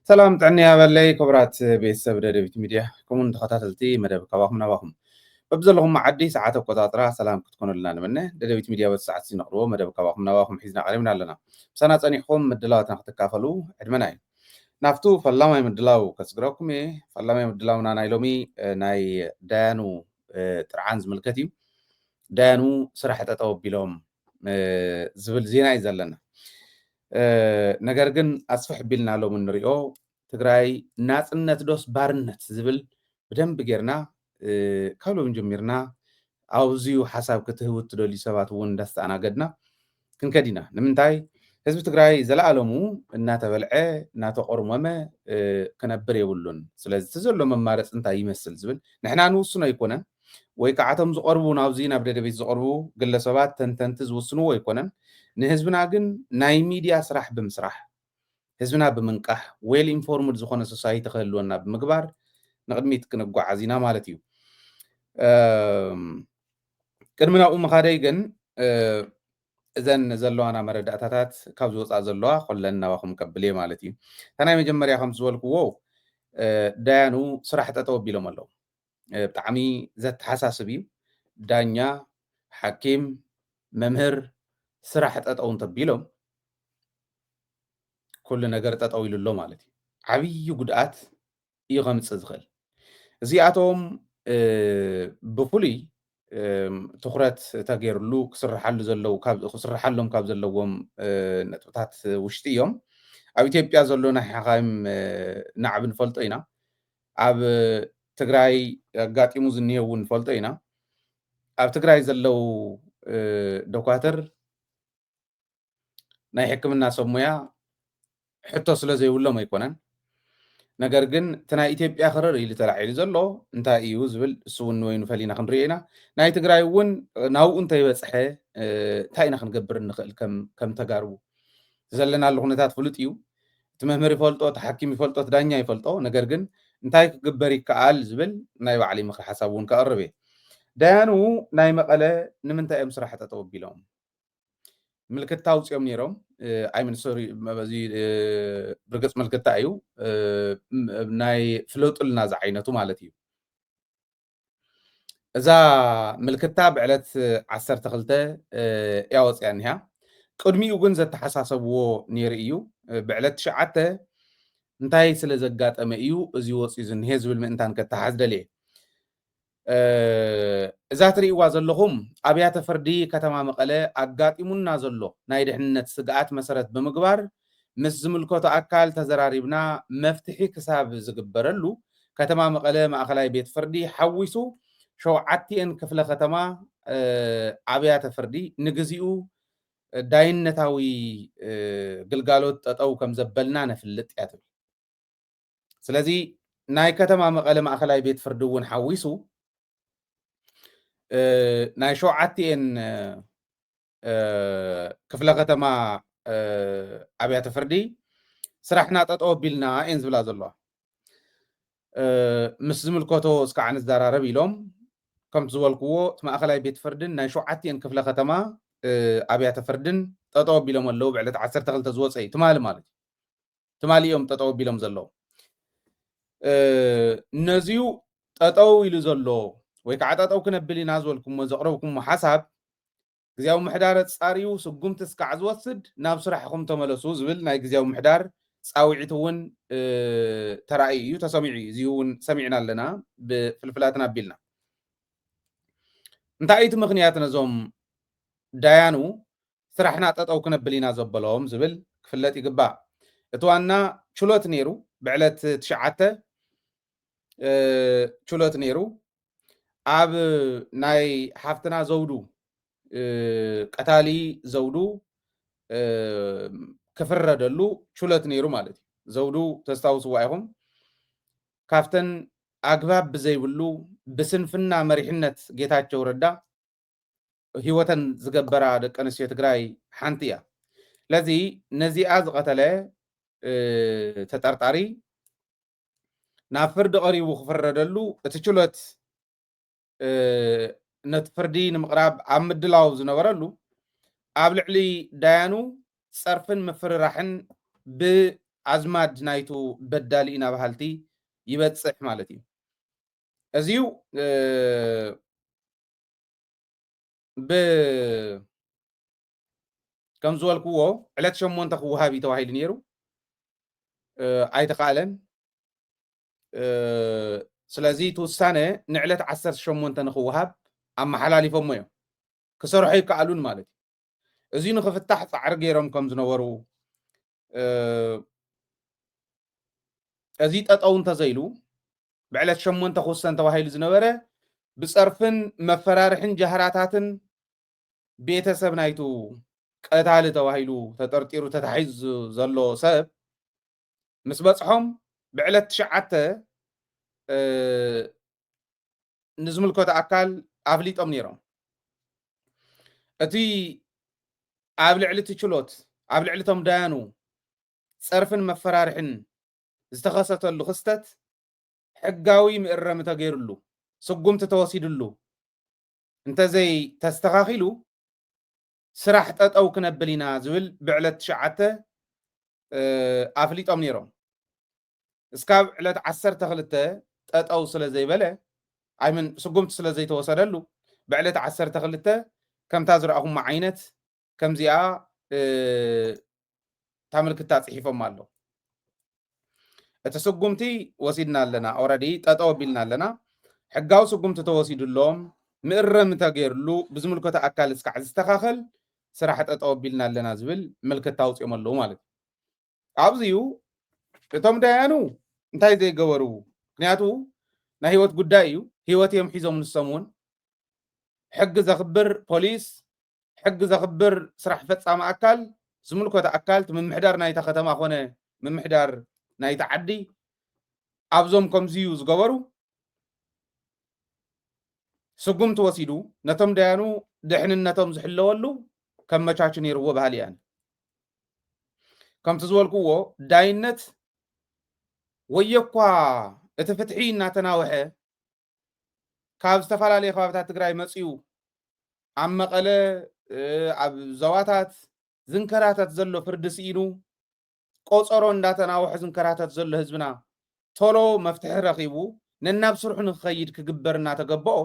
ሰላም ጥዕና ያበለይ ክቡራት ቤተሰብ ደደቢት ሚድያ፣ ከምኡን ተኸታተልቲ መደብ ካባኹም ናባኹም። በብዘለኹም መዓዲ ሰዓት ኣቆጻጽራ ሰላም ክትኮኑልና ንምነ። ደደቢት ሚድያ በቲ ሰዓት ነቕርቦ መደብ ካባኹም ናባኹም ሒዝና ቀሪብና ኣለና። ምሳና ጸኒሕኩም ምድላዋትና ክትካፈሉ ዕድመና እዩ። ናብቱ ፈላማይ ምድላው ከስግረኩም እየ። ፈላማይ ምድላውና ናይ ሎሚ፣ እ፣ ናይ ዳያኑ፣ እ፣ ጥርዓን ዝምልከት እዩ። ዳያኑ ስራሕ ጠጠው ኣቢሎም፣ እ፣ ዝብል ዜና እዩ ዘለና። እ፣ ነገር ግን ኣስፍሕ ቢልና ሎም እንሪኦ ትግራይ ናጽነት ዶስ ባርነት ዝብል ብደንብ ጌርና፣ እ፣ ካብ ሎም ጀሚርና ኣብዚዩ ሓሳብ ክትህቡ እትደልዩ ሰባት እውን እንዳስተኣናገድና ክንከድ ኢና። ንምንታይ? ህዝቢ ትግራይ ዘለኣለሙ እናተበልዐ፣ እናተቆርመመ፣ እ፣ ክነብር የብሉን። ስለዚ እቲ ዘሎ መማረፂ እንታይ ይመስል ዝብል ንሕና ንውስኖ ኣይኮነን፣ ወይ ከዓ እቶም ዝቐርቡ ናብዚ ናብ ደደቤት ዝቐርቡ ግለሰባት ተንተንቲ ዝውስንዎ ኣይኮነን። ንህዝብና ግን ናይ ሚድያ ስራሕ ብምስራሕ፣ ህዝብና ብምንቃሕ፣ ዌል ኢንፎርምድ ዝኾነ ሶሳይቲ ክህልወና ብምግባር ንቕድሚት ክንጓዓዝ ኢና ማለት እዩ። እም፣ ቅድሚ ናብኡ ምኻደይ ግን፣ እ፣ እዘን ዘለዋና መረዳእታታት ካብ ዝወፃ ዘለዋ ኮለን ናባኹም ቀብል እየ ማለት እዩ። እታ ናይ መጀመርያ ከም ዝበልክዎ፣ እ፣ ዳያኑ ስራሕ ጠጠው ኣቢሎም ኣለዉ። እ፣ ብጣዕሚ ዘተሓሳስብ እዩ። ዳኛ፣ ሓኪም፣ መምህር ስራሕ ጠጠው እንተቢሎም ኩሉ ነገር ጠጠው ኢሉ ኣሎ ማለት እዩ። ዓብዪ ጉድኣት እዩ ከምፅእ ዝኽእል። እዚኣቶም፣ እ፣ ብፍሉይ፣ እም፣ ትኹረት ተገይርሉ ክስርሓሉ ዘለዉ፣ ካብ፣ ክስርሓሎም ካብ ዘለዎም፣ እ፣ ነጥብታት ውሽጢ እዮም። ኣብ ኢትዮጵያ ዘሎ ናይ ሓኻይም፣ እ፣ ናዕቢ ንፈልጦ ኢና። ኣብ ትግራይ ኣጋጢሙ ዝኒሄ እውን ንፈልጦ ኢና። ኣብ ትግራይ ዘለዉ፣ እ፣ ዶኳትር ናይ ሕክምና ሰብ ሞያ ሕቶ ስለ ዘይብሎም ኣይኮነን። ነገር ግን እቲ ናይ ኢትዮጵያ ክርር ኢሉ ተላዒሉ ዘሎ እንታይ እዩ ዝብል እሱ እውን ንበይኑ ፈሊና ክንሪኦ ኢና። ናይ ትግራይ እውን ናብኡ እንተይበፅሐ፣ እ፣ እንታይ ኢና ክንገብር እንኽእል ከም፣ ከም ተጋሩ? ዘለናሉ ኩነታት ፍሉጥ እዩ። እቲ መምህር ይፈልጦ፣ እቲ ሓኪም ይፈልጦ፣ እቲ ዳኛ ይፈልጦ። ነገር ግን እንታይ ክግበር ይከኣል ዝብል ናይ ባዕለይ ምክሪ ሓሳብ እውን ከቕርብ እየ። ዳያኑ ናይ መቐለ ንምንታይ እዮም ስራሕ ጠጠው ኣቢሎም? ምልክታ ኣውፂኦም ነይሮም። እ፣ ኣይ ሚን፣ ሶሪ፣ መ-፣ በዚ፣ እ፣ ብርግፅ ምልክታ እዩ። እ፣ ም-፣ ናይ ፍለጡልና ዝዓይነቱ ማለት እዩ። እዛ ምልክታ ብዕለት ዓሰርተ ክልተ፣ እ፣ እያ ወፂኣ እኒሃ። ቅድሚኡ ግን ዘተሓሳሰብዎ ነይሩ እዩ። እ፣ ብዕለት ትሽዓተ እንታይ ስለ ዘጋጠመ እዩ እዚ ወፂኡ ዝኒሄ ዝብል ምእንታን ከተሓዝ ደልየ። እ፣ እዛ ትርእይዋ ዘለኹም ኣብያተ ፍርዲ ከተማ መቐለ ኣጋጢሙና ዘሎ ናይ ድሕንነት ስግኣት መሰረት ብምግባር ምስ ዝምልከቶ ኣካል ተዘራሪብና መፍትሒ ክሳብ ዝግበረሉ ከተማ መቐለ ማእኸላይ ቤት ፍርዲ ሓዊሱ ሸውዓቲኤን ክፍለ ከተማ፣ እ፣ ኣብያተ ፍርዲ ንግዚኡ ዳይነታዊ፣ እ፣ ግልጋሎት ጠጠው ከም ዘበልና ነፍልጥ እያ ትብል። ስለዚ ናይ ከተማ መቐለ ማእኸላይ ቤት ፍርዲ እውን ሓዊሱ፣ እ፣ ናይ ሸውዓቲኤን፣ እ፣ ክፍለ ከተማ፣ እ፣ ኣብያተ ፍርዲ ስራሕና ጠጠው ኣቢልና እየን ዝብላ ዘለዋ። እ፣ ምስ ዝምልከቶ እስካዕ ንዘራረብ ኢሎም፣ ከምቲ ዝበልክዎ እቲ ማእኸላይ ቤት ፍርድን ናይ ሸውዓቲኤን ክፍለ ከተማ፣ እ፣ ኣብያተ ፍርድን ጠጠው ኣቢሎም ኣለዉ። ብዕለት ዓሰርተ ክልተ ዝወፀ እዩ ትማሊ ማለት እዩ። ትማሊ እዮም ጠጠው ኣቢሎም ዘለዉ። እ፣ ነዚዩ ጠጠው ኢሉ ዘሎ ወይ ከዓ ጠጠው ክነብል ኢና ዝበልኩሞ ዘቕረብኩሞ ሓሳብ ግዝያዊ ምሕዳር ኣጻርዩ ስጉምቲ እስካዕ ዝወስድ ናብ ስራሕኹም ተመለሱ ዝብል ናይ ግዝያዊ ምሕዳር ጻውዒት እውን፣ እ፣ ተራእዩ እዩ፣ ተሰሚዑ እዩ። እዚ እውን ሰሚዕና ኣለና ብፍልፍላትና ኣቢልና። እንታይ እዩ እቲ ምኽንያት ነዞም ዳያኑ ስራሕና ጠጠው ክነብል ኢና ዘበሎም ዝብል ክፍለጥ ይግባእ። እቲ ዋና ችሎት ነይሩ፣ ብዕለት ትሽዓተ፣ እ፣ ችሎት ነይሩ። ኣብ ናይ ሓፍትና ዘውዱ፣ እ፣ ቀታሊ ዘውዱ፣ እ፣ ክፍረደሉ ችሎት ነይሩ ማለት እዩ። ዘውዱ ተስታውስዋ ኢኹም። ካብተን ኣግባብ ብዘይብሉ ብስንፍና መሪሕነት ጌታቸው ረዳ ህይወተን ዝገበራ ደቂ ኣንስትዮ ትግራይ ሓንቲ እያ። ስለዚ ነዚኣ ዝቐተለ፣ እ፣ ተጠርጣሪ ናብ ፍርዲ ቀሪቡ ክፍረደሉ እቲ ችሎት፣ እ፣ ነቲ ፍርዲ ንምቕራብ ኣብ ምድላው ዝነበረሉ ኣብ ልዕሊ ዳያኑ ፀርፍን ምፍርራሕን ብ-፣ ኣዝማድ ናይቱ በዳሊ ኢና በሃልቲ ይበጽሕ ማለት እዩ። እዚዩ ብ ከም ዝበልክዎ ዕለት ሸሞንተ ክወሃብ እዩ ተባሂሉ ነይሩ፣ ኣይተኻእለን። ስለዚ እቲ ውሳነ ንዕለት ዓሰርተ ሸሞንተ ንክወሃብ ኣመሓላሊፎሞ እዮም። ክሰርሑ ኣይከኣሉን ማለት እዩ። እዚ ንክፍታሕ ፃዕሪ ገይሮም ከም ዝነበሩ፣ እዚ ጠጠው እንተዘይሉ ብዕለት ሸሞንተ ክውሰን ተባሂሉ ዝነበረ ብፀርፍን መፈራርሕን ጃህራታትን ቤተሰብ ናይቱ ቀታሊ ተባሂሉ ተጠርጢሩ ተታሒዙ ዘሎ ሰብ ምስ በፅሖም ብዕለት ትሽዓተ ንዝምልከቶ ኣካል ኣፍሊጦም ነይሮም። እቲ ኣብ ልዕሊ እቲ ችሎት ኣብ ልዕሊ ቶም ዳያኑ ፀርፍን መፈራርሕን ዝተኸሰተሉ ክስተት ሕጋዊ ምእረሚ ተገይርሉ ስጉምቲ ተወሲድሉ እንተዘይ ተስተኻኺሉ ስራሕ ጠጠው ክነብል ኢና ዝብል ብዕለት ትሽዓተ ኣፍሊጦም ነይሮም። እስካብ ዕለት ዓሰርተ ክልተ ጠጠው ስለ ዘይበለ ኣይምን ስጉምቲ ስለ ዘይተወሰደሉ ብዕለት ዓሰርተ ክልተ ከምታ ዝረኣኹሞ ዓይነት ከምዚኣ ታምልክታ ፅሒፎም ኣሎ። እቲ ስጉምቲ ወሲድና ኣለና፣ ኦረዲ ጠጠው ኣቢልና ኣለና። ሕጋዊ ስጉምቲ ተወሲዱሎም ምእረሚ ተገይርሉ ብዝምልከቶ ኣካል እስካዕ ዝስተኻኸል ስራሕ ጠጠው ኣቢልና ኣለና ዝብል ምልክታ ኣውፅኦም ኣለዉ ማለት እዩ። ኣብዚዩ እቶም ዳያኑ እንታይ ዘይገበሩ? ምክንያቱ ናይ ህይወት ጉዳይ እዩ። ህይወት እዮም ሒዞም ንሶም እውን ሕጊ ዘኽብር ፖሊስ፣ ሕጊ ዘኽብር ስራሕ ፈፃሚ ኣካል፣ ዝምልከቶ ኣካል፣ እቲ ምምሕዳር ናይታ ከተማ ኮነ ምምሕዳር ናይቲ ዓዲ ኣብዞም ከምዚዩ ዝገበሩ ስጉምቲ ወሲዱ ነቶም ደያኑ ድሕንነቶም ዝሕለወሉ ከመቻቹ ነይርዎ በሃሊ እየ። ከምቲ ዝበልክዎ ዳይነት ወየኳ እቲ ፍትሒ እናተናውሐ ካብ ዝተፈላለዩ ከባብታት ትግራይ መፅዩ ኣብ መቐለ ኣብ ዞባታት ዝንከራተት ዘሎ ፍርዲ ስኢኑ ቆፀሮ እንዳተናወሐ ዝንከራተት ዘሎ ህዝብና ቶሎ መፍትሒ ረኺቡ ነናብ ስርሑ ንክኸይድ ክግበር እናተገበኦ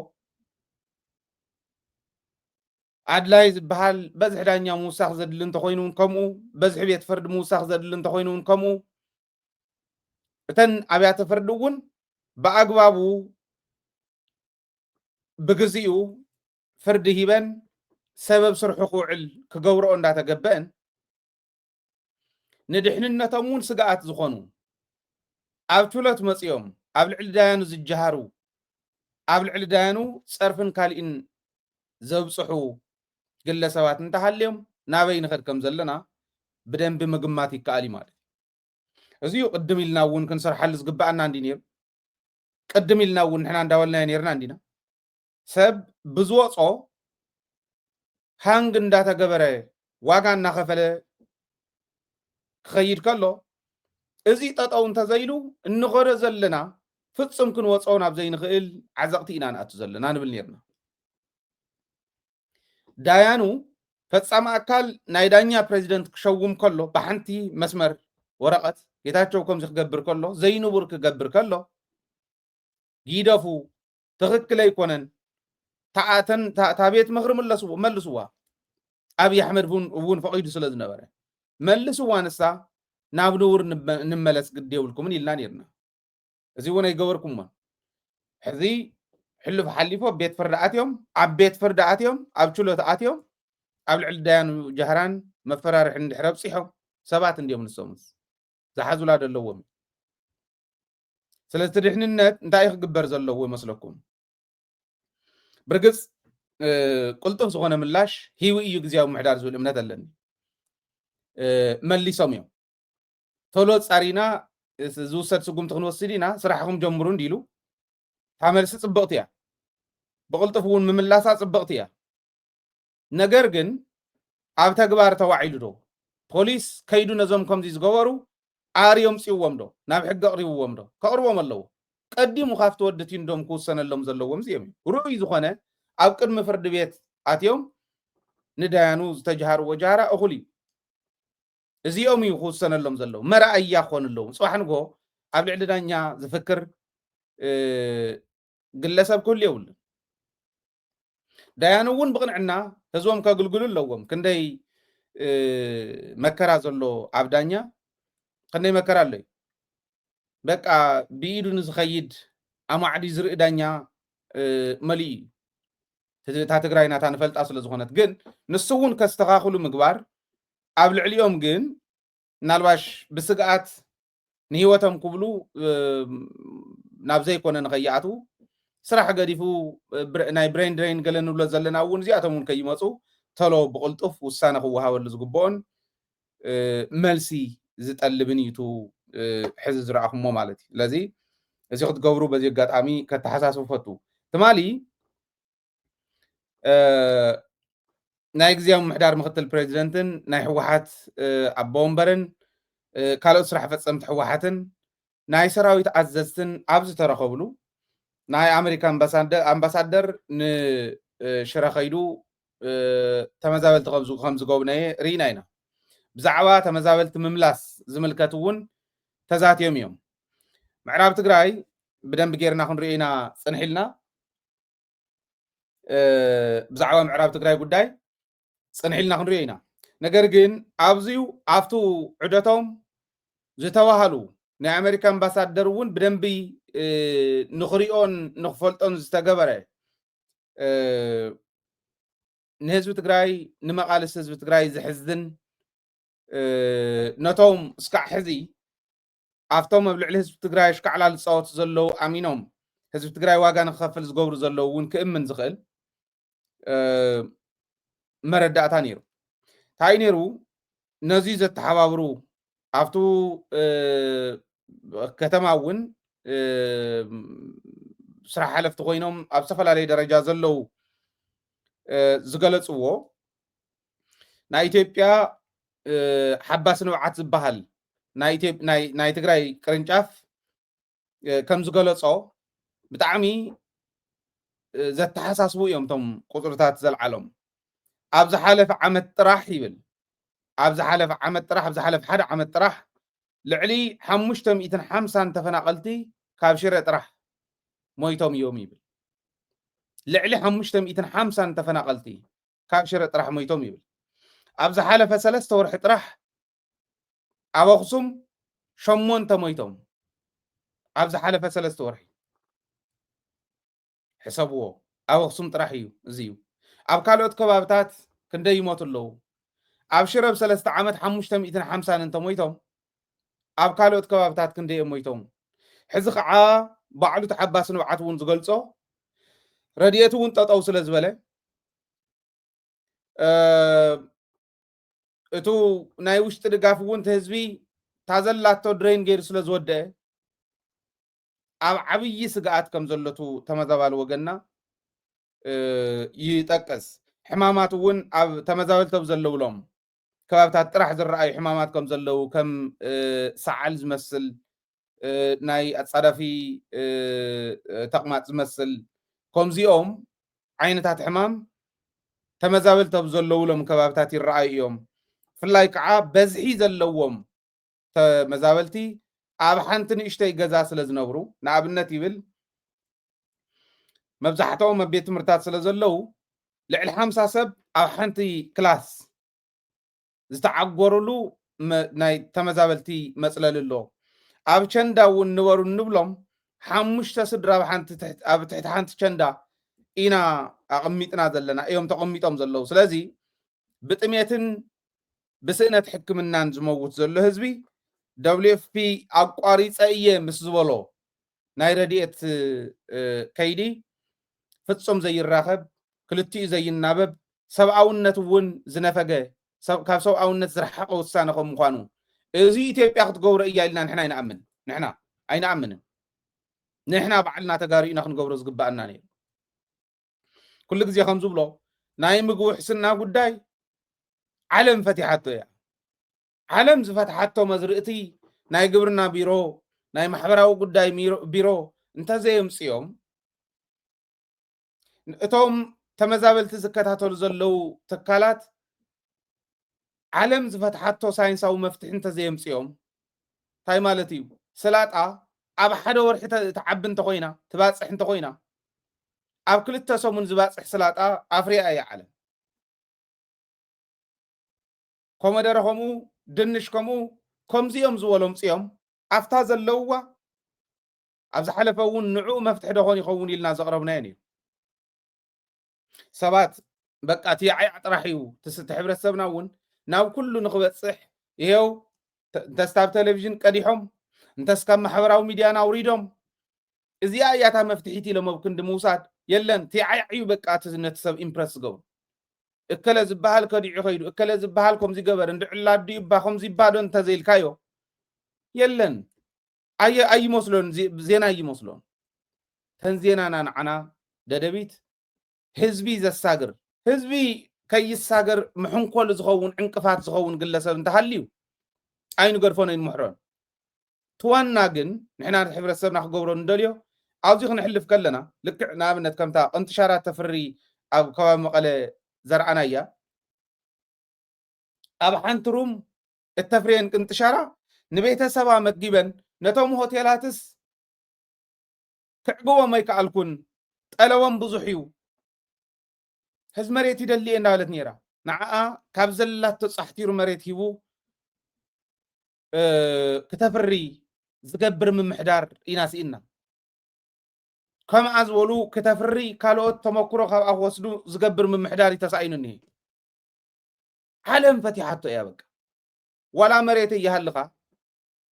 ኣድላይ ዝበሃል በዝሒ ዳኛ ምውሳኽ ዘድሊ እንተኮይኑ እውን ከምኡ፣ በዝሒ ቤት ፍርዲ ምውሳኽ ዘድሊ እንተኮይኑ እውን ከምኡ፣ እተን ኣብያተ ፍርዲ እውን ብኣግባቡ ብግዚኡ ፍርዲ ሂበን ሰበብ ስርሑ ክውዕል ክገብርኦ እንዳተገበአን ንድሕንነቶም እውን ስግኣት ዝኾኑ ኣብ ችሎት መፂኦም ኣብ ልዕሊ ዳያኑ ዝጀሃሩ ኣብ ልዕሊ ዳያኑ ፀርፍን ካሊእን ዘብፅሑ ግለሰባት እንተሃልዮም ናበይ ንኸድ ከም ዘለና ብደንቢ ምግማት ይከኣል እዩ ማለት እዩ። እዚዩ ቅድም ኢልና እውን ክንሰርሓሉ ዝግበኣና እንዲ ነይሩ። ቅድም ኢልና እውን ንሕና እንዳበልናዮ ነይርና እንዲና። ሰብ ብዝወፆ ሃንግ እንዳተገበረ ዋጋ እናኸፈለ ክኸይድ ከሎ እዚ ጠጠው እንተዘይሉ እንኸዶ ዘለና ፍጹም ክንወፅኦ ናብ ዘይንኽእል ዓዘቕቲ ኢና ንኣቱ ዘለና ንብል ነይርና። ዳያኑ ፈጻሚ ኣካል ናይ ዳኛ ፕሬዚደንት ክሸውም ከሎ ብሓንቲ መስመር ወረቐት ጌታቸው ከምዚ ክገብር ከሎ ዘይንቡር ክገብር ከሎ ጊደፉ ትኽክል ኣይኮነን። ተኣተን እታ ቤት ምኽሪ ምለስዎ መልስዋ። ኣብይ ኣሕመድ እውን እውን ፈቒዱ ስለ ዝነበረ መልስዋ ንሳ ናብ ንቡር ንመለስ ግዲ የብልኩምን ኢልና ነርና። እዚ እውን ኣይገበርኩሞን። ሕዚ ሕሉፍ ሓሊፎ ቤት ፍርዲ ኣትዮም ኣብ ቤት ፍርዲ ኣትዮም ኣብ ችሎት ኣትዮም ኣብ ልዕሊ ዳያኑ ጃህራን መፈራርሕን እንድሕር ኣብፂሖም ሰባት እንዲዮም ንሶምስ ዝሓዙላ ዘለዎም። ስለዚ እቲ ድሕንነት እንታይ ክግበር ዘለዎ ይመስለኩም? ብርግፅ ቅልጡፍ ዝኾነ ምላሽ ሂዊ እዩ ግዜያዊ ምሕዳር ዝብል እምነት ኣለኒ። መሊሶም እዮም። ቶሎ ፃሪና ዝውሰድ ስጉምቲ ክንወስድ ኢና፣ ስራሕኹም ጀምሩ እንዲሉ እታ መልሲ ፅብቕቲ እያ። ብቕልጡፍ እውን ምምላሳ ፅብቕቲ እያ። ነገር ግን ኣብ ተግባር ተዋዒሉ ዶ? ፖሊስ ከይዱ ነዞም ከምዚ ዝገበሩ ኣር የምፅእዎም ዶ? ናብ ሕጊ ኣቕሪብዎም ዶ? ከቕርቦም ኣለዎ። ቀዲሙ ካብቲ ወዲ ቲንዶም ክውሰነሎም ዘለዎም እዚኦም እዩ። ርኡይ ዝኾነ ኣብ ቅድሚ ፍርዲ ቤት ኣትዮም ንዳያኑ ዝተጀሃርዎ ጃህራ እኹል እዩ። እዚኦም እዩ ክውሰነሎም ዘለዉ፣ መረኣያ ክኾኑ ኣለዎም። ጽባሕ ንጎ ኣብ ልዕሊ ዳኛ ዝፍክር ግለሰብ ክህሉ የብሉን። ዳያኑ እውን ብቕንዕና ህዝቦም ከግልግሉ ኣለዎም። ክንደይ መከራ ዘሎ ኣብ ዳኛ፣ ክንደይ መከራ ኣሎ እዩ። በቃ ብኢዱ ንዝኸይድ ኣማዕዲ ዝርኢ ዳኛ መሊኡ እዩ። እታ ትግራይ ናታ ንፈልጣ ስለ ዝኾነት ግን ንሱ እውን ከስተኻኽሉ ምግባር ኣብ ልዕሊኦም ግን ምናልባሽ ብስግኣት ንህይወቶም ክብሉ ናብ ዘይኮነ ንኸይኣትዉ ስራሕ ገዲፉ ናይ ብሬን ድሬን ገለ ንብሎ ዘለና እውን እዚኣቶም እውን ከይመፁ ተሎ ብቕልጡፍ ውሳነ ክወሃበሉ ዝግብኦን መልሲ ዝጠልብን እዩ እቲ ሕዚ ዝረኣኹሞ ማለት እዩ። ስለዚ እዚ ክትገብሩ በዚ ኣጋጣሚ ከተሓሳስቡ ፈቱ። ትማሊ ናይ ግዜያዊ ምሕዳር ምክትል ፕሬዚደንትን ናይ ህወሓት ኣቦ ወንበርን ካልኦት ስራሕ ፈፀምቲ ህወሓትን ናይ ሰራዊት ኣዘዝትን ኣብ ዝተረኸብሉ ናይ ኣሜሪካ ኣምባሳደር ንሽረ ከይዱ ተመዛበልቲ ከም ዝጎብነየ ርኢና ኢና። ብዛዕባ ተመዛበልቲ ምምላስ ዝምልከት እውን ተዛትዮም እዮም። ምዕራብ ትግራይ ብደንብ ጌርና ክንሪኦ ኢና ፅንሕ ኢልና። ብዛዕባ ምዕራብ ትግራይ ጉዳይ ፅንሕ ኢልና ክንሪኦ ኢና። ነገር ግን ኣብዚዩ ኣብቱ ዑደቶም ዝተባሃሉ ናይ ኣሜሪካ ኣምባሳደር እውን ብደንቢ ንኽሪኦን ንኽፈልጦን ዝተገበረ ንህዝቢ ትግራይ ንመቓልስ ህዝቢ ትግራይ ዝሕዝን ነቶም እስካዕ ሕዚ ኣብቶም ኣብ ልዕሊ ህዝቢ ትግራይ ኣሽካዕላል ዝፃወቱ ዘለዉ ኣሚኖም ህዝቢ ትግራይ ዋጋ ንክኸፍል ዝገብሩ ዘለዉ እውን ክእምን ዝኽእል መረዳእታ ነይሩ። እንታይ ነይሩ? ነዚ ዘተሓባብሩ ኣብቱ ከተማ እውን ስራሕ ሓለፍቲ ኮይኖም ኣብ ዝተፈላለየ ደረጃ ዘለዉ ዝገለፅዎ ናይ ኢትዮጵያ ሓባስ ንብዓት ዝበሃል ናይ ትግራይ ቅርንጫፍ ከም ዝገለፆ ብጣዕሚ ዘተሓሳስቡ እዮም እቶም ቁፅርታት ዘልዓሎም። ኣብ ዝሓለፈ ዓመት ጥራሕ ይብል፣ ኣብ ዝሓለፈ ዓመት ጥራሕ፣ ኣብ ዝሓለፈ ሓደ ዓመት ጥራሕ ልዕሊ ሓሙሽተ ሚእትን ሓምሳን ተፈናቐልቲ ካብ ሽረ ጥራሕ ሞይቶም እዮም ይብል። ልዕሊ ሓሙሽተ ሚእትን ሓምሳን ተፈናቐልቲ ካብ ሽረ ጥራሕ ሞይቶም ይብል። ኣብ ዝሓለፈ ሰለስተ ወርሒ ጥራሕ ኣብ ኣኽሱም ሸሞንተ ሞይቶም። ኣብ ዝሓለፈ ሰለስተ ወርሒ ሕሰብዎ። ኣብ ኣኽሱም ጥራሕ እዩ እዚ እዩ። ኣብ ካልኦት ከባብታት ክንደይ ይሞቱ ኣለዉ? ኣብ ሽረ ኣብ ሰለስተ ዓመት ሓሙሽተ ሚእትን ሓምሳን እንተሞይቶም ኣብ ካልኦት ከባብታት ክንደይ እዮም ሞይቶም? ሕዚ ከዓ ባዕሉ ተሓባስ ንብዓት እውን ዝገልፆ ረድኤት እውን ጠጠው ስለ ዝበለ እቱ ናይ ውሽጢ ድጋፍ እውን እቲ ህዝቢ ታዘላቶ ድሬን ገይሩ ስለ ዝወደአ ኣብ ዓብዪ ስግኣት ከም ዘሎቱ ተመዛባሊ ወገንና ይጠቅስ። ሕማማት እውን ኣብ ተመዛበልቲ ኣብ ዘለውሎም ከባብታት ጥራሕ ዝረኣዩ ሕማማት ከም ዘለዉ ከም ሰዓል ዝመስል ናይ ኣጻዳፊ ተቕማጥ ዝመስል ከምዚኦም ዓይነታት ሕማም ተመዛበልቲ ኣብ ዘለውሎም ከባብታት ይረኣዩ እዮም። ብፍላይ ከዓ በዝሒ ዘለዎም ተመዛበልቲ ኣብ ሓንቲ ንእሽተይ ገዛ ስለ ዝነብሩ ንኣብነት ይብል መብዛሕትኦም ኣብ ቤት ትምህርታት ስለ ዘለዉ ልዕሊ ሓምሳ ሰብ ኣብ ሓንቲ ክላስ ዝተዓጎርሉ ናይ ተመዛበልቲ መፅለሊ ኣሎ። ኣብ ቸንዳ እውን ንበሩ እንብሎም ሓሙሽተ ስድራ ኣብ ትሕቲ ሓንቲ ቸንዳ ኢና ኣቐሚጥና ዘለና እዮም ተቐሚጦም ዘለዉ። ስለዚ ብጥሜትን ብስእነት ሕክምናን ዝመውት ዘሎ ህዝቢ ደብሊው ኤፍ ፒ ኣቋሪፀ እየ ምስ ዝበሎ ናይ ረድኤት ከይዲ ፍፁም ዘይራኸብ ክልቲኡ ዘይናበብ ሰብኣውነት እውን ዝነፈገ ካብ ሰብኣውነት ዝረሓቐ ውሳነ ከም ምኳኑ እዚ ኢትዮጵያ ክትገብሮ እያ ኢልና ንሕና ኣይንኣምን። ንሕና ኣይንኣምንን። ንሕና ባዕልና ተጋሩ ኢና ክንገብሮ ዝግባኣና ነይሩ። ኩሉ ግዜ ከም ዝብሎ ናይ ምግቢ ውሕስና ጉዳይ ዓለም ፈቲሓቶ እያ። ዓለም ዝፈትሓቶ መዝርእቲ ናይ ግብርና ቢሮ ናይ ማሕበራዊ ጉዳይ ቢሮ እንተዘየምፅኦም እቶም ተመዛበልቲ ዝከታተሉ ዘለዉ ትካላት ዓለም ዝፈትሓቶ ሳይንሳዊ መፍትሒ እንተዘየምፅኦም እንታይ ማለት እዩ? ሰላጣ ኣብ ሓደ ወርሒ ተ- ትዓቢ እንተኮይና ትባፅሕ እንተኮይና ኣብ ክልተ ሰሙን ዝባፅሕ ሰላጣ ኣፍርያ እያ ዓለም። ኮመደረ ከምኡ፣ ድንሽ ከምኡ፣ ከምዚኦም ዝበሎም ፅዮም ኣብታ ዘለውዋ ኣብ ዝሓለፈ እውን ንዕኡ መፍትሒ ደኾን ይኸውን ኢልና ዘቕረብናዮ ነይሩ። ሰባት በቃ እቲ ያዕያዕ ጥራሕ እዩ ትስቲ ሕብረተሰብና እውን ናብ ኩሉ ንክበፅሕ ይሄው ተ- እንተስ ካብ ቴሌቪዥን ቀዲሖም እንተስ ካብ ማሕበራዊ ሚድያን ኣውሪዶም እዚኣ እያ እታ መፍትሒት ኢሎም ኣብ ክንዲ ምውሳድ የለን እቲ ያዕያዕ እዩ በቃ እቲ ነቲ ሰብ ኢምፕረስ ዝገብሩ እከለ ዝበሃል ከዲዑ ከይዱ እከለ ዝበሃል ከምዚ ገበር እንድዕላዱ ይባ ከምዚ ይባዶ እንተዘይልካዮ የለን ኣየ ኣይመስሎን ዜ- ዜና ኣይመስሎን ተን ዜናና ንዓና ደደቢት ህዝቢ ዘሳግር ህዝቢ ከይሳገር ምሕንኮል ዝኸውን ዕንቅፋት ዝኸውን ግለሰብ እንተሃልዩ ኣይንገድፎን ኣይንምሕሮን ትዋና ግን ንሕና ሕብረተሰብና ክገብሮ ንደልዮ ኣብዚ ክንሕልፍ ከለና ልክዕ ንኣብነት ከምታ ቅንጥሻራ ተፍሪ ኣብ ከባቢ መቐለ ዘርኣናያ ኣብ ሓንቲ ሩም እተፍርየን ቅንጥሻራ ንቤተሰባ መጊበን ነቶም ሆቴላትስ ክዕግቦም ኣይከኣልኩን ጠለቦም ብዙሕ እዩ ህዝ መሬት ይደሊ እየ እንዳበለት ነይራ ንዓኣ ካብ ዘላቶ ፃሕቲሩ መሬት ሂቡ ክተፍሪ ዝገብር ምምሕዳር ኢና ስኢና ከምኣ ዝበሉ ክተፍሪ ካልኦት ተመክሮ ካብኣ ክወስዱ ዝገብር ምምሕዳር እዩ ተሳኢኑ እኒሄ ዓለም ፈቲሓቶ እያ በቃ ዋላ መሬት እያሃልኻ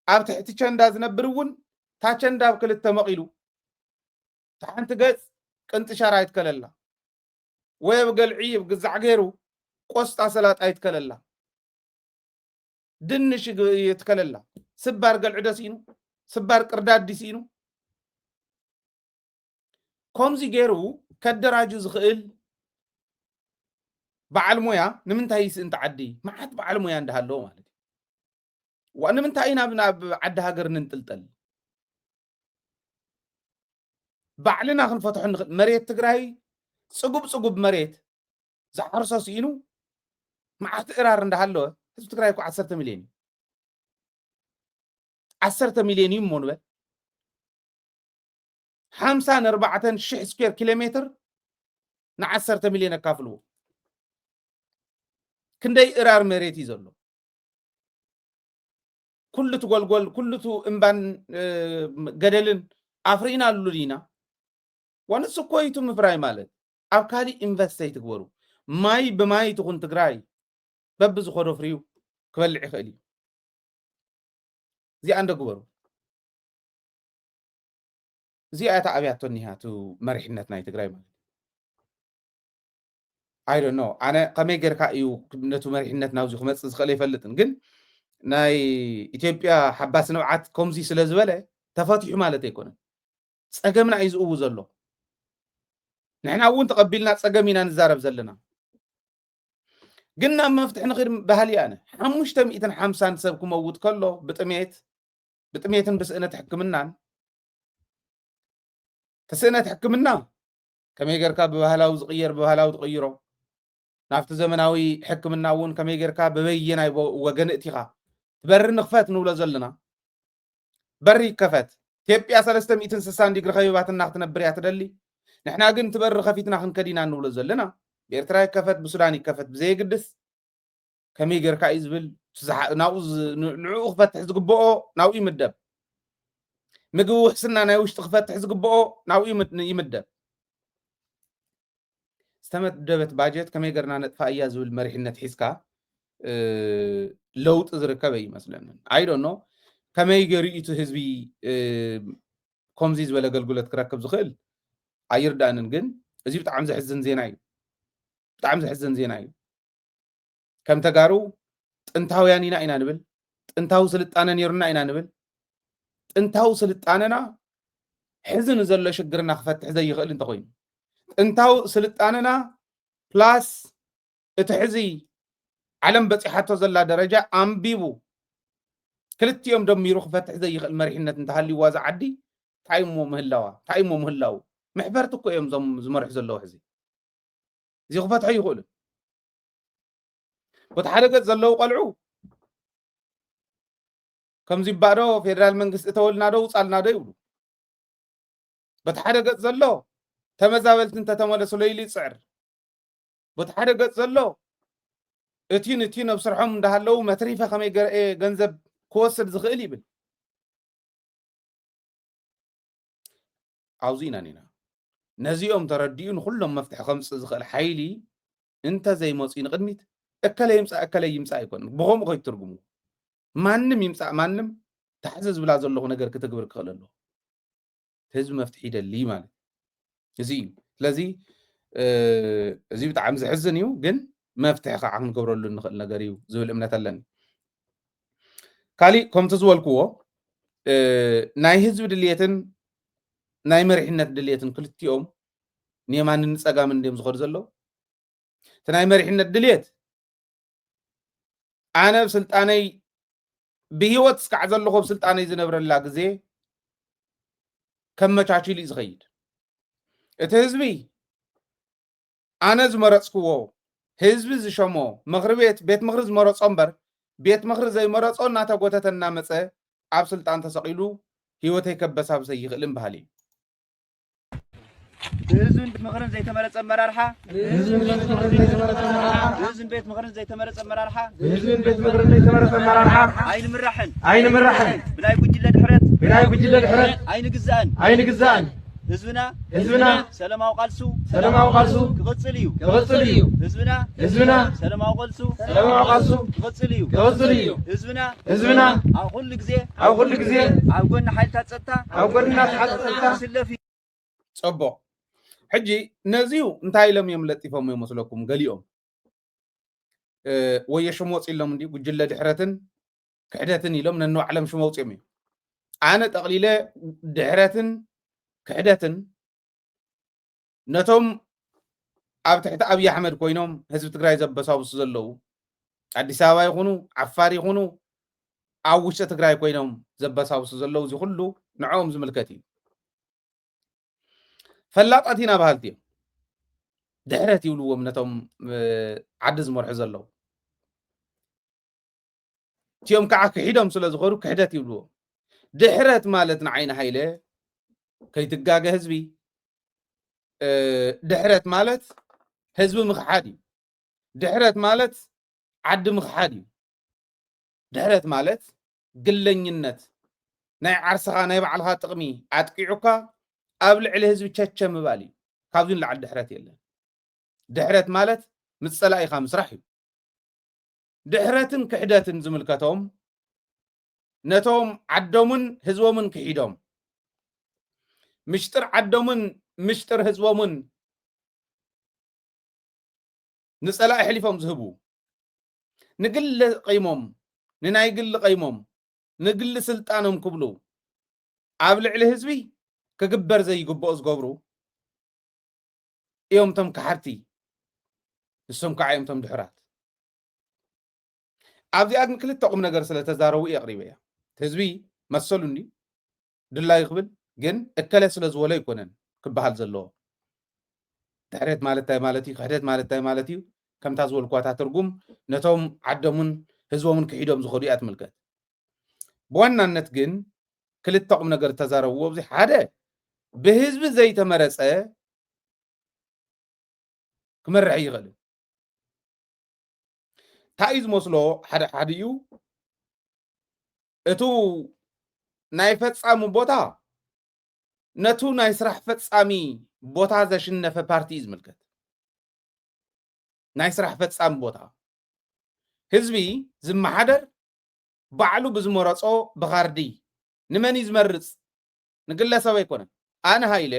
ኣብ ትሕቲ ቸንዳ ዝነብር እውን ታቸንዳ ኣብ ክልተ መቒሉ ሓንቲ ገፅ ቅንጥሻር ኣይትከለላ ወይ ኣብ ገልዒ ግዛዕ ገይሩ ቆስጣ ሰላጣ ኣይትከለላ ድንሽ ይትከለላ ስባር ገልዒ ደሲኢኑ ስባር ቅርዳድ ዲሲኢኑ ከምዚ ገይሩ ከደራጁ ዝኽእል በዓል ሞያ ንምንታይ ይስእንቲ ዓዲ መዓት በዓል ሞያ እንዳሃለዎ ማለት እዩ ዋ ንምንታይ ኢና ናብ ዓዲ ሃገር ንንጥልጠል ባዕልና ክንፈትሖ ንኽእል መሬት ትግራይ ፅጉብ ፅጉብ መሬት ዝሓርሶ ስኢኑ መዓት እራር እንዳሃለወ ህዝቢ ትግራይ እኮ ዓሰርተ ሚሊዮን እዩ ዓሰርተ ሚሊዮን እዩ እሞ ንበል ሓምሳ ንኣርባዕተን ሽሕ ስኩዌር ኪሎ ሜትር ንዓሰርተ ሚሊዮን ኣካፍልዎ ክንደይ እራር መሬት እዩ ዘሎ ኩሉ እቲ ጎልጎል ኩሉ እቲ እምባን ገደልን ኣፍሪእናሉ ዲና ዋንስ እኮ ይቱ ምፍራይ ማለት ኣብ ካሊእ ኢንቨስት ኣይትግበሩ ማይ ብማይ ትኹን ትግራይ በብዝኸዶ ፍርዩ ክበልዕ ይኽእል እዩ እዚኣ እንደ ግበሩ እዚኣ እታ ኣብያቶ እኒሃ እቲ መሪሕነት ናይ ትግራይ ማለት I don't know ኣነ ከመይ ጌርካ እዩ ነቲ መሪሕነት ናብዚ ክመፅእ ዝኽእል ኣይፈልጥን ግን ናይ ኢትዮጵያ ሓባስ ንብዓት ከምዚ ስለ ዝበለ ተፈቲሑ ማለት ኣይኮነን ፀገምና እዩ ዝእዉ ዘሎ ንሕና እውን ተቐቢልና ፀገም ኢና ንዛረብ ዘለና ግን ናብ መፍትሒ ንኽድ ባህሊ ኣነ ሓሙሽተ ሚእትን ሓምሳን ሰብ ክመውት ከሎ ብጥሜት ብጥሜትን ብስእነት ሕክምናን እቲ ስእነት ሕክምና ከመይ ጌርካ ብባህላዊ ዝቕየር ብባህላዊ ትቕይሮ ናብቲ ዘመናዊ ሕክምና እውን ከመይ ጌርካ ብበየናይ ወገን እቲኻ ትበሪ ንኽፈት ንብሎ ዘለና በሪ ይከፈት ኢትዮጵያ ሰለስተ ሚእትን ስሳን ዲግሪ ከቢባትና ክትነብር እያ ትደሊ ንሕና ግን ትበሪ ከፊትና ክንከድ ኢና ንብሎ ዘለና ብኤርትራ ይከፈት ብሱዳን ይከፈት ብዘየግድስ ከመይ ጌርካ እዩ ዝብል ናብኡ ንዕኡ ክፈትሕ ዝግብኦ ናብኡ ይምደብ ምግቢ ውሕስና ናይ ውሽጢ ክፈትሕ ዝግብኦ ናብኡ ይምደብ ዝተመደበት ባጀት ከመይ ገርና ነጥፋ እያ ዝብል መሪሕነት ሒዝካ ለውጢ ዝርከብ ኣይመስለንን ኣይዶኖ ከመይ ገይሩ እቲ ህዝቢ ከምዚ ዝበለ ኣገልግሎት ክረክብ ዝኽእል ኣይርዳእንን ግን እዚ ብጣዕሚ ዘሕዝን ዜና እዩ ብጣዕሚ ዘሕዝን ዜና እዩ ከም ተጋሩ ጥንታውያን ኢና ኢና ንብል ጥንታዊ ስልጣነ ነይሩና ኢና ንብል ጥንታዊ ስልጣነና ሕዚ ንዘሎ ሽግርና ክፈትሕ ዘይኽእል እንተኮይኑ ጥንታዊ ስልጣነና ፕላስ እቲ ሕዚ ዓለም በፂሓቶ ዘላ ደረጃ ኣንቢቡ ክልቲኦም ደሚሩ ክፈትሕ ዘይኽእል መሪሕነት እንተሃልይዋ እዛ ዓዲ እንታይ እሞ ምህላዋ እንታይ እሞ ምህላው መሕፈርቲ እኮ እዮም እዞም ዝመርሑ ዘለዉ ሕዚ እዚ ክፈትሖ ይኽእሉ በቲ ሓደ ገጽ ዘለዉ ቆልዑ ከምዚ ባዶ ፌደራል መንግስቲ እተወልና ዶ ውጻልና ዶ ይብሉ። በቲ ሓደ ገጽ ዘሎ ተመዛበልቲ እንተተመለሱ ለይሉ ይጽዕር። በቲ ሓደ ገጽ ዘሎ እቲን እቲን ኣብ ስርሖም እንዳሃለዉ መትሪፈ ከመይ ገርኤ ገንዘብ ክወስድ ዝኽእል ይብል። ኣብዚ ኢና ኒና ነዚኦም ተረዲኡ ንኩሎም መፍትሒ ከምጽእ ዝኽእል ሓይሊ እንተ ዘይመፅኡ ንቅድሚት እከለ ይምፃእ እከለ ይምፃእ ኣይኮን ብከምኡ ከይትርጉሙ ማንም ይምፃእ ማንም ታሕዘ ዝብላ ዘለኹ ነገር ክትግብር ክኽእል ኣለዎ ህዝቢ መፍትሒ ይደሊ ማለት እዚ እዩ ስለዚ እዚ ብጣዕሚ ዝሕዝን እዩ ግን መፍትሒ ከዓ ክንገብረሉ እንኽእል ነገር እዩ ዝብል እምነት ኣለኒ ካሊእ ከምቲ ዝበልክዎ ናይ ህዝቢ ድልየትን ናይ መሪሕነት ድልየትን ክልቲኦም ንየማንን ንፀጋምን እንዲዮም ዝኸዱ ዘለዉ እቲ ናይ መሪሕነት ድልየት ኣነ ብ ስልጣነይ ብሂወት እስካዕ ዘለኹ ብ ስልጣነይ ዝነብረላ ግዜ ከመቻችሉ እዩ ዝኸይድ እቲ ህዝቢ ኣነ ዝመረፅክዎ ህዝቢ ዝሸሞ ምኽሪ ቤት ቤት ምኽሪ ዝመረፆ እምበር ቤት ምኽሪ ዘይመረፆ እናተጎተተ እናመፀ ኣብ ስልጣን ተሰቒሉ ህይወተይ ከበሳብሰ ይኽእልን በሃሊ እዩ። ብህዝብን ቤት ምኽርን ዘይተመረፀ ኣመራርሓ ብህዝብን ቤት ምኽርን ዘይተመረፀ ኣመራርሓ ብህዝብን ቤት ምኽርን ዘይተመረፀ ኣመራርሓ ብህዝብን ቤት ምኽርን ዘይተመረፀ ኣመራርሓ ኣይንምራሕን ኣይንምራሕን ብናይ ጉጅለ ድሕረት ብናይ ጉጅለ ድሕረት ኣይንግዛእን ኣይንግዛእን ህዝብና ህዝብና ሰላማዊ ቃልሱ ሰላማዊ ቃልሱ ክቕፅል እዩ ክቕፅል እዩ ህዝብና ህዝብና ሰላማዊ ቃልሱ ሰላማዊ ቃልሱ ክቕፅል እዩ ክቕፅል እዩ ህዝብና ህዝብና ኣብ ኩሉ ግዜ ኣብ ኩሉ ግዜ ኣብ ጎኒ ሓይልታት ጸጥታ ኣብ ጎኒ ሓይልታት ጸጥታ ክስለፍ እዩ። ፅቡቕ ሕጂ ነዚዩ እንታይ ኢሎም እዮም ለጢፎም ይመስለኩም ገሊኦም ወየ ሽም ወፂሎም እንዲ ጉጅለ ድሕረትን ክሕደትን ኢሎም ነንባዕሎም ሽም ኣውፅኦም እዮም ኣነ ጠቕሊለ ድሕረትን ክሕደትን ነቶም ኣብ ትሕቲ ኣብይ ኣሕመድ ኮይኖም ህዝቢ ትግራይ ዘበሳብሱ ዘለዉ ኣዲስ ኣበባ ይኹኑ ዓፋር ይኹኑ ኣብ ውሽጢ ትግራይ ኮይኖም ዘበሳብሱ ዘለዉ እዚ ኩሉ ንዕኦም ዝምልከት እዩ ፈላጣት ኢና በሃልቲ እዮም ድሕረት ይብልዎም ነቶም ዓዲ ዝመርሑ ዘለዉ እቲኦም ከዓ ክሒዶም ስለ ዝኸዱ ክሕደት ይብልዎ ድሕረት ማለት ንዓይኒ ሃይለ ከይትጋገ ህዝቢ ድሕረት ማለት ህዝቢ ምኽሓድ እዩ ድሕረት ማለት ዓዲ ምኽሓድ እዩ ድሕረት ማለት ግለኝነት ናይ ዓርስኻ ናይ ባዕልኻ ጥቕሚ ኣጥቂዑካ ኣብ ልዕሊ ህዝቢ ቸቸ ምባል እዩ ካብዚ ንላዕሊ ድሕረት የለን ድሕረት ማለት ምስ ፀላኢኻ ምስራሕ እዩ ድሕረትን ክሕደትን ዝምልከቶም ነቶም ዓዶምን ህዝቦምን ክሒዶም ምሽጥር ዓዶምን ምሽጥር ህዝቦምን ንፀላኢ ኣሕሊፎም ዝህቡ ንግሊ ቀይሞም ንናይ ግሊ ቀይሞም ንግሊ ስልጣኖም ክብሉ ኣብ ልዕሊ ህዝቢ ክግበር ዘይግብኦ ዝገብሩ እዮም ቶም ከሓድቲ ንሶም ከዓ እዮም ቶም ድሑራት ኣብዚኣ ግን ክልተ ቁም ነገር ስለ ተዛረቡ እየ ኣቕሪበያ ህዝቢ መሰሉ እንዲ ድላዩ ክብል ግን እከለ ስለ ዝበሎ ኣይኮነን ክበሃል ዘለዎ ድሕረት ማለት እንታይ ማለት እዩ ክሕደት ማለት እንታይ ማለት እዩ ከምታ ዝበልኳታ ትርጉም ነቶም ዓዶምን ህዝቦምን ክሒዶም ዝኸዱ እያ ትምልከት ብዋናነት ግን ክልተ ቁም ነገር ተዛረብዎ ኣብዚ ሓደ ብህዝቢ ዘይተመረፀ ክመርሕ ይኽእል እንታይ እዩ ዝመስሎ ሓደ ሓዲኡ እቱ ናይ ፈፃሚ ቦታ ነቱ ናይ ስራሕ ፈፃሚ ቦታ ዘሽነፈ ፓርቲ እዩ ዝምልከት ናይ ስራሕ ፈፃሚ ቦታ ህዝቢ ዝመሓደር ባዕሉ ብዝመረፆ ብኻርዲ ንመን እዩ ዝመርፅ ንግለሰብ ኣይኮነን ኣነ ሃይለ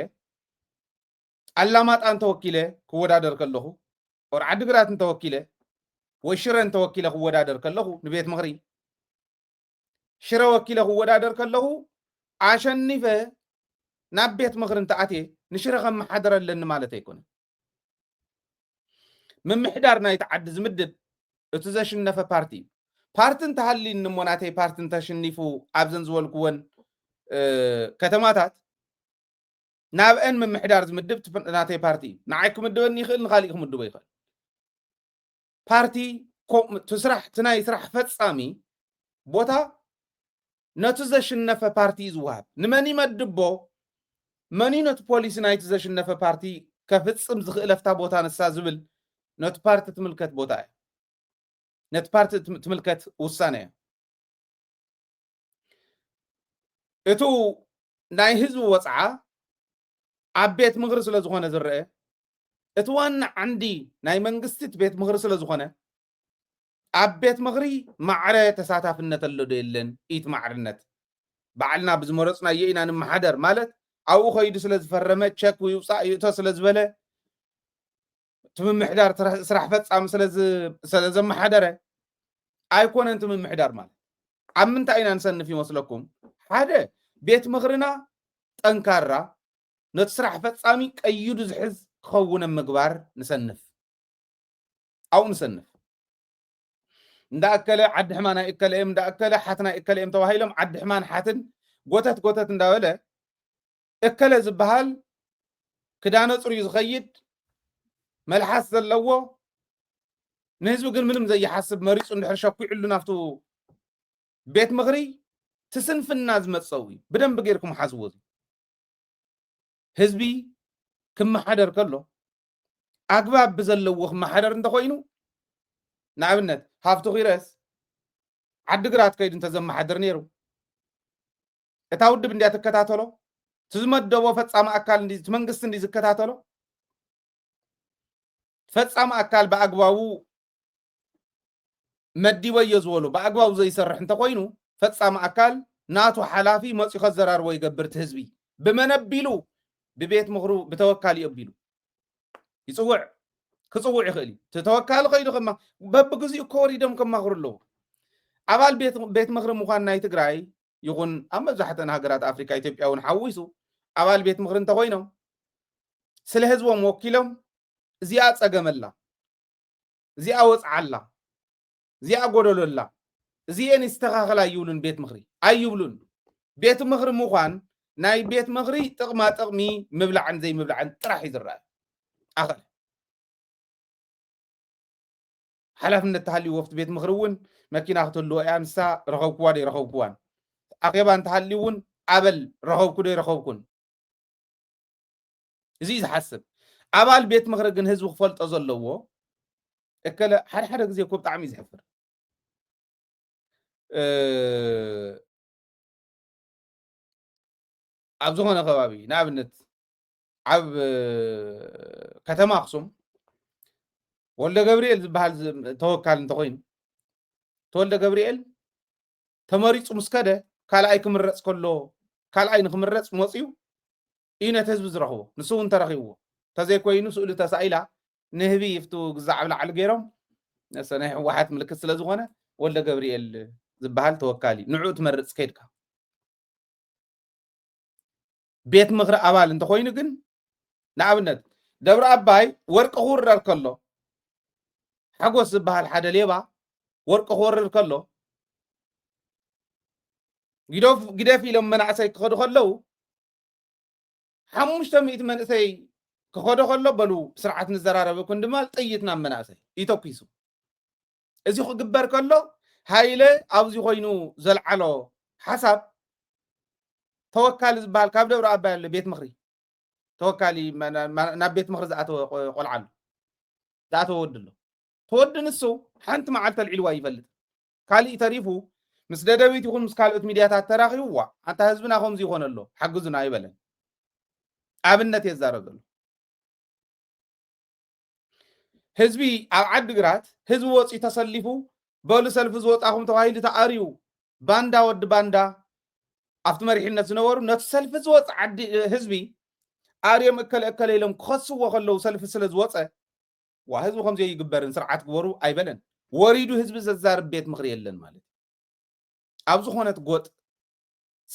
ኣላማጣ እንተወኪለ ክወዳደር ከለኹ ኦር ዓዲግራት እንተወኪለ ወይ ሽረ እንተወኪለ ክወዳደር ከለኹ ንቤት ምኽሪ ሽረ ወኪለ ክወዳደር ከለኹ ኣሸኒፈ ናብ ቤት ምኽሪ እንተኣትየ ንሽረ ከመሓደር ኣለኒ ማለት ኣይኮነን ምምሕዳር ናይቲ ዓዲ ዝምድብ እቲ ዘሽነፈ ፓርቲ እዩ ፓርቲ እንተሃልዩኒ እሞ ናተይ ፓርቲ እንተሽኒፉ ኣብዘን ዝበልክወን ከተማታት ናብአን ምምሕዳር ዝምድብ ናተይ ፓርቲ እዩ ንዓይ ክምድበኒ ይኽእል ንካሊእ ክምድቦ ይኽእል ፓርቲ ኮ- እቲ ስራሕ እቲ ናይ ስራሕ ፈጻሚ ቦታ ነቲ ዘሽነፈ ፓርቲ እዩ ዝወሃብ። ንመን ይመድቦ? መን እዩ ነቲ ፖሊሲ ናይቲ ዘሽነፈ ፓርቲ ከፍጽም ዝኽእል ኣብታ ቦታ ንሳ ዝብል ነቲ ፓርቲ ትምልከት ቦታ እያ። ነቲ ፓርቲ ትም- ትምልከት ውሳነ እያ። እቱ ናይ ህዝቢ ወፅዓ ኣብ ቤት ምኽሪ ስለ ዝኾነ ዝረአ፣ እቲ ዋና ዓንዲ ናይ መንግስቲ እቲ ቤት ምኽሪ ስለ ዝኾነ፣ ኣብ ቤት ምኽሪ ማዕረ ተሳታፍነት ኣሎ ዶ የለን? ኢት ማዕርነት ባዕልና ብዝመረፅናዮ ኢና ንመሓደር ማለት ኣብኡ ከይዱ ስለ ዝፈረመ ቸክ ይውፃእ ይእቶ ስለ ዝበለ እቲ ምምሕዳር ስራሕ ፈፃሚ ስለ ዘመሓደረ ኣይኮነን። እቲ ምምሕዳር ማለት ኣብ ምንታይ ኢና ንሰንፍ ይመስለኩም? ሓደ ቤት ምኽርና ጠንካራ ነቲ ስራሕ ፈፃሚ ቀይዱ ዝሕዝ ክኸውን ኣብ ምግባር ንሰንፍ ኣብኡ ንሰንፍ እንዳእከለ ዓዲ ሕማ ናይ እከለ እዮም እንዳእከለ ሓት ናይ እከለ እዮም ተባሂሎም ዓዲ ሕማን ሓትን ጎተት ጎተት እንዳበለ እከለ ዝበሃል ክዳነ ፅሩይ ዝኸይድ መልሓስ ዘለዎ ንህዝቢ ግን ምንም ዘይሓስብ መሪፁ እንድሕር ሸኩዕሉ ናብቱ ቤት ምኽሪ ትስንፍና ዝመፀው እዩ። ብደንብ ገይርኩም ሓዝዎ። ህዝቢ ክመሓደር ከሎ ኣግባብ ብዘለዎ ክመሓደር እንተኮይኑ ንኣብነት ሃፍቱ ኪረስ ዓዲግራት ከይዱ እንተዘመሓድር ነይሩ እታ ውድብ እንዲያ ትከታተሎ እቲ ዝመደቦ ፈፃሚ ኣካል እቲ መንግስቲ እንዲ ዝከታተሎ ፈፃሚ ኣካል ብኣግባቡ መዲበዮ ዝበሎ ብኣግባቡ ዘይሰርሕ እንተኮይኑ ፈፃሚ ኣካል ናቱ ሓላፊ መፅኡ ከዘራርቦ ይገብር እቲ ህዝቢ ብመን ኣቢሉ ብቤት ምኽሩ ብተወካሊ ኣቢሉ ይፅውዕ ክፅውዕ ይኽእል እዩ እቲ ተወካሊ ከይዱ ከማ በብግዚኡ እኮ ወሪዶም ከማኽሩ ኣለዎ ኣባል ቤት ምኽሪ ምዃን ናይ ትግራይ ይኹን ኣብ መብዛሕተን ሃገራት ኣፍሪካ ኢትዮጵያ እውን ሓዊሱ ኣባል ቤት ምኽሪ እንተኮይኖም ስለ ህዝቦም ወኪሎም እዚኣ ፀገመላ እዚኣ ወፅዓላ እዚኣ ጎደሎላ እዚኤን ይስተኻኸል ኣይብሉን ቤት ምኽሪ ኣይብሉን ቤት ምኽሪ ምዃን ናይ ቤት ምኽሪ ጥቕማ ጥቕሚ ምብላዕን ዘይምብላዕን ጥራሕ እዩ ዝረኣዩ ኣኸለ ሓላፍነት ተሃልዩ ወፍቲ ቤት ምኽሪ እውን መኪና ክትህልዎ እያ ንሳ ረኸብክዋ ዶ ረኸብክዋን ኣኼባ እንተሃልዩ እውን ኣበል ረኸብኩ ዶ ረኸብኩን እዚ እዩ ዝሓስብ ኣባል ቤት ምኽሪ ግን ህዝቢ ክፈልጦ ዘለዎ እከለ ሓደ ሓደ ግዜ እኮ ብጣዕሚ እዩ ዝሕፍር ኣብ ዝኾነ ከባቢ ንኣብነት ኣብ ከተማ ኣክሱም ወልደ ገብርኤል ዝበሃል ተወካል እንተኮይኑ ተወልደ ገብርኤል ተመሪፁ ምስ ከደ ካልኣይ ክምረፅ ከሎ ካልኣይ ንክምረፅ መፅዩ እዩ ነቲ ህዝቢ ዝረኽቦ ንሱ እውን ተረኺብዎ ተዘይኮይኑ ስእሉ ተሳኢላ ንህቢ ይፍቱ ግዛዕ ኣብ ላዕሊ ገይሮም ናይ ህወሓት ምልክት ስለ ዝኾነ ወልደ ገብርኤል ዝበሃል ተወካሊ ንዑ ትመርፅ ከድካ ቤት ምኽሪ ኣባል እንተኾይኑ ግን ንኣብነት ደብረ ኣባይ ወርቂ ክውረር ከሎ ሓጎስ ዝበሃል ሓደ ሌባ ወርቂ ክወርር ከሎ ግደፍ ኢሎም መናእሰይ ክኸዱ ከለዉ ሓሙሽተ ሚእቲ መንእሰይ ክኸዶ ከሎ በሉ ስርዓት ንዘራረበኩም ድማ ጥይት ናብ መናእሰይ ይተኩሱ እዚ ክግበር ከሎ ሃይለ ኣብዚ ኮይኑ ዘልዓሎ ሓሳብ ተወካሊ ዝበሃል ካብ ደብረ ኣባይ ኣሎ ቤት ምኽሪ ተወካሊ ናብ ቤት ምኽሪ ዝኣተወ ቆልዓ ኣሎ ዝኣተወ ወዲ ኣሎ ተወዲ ንሱ ሓንቲ መዓልቲ ኣልዒልዋ ይፈልጥ ካሊእ ተሪፉ ምስ ደደቢት ይኹን ምስ ካልኦት ሚድያታት ተራኺብዋ ኣንታ ህዝብና ከምዚ ይኾነ ኣሎ ሓግዙና ኣይበለን ኣብነት የዛረብ ዘሎ ህዝቢ ኣብ ዓዲ ግራት ህዝቢ ወፂኡ ተሰሊፉ በሉ ሰልፊ ዝወፃኹም ተባሂሉ ተኣርዩ ባንዳ ወዲ ባንዳ ኣብቲ መሪሕነት ዝነበሩ ነቲ ሰልፊ ዝወፅ ዓዲ ህዝቢ ኣርዮም እከለ እከለ ኢሎም ክኸስዎ ከለዉ ሰልፊ ስለ ዝወፀ ዋ ህዝቢ ከምዚ ይግበርን ስርዓት ግበሩ ኣይበለን ወሪዱ ህዝቢ ዘዛርብ ቤት ምኽሪ የለን ማለት ኣብ ዝኾነት ጎጥ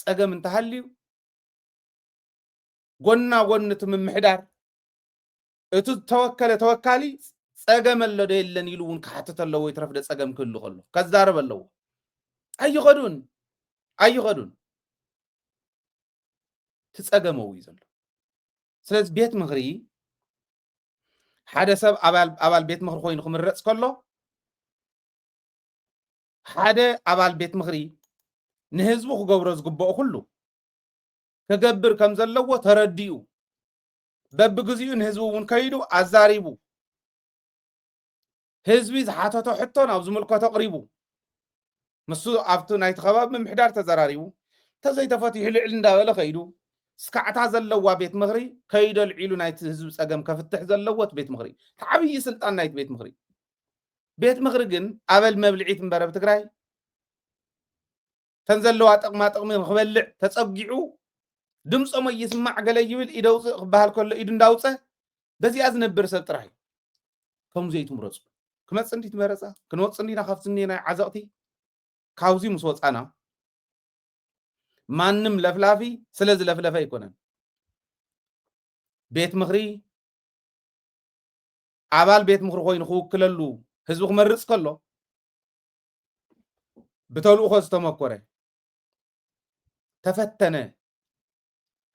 ፀገም እንተሃልዩ ጎና ጎኒ እቲ ምምሕዳር እቲ ዝተወከለ ተወካሊ ፀገም ኣሎ ዶ የለን ኢሉ እውን ክሓትት ኣለዎ ይትረፍደ ፀገም ክህሉ ከሎ ከዛረብ ኣለዎ ኣይኸዱን ኣይኸዱን ትፀገመው እዩ ዘሎ ስለዚ ቤት ምኽሪ ሓደ ሰብ ኣባል ቤት ምኽሪ ኮይኑ ክምረፅ ከሎ ሓደ ኣባል ቤት ምኽሪ ንህዝቡ ክገብሮ ዝግብኦ ኩሉ ክገብር ከም ዘለዎ ተረዲኡ፣ በብግዚኡ ንህዝቡ እውን ከይዱ ኣዛሪቡ፣ ህዝቢ ዝሓተቶ ሕቶ ናብ ዝምልከቶ ኣቕሪቡ፣ ምስ ኣብቲ ናይቲ ከባቢ ምምሕዳር ተዘራሪቡ፣ እንተዘይተፈቲሑ ልዕል እንዳበለ ከይዱ፣ ስካዕታ ዘለዋ ቤት ምኽሪ ከይዱ ኣልዒሉ ናይቲ ህዝቢ ጸገም ከፍትሕ ዘለዎ እቲ ቤት ምኽሪ እዩ። እቲ ዓብዪ ስልጣን ናይቲ ቤት ምኽሪ እዩ። ቤት ምኽሪ ግን ኣበል መብልዒት እምበር ኣብ ትግራይ፣ እተን ዘለዋ ጥቕማ ጥቕሚ ክበልዕ ተጸጊዑ፣ ድምጾም ኣይስማዕ ገለ ይብል፣ ኢደ ኣውፅእ ክበሃል ከሎ ኢዱ እንዳውፀ በዚኣ ዝነብር ሰብ ጥራሕ እዩ። ከምዚ ኣይትምረፁ። ክመፅእ እንዲ መረፃ፣ ክንወፅእ እንዲና ካብቲ እኒአናዮ ዓዘቕቲ። ካብዚ ምስ ወፃና፣ ማንም ለፍላፊ ስለ ዝለፍለፈ ኣይኮነን። ቤት ምኽሪ፣ ኣባል ቤት ምኽሪ ኮይኑ ክውክለሉ ህዝቢ ክመርፅ ከሎ፣ ብተልእኾ ዝተመኮረ፣ ተፈተነ፣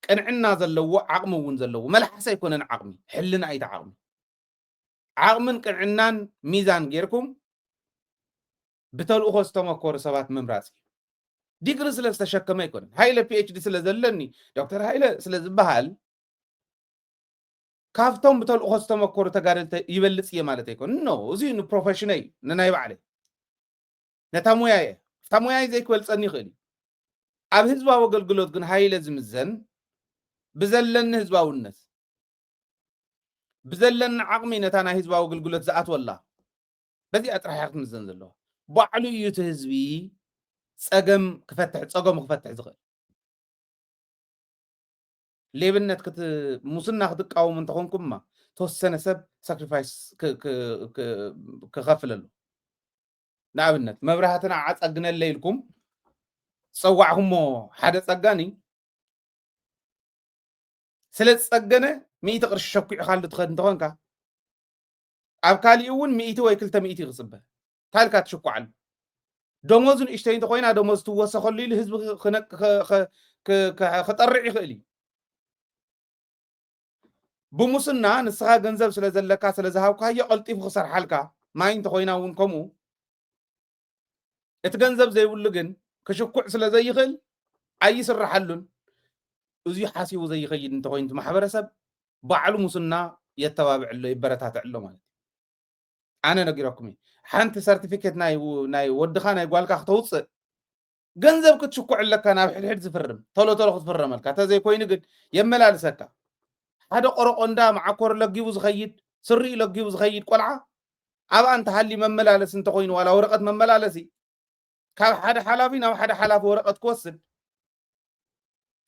ቅንዕና ዘለዎ፣ ዓቕሚ እውን ዘለዎ፣ መልሓስ ኣይኮነን ዓቕሚ፣ ሕልና እዩ እቲ ዓቕሚ። ዓቕምን ቅንዕናን ሚዛን ጌርኩም ብተልእኾ ዝተመኮሩ ሰባት ምምራፅ እዩ። ዲግሪ ስለ ዝተሸከመ ኣይኮነን። ሃይለ ፒ ኤች ዲ ስለ ዘለኒ፣ ዶክተር ሃይለ ስለ ዝበሃል፣ ካብቶም ብተልእኾ ዝተመኮሩ ተጋደልቲ ይበልፅ እየ ማለት ኣይኮነን። ኖ፣ እዚ ንፕሮፌሽነይ፣ ንናይ ባዕለይ። ነታ ሞያየ፣ ኣብታ ሞያየ ዘይክበልፀኒ ይኽእል እዩ። ኣብ ህዝባዊ ኣገልግሎት ግን ሃይለ ዝምዘን ብዘለኒ ህዝባውነት፣ ብዘለኒ ዓቕሚ ነታ ናይ ህዝባዊ ኣገልግሎት ዝኣትወላ፣ በዚኣ ጥራሕ እያ ክትምዘን ዘለዋ። ባዕሉ እዩ እቲ ህዝቢ ጸገም ክፈትሕ፣ ጸገሙ ክፈትሕ ዝኽእል። ሌብነት ክት-፣ ሙስና ክትቃወሙ እንተኾንኩምማ፣ ተወሰነ ሰብ ሳክሪፋይስ ክ-፣ ክ-፣ ክ-፣ ክኸፍል ኣሎ። ንኣብነት፣ መብራህትና ዓጸግነለ ኢልኩም ዝጸዋዕኩሞ ሓደ ጸጋኒ፣ ስለ ዝጸገነ፣ ሚእቲ ቅርሺ ሸኩዕኻሉ ትኸድ እንተኾንካ፣ ኣብ ካሊእ እውን ሚእቲ ወይ ክልተ ሚእቲ ክጽበ። እንታይ ኢልካ ትሽኩዓሉ? ደሞዙ ንእሽተይ እንተኾይና፣ ደሞዝ ትወሰኸሉ ኢሉ ህዝቢ ክነ-፣ ኸ-፣ ኸ-፣ ኸ-፣ ኸ-፣ ክጠርዕ ይኽእል እዩ። ብሙስና ንስኻ ገንዘብ ስለ ዘለካ፣ ስለ ዝሃብካዮ፣ ቀልጢፉ ክሰርሓልካ፣ ማይ እንተኾይና እውን ከምኡ፣ እቲ ገንዘብ ዘይብሉ ግን ክሽኩዕ ስለ ዘይኽእል ኣይስርሓሉን። እዚ ሓሲቡ ዘይኸይድ እንተኾይኑ፣ እቲ ማሕበረሰብ ባዕሉ ሙስና የተባብዕ ኣሎ፣ ይበረታትዕ ኣሎ ማለት እዩ። ኣነ ነጊረኩም እየ። ሓንቲ ሰርቲፊኬት ናይ ው-፣ ናይ ወድኻ ናይ ጓልካ ክተውፅእ፣ ገንዘብ ክትሽኩዕ ኣለካ፣ ናብ ሕድሕድ ዝፍርም፣ ቶሎ ቶሎ ክትፍረመልካ። እንተዘይኮይኑ ግን የመላልሰካ። ሓደ ቆረቆንዳ መዓኮር ለጊቡ ዝኸይድ፣ ስሪኡ ለጊቡ ዝኸይድ ቆልዓ፣ ኣብኣ እንተሃልዩ መመላለሲ እንተኾይኑ፣ ዋላ ወረቐት መመላለሲ፣ ካብ ሓደ ሓላፊ ናብ ሓደ ሓላፊ ወረቐት ክወስድ፣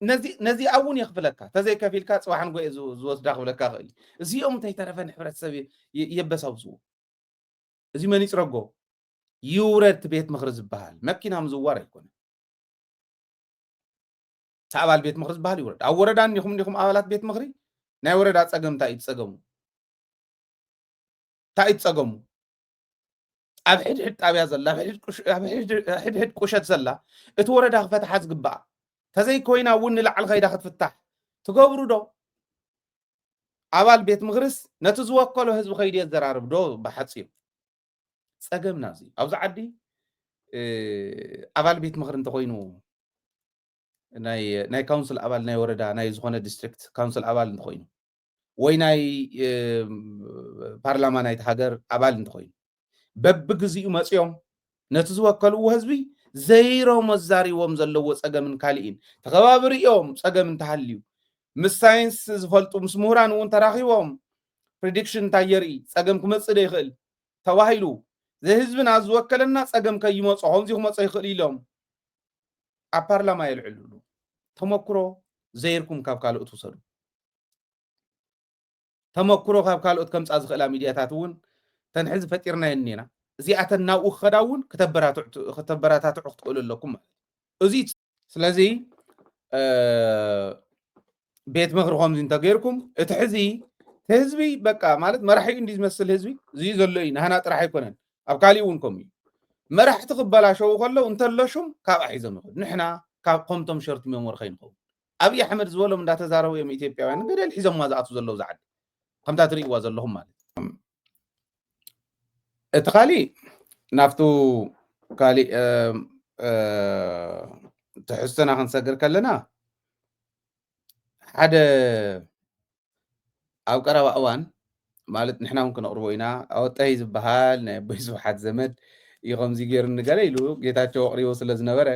ነዚ፣ ነዚኣ እውን የኽፍለካ። ተዘይከፊልካ፣ ጽባሕ ንጎ እየ ዝ-፣ ዝወስዳ ክብለካ ይኽእል እዩ። እዚኦም እንተይተረፈ ንሕብረተሰብ የ-፣ የ-፣ የበሳብስዎ። እዚ መን ይጽረጎ? ይውረድ እቲ ቤት ምኽሪ ዝበሃል። መኪና ምዝዋር ኣይኮነን። እቲ ኣባል ቤት ምኽሪ ዝበሃል ይውረድ። ኣብ ወረዳ እኒኹም፣ እንዲኹም ኣባላት ቤት ምኽሪ፣ ናይ ወረዳ ጸገም እንታይ እዩ ትጸገሙ? እንታይ እዩ ትጸገሙ? ኣብ ሕድሕድ ጣብያ ዘላ፣ ኣብ ሕድሕድ ቁሽ-፣ ኣብ ሕድሕድ፣ ሕድሕድ ቁሸት ዘላ፣ እቲ ወረዳ ክፈትሓ ዝግባኣ። ተዘይኮይና እውን ንላዕሊ ከይዳ ክትፍታሕ ትገብሩ ዶ? ኣባል ቤት ምኽርስ ነቲ ዝወከሎ ህዝቢ ከይዱ የዘራርብ ዶ? ብሓጺሩ ጸገምና እዚ። ኣብዚ ዓዲ፣ እ፣ ኣባል ቤት ምኽሪ እንተኾይኑ፣ ናይ፣ ናይ ካውንስል ኣባል፣ ናይ ወረዳ፣ ናይ ዝኾነ ዲስትሪክት ካውንስል ኣባል እንተኾይኑ፣ ወይ ናይ፣ እ፣ ፓርላማ ናይቲ ሃገር ኣባል እንተኾይኑ፣ በብግዚኡ መጺኦም ነቲ ዝወከልዎ ህዝቢ ዘይሮም ኣዛሪቦም ዘለዎ ጸገምን ካሊእን ተኸባብሪ እዮም። ጸገም እንተሃልዩ ምስ ሳይንስ ዝፈልጡ ምስ ምሁራን እውን ተራኺቦም ፕሪዲክሽን እንታይ የርኢ፣ ጸገም ክመጽእ ዶ ይኽእል ተባሂሉ፣ እዚ ህዝብና ዝወከለና ጸገም ከይመጾ ከምዚ ክመጾ ይኽእል ኢሎም ኣብ ፓርላማ የልዕልሉ። ተመክሮ ዘይርኩም ካብ ካልኦት ውሰዱ። ተመክሮ ካብ ካልኦት ከምጻ ዝኽእላ ሚድያታት እውን ተን ሕዚ ፈጢርናየን እኒና። እዚኣተን ናብኡ ክኸዳ እውን ክተበራትዑ፣ ክተበራታትዑ ክትኽእሉ ኣለኩም ማለት እዩ። እዚ፣ ስለዚ፣ እ፣ ቤት ምኽሪ ከምዚ እንተገይርኩም፣ እቲ ሕዚ፣ እቲ ህዝቢ በቃ ማለት መራሒኡ እንዲ ዝመስል ህዝቢ፣ እዚ ዘሎ እዩ፣ ናህና ጥራሕ ኣይኮነን። ኣብ ካሊእ እውን ከምኡ እዩ። መራሕቲ ክበላሸዉ ከለዉ እንተለሹም ካብኣ ሒዞም ይኸዱ። ንሕና ካብ ከምቶም ሸርት ሜሞሪ ከይንኸውን። ኣብይ ኣሕመድ ዝበሎም እንዳተዛረቡ እዮም ኢትዮጵያውያን ገደል ሒዞምዋ ዝኣትዉ ዘለዉ እዛ ዓዲ። ከምታ ትርእይዋ ዘለኹም ማለት እዩ። እቲ ካሊእ ናብቱ ካሊእ፣ እ፣ እ፣ ትሕዝቶና ክንሰግር ከለና፣ ሓደ ኣብ ቀረባ እዋን፣ ማለት ንሕና እውን ክነቕርቦ ኢና፣ ኣወጣይ ዝበሃል ናይ ኣቦይ ስብሓት ዘመድ እዩ ከምዚ ገይሩኒ ገለ ኢሉ ጌታቸው ኣቕሪቦ ስለ ዝነበረ፣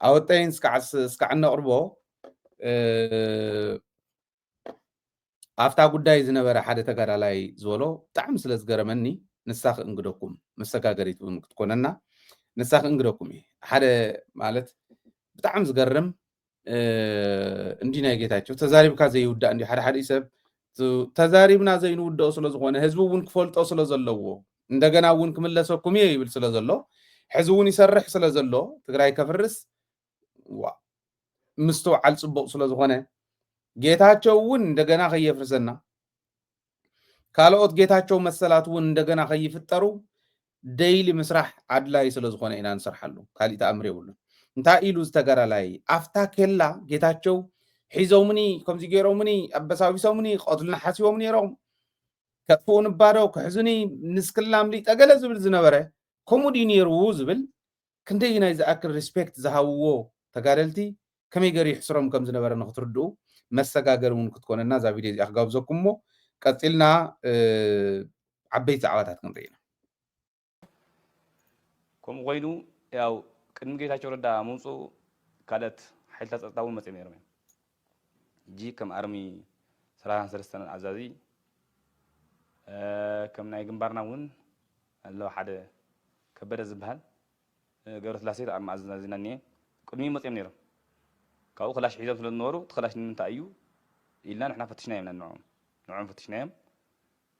ኣወጣይን እስካዕ፣ እስካዕ እነቕርቦ፣ እ፣ ኣብታ ጉዳይ ዝነበረ ሓደ ተጋዳላይ ዝበሎ ብጣዕሚ ስለ ዝገረመኒ፣ ንሳ ክእንግደኩም፣ መሰጋገሪት እውን ክትኮነና፣ ንሳ ክእንግደኩም እየ። ሓደ፣ ማለት፣ ብጣዕሚ ዝገርም፣ እ፣ እንዲ ናይ ጌታቸው ተዛሪብካ ዘይውዳእ እንዲ ሓደ ሓደ ሰብ፣ ቱ-፣ ተዛሪብና ዘይንውድኦ ስለ ዝኾነ፣ ህዝቢ እውን ክፈልጦ ስለ ዘለዎ፣ እንደገና እውን ክምለሰኩም እየ ይብል ስለ ዘሎ፣ ሕዚ እውን ይሰርሕ ስለ ዘሎ፣ ትግራይ ከፍርስ፣ ዋ፣ ምስትውዓል ጽቡቕ ስለ ዝኾነ፣ ጌታቸው እውን እንደገና ከየፍርሰና፣ ካልኦት ጌታቸው መሰላት እውን እንደገና ከይፍጠሩ፣ ደይሊ ምስራሕ ኣድላይ ስለ ዝኾነ ኢና ንሰርሓሉ። ካሊእ ተኣምር የብሉን። እንታይ ኢሉ ዝተጋዳላይ? ኣፍታ ኬላ ጌታቸው ሒዞምኒ፣ ከምዚ ገይሮምኒ፣ ኣበሳቢሶምኒ፣ ቀትልና ሓሲቦም ነይሮም፣ ከጥፍኡኒ ባዶ፣ ክሕዙኒ፣ ንስክላ ኣምሊጠ፣ ገለ ዝብል ዝነበረ፣ ከምኡ ድዩ ነይሩ ዝብል፣ ክንደይ ናይ ዝኣክል ሪስፔክት ዝሃብዎ ተጋደልቲ፣ ከመይ ገይሩ ይሕስሮም ከም ዝነበረ ንክትርድኡ፣ መሰጋገሪ እውን ክትኮነና እዛ ቪድዮ እዚኣ ክጋብዘኩም እሞ፣ ቀጺልና፣ እ፣ ዓበይቲ ዛዕባታት ክንርኢ ኢና። ከምኡ ኮይኑ፣ ያው፣ ቅድሚ ጌታቸው ረዳ ምውፅኡ ካልኦት ሓይልታት ጸጥታ እውን መጺኦም ነይሮም እዮም። ሕጂ ከም ኣርሚ ሰላሳን ሰለስተን ኣዛዚ፣ እ፣ ከም ናይ ግንባርና እውን ኣሎ ሓደ ከበደ ዝበሃል፣ እ፣ ገብረስላሴ፣ ኣርሚ ኣዛዚና እኒኤ። ቅድሚኡ መጺኦም ነይሮም። ካብኡ ክላሽ ሒዞም ስለ ዝነበሩ፣ እቲ ክላሽ ንምንታይ እዩ ኢልና ንሕና ፈትሽናዮም ኢና ንዕኦም። ንዕኦም ፈትሽናዮም።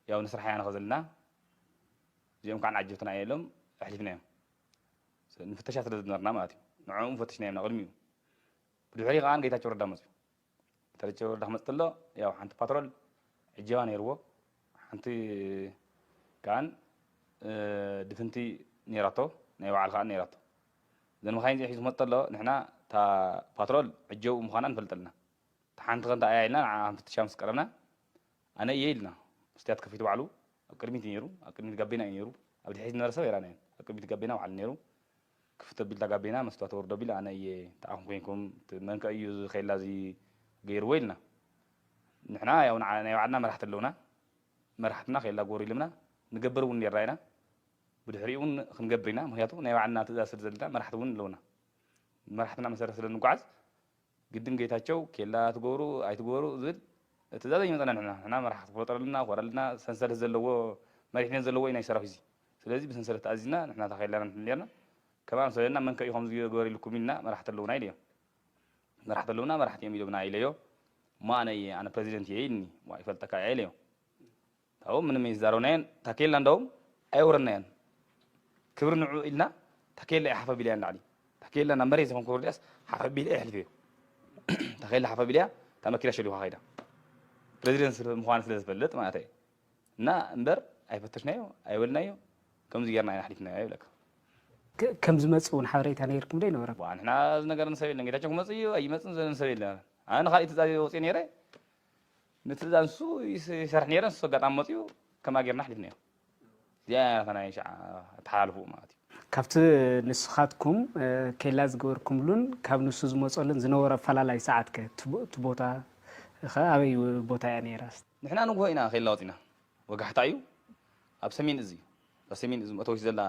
ያው ንስራሕ ኢና ንኸ ዘለና፣ እዚኦም ከዓ ንዓጀብትና እዮም ኢሎም ኣሕሊፍናዮም። ንፍተሻ ስለ ዝነበርና ማለት እዩ። ንዕኦም ፈትሽናዮም ኢና ቅድሚኡ። ብድሕሪ ከዓ ጌታቸው ረዳ መፅዩ። ጌታቸው ረዳ ክመፅእ ከሎ፣ ያው ሓንቲ ፓትሮል ዕጀባ ነይርዎ። ሓንቲ ከዓን፣ እ፣ ድፍንቲ ነይራቶ፣ ናይ ባዕሉ ከዓ ነይራቶ። እዘን መኻይን እዚኣ ሒዙ ክመፅእ ከሎ፣ ንሕና እታ ፓትሮል ዕጀብኡ ምዃና ንፈልጥ ኣለና። እታ ሓንቲ ከ እንታይ እያ ኢልና ንዓ ክንፍትሻ ምስ ቀረብና፣ ኣነ እየ ኢልና። መስትያት ከፊቱ ባዕሉ ኣብ ቅድሚት እዩ ነይሩ፣ ኣብ ቅድሚት ጋቤና እዩ ነይሩ። ኣብ ድሕሪት ዝነበረ ሰብ ኣይረኣናዮን። ኣብ ቅድሚት ጋቤና ባዕሉ ነይሩ። ክፍት ኣቢልታ ጋቤና፣ መስትዋት ወርዶ ኣቢሉ፣ ኣነ እየ፣ እንታይ ኢኹም ኮይንኩም፣ እቲ መን ከ እዩ እዚ ኬላ እዚ ገይርዎ ኢልና። ንሕና ያው ንዓ-፣ ናይ ባዕልና መራሕቲ ኣለውና። መራሕትና ኬላ ግበሩ ኢሎምና፣ ንገብር እውን ነርና ኢና። ብድሕሪኡ እውን ክንገብር ኢና። ምኽንያቱ ናይ ባዕልና ትእዛዝ ስለ ዘለና፣ መራሕቲ እውን ኣለውና። መራሕትና መሰረት ስለ እንጓዓዝ፣ ግድን ጌታቸው ኬላ ትገብሩ ኣይትገብሩ ዝብል ትእዛዝ ኣይመፀና። ንሕና፣ ንሕና መራሕቲ ክፈጠረልና፣ ኮረልና፣ ሰንሰለት ዘለዎ መሪሕነት ዘለዎ እዩ ናይ ሰራዊት እዚ። ስለዚ ብሰንሰለት ተኣዚዝና፣ ንሕና እታ ኬላ ኢና ንሕሉ ነርና። ከም ኣምሰለና፣ መን ከ እዩ ከምዚ ግበር ኢልኩም ኢልና፣ መራሕቲ ኣለውና ኢለዮ። መራሕቲ ኣለውና፣ መራሕቲ እዮም ኢሎምና ኢለዮ። እሞ ኣነ እየ፣ ኣነ ፕረዚደንት እየ ኢልኒ። ዋ፣ ይፈልጠካ እየ ኢለዮ። ታው ምንም ኣይዛረብናዮን። ታኬላ እንዳውም ኣየውረድናዮን። ክብሪ ንዑ ኢልና፣ ታኬላ እየ ሓፍ ኣቢለያ ንላዕሊ። ታኬላ ናብ መሬት ዝኾንኩ ወርዲያስ ሓፍ ኣቢለ እየ ኣሕሊፈዮ። ታኬላ ሓፍ ኣቢለያ፣ እታ መኪና ሸሊኻ ከይዳ። ፕረዚደንት ስለ-፣ ምዃኑ ስለ ዝፈልጥ ማለት እየ። እና እምበር ኣይፈተሽናዮ፣ ኣይበልናዮ፣ ከምዚ ጌርና ኢና ኣሕሊፍናዮ ይብለካ። ከ-፣ ከም ዝመጽእ እውን ሓበሬታ ነይርኩም ዶ ኣይነበረን? ዋ፣ ንሕና ዝነገረኒ ሰብ የለን። ጌታቸው ክመጽእ እዩ ኣይመጽእን ዝብለኒ ሰብ የለን። ኣነ ንኻሊእ ትእዛዝ ወፅየ ነይረ። ንትእዛዝ ንሱ ይስ-፣ ይሰርሕ ነይረ፣ ንሱ ኣጋጣሚ መፅዩ፣ ከምኣ ጌርና ኣሕሊፍናዮ። እዚኣ እያ ናታ ናይ ሻዕ ኣተሓላልፍኡ ማለት እዩ። ካብቲ ንስኻትኩም፣ እ፣ ኬላ ዝገበርኩምሉን ካብ ንሱ ዝመፀሉን ዝነበረ ኣፈላላይ ሰዓት ከ? እቲ ቦ-፣ እቲ ቦታ ኸ ኣበይ ቦታ እያ ነይራ? ንሕና ንግሆ ኢና ኬላ ወፂና። ወጋሕታ እዩ። ኣብ ሰሜን እዚ እዩ። ኣብ ሰሜን እዚ መእተዊት ዘላ፣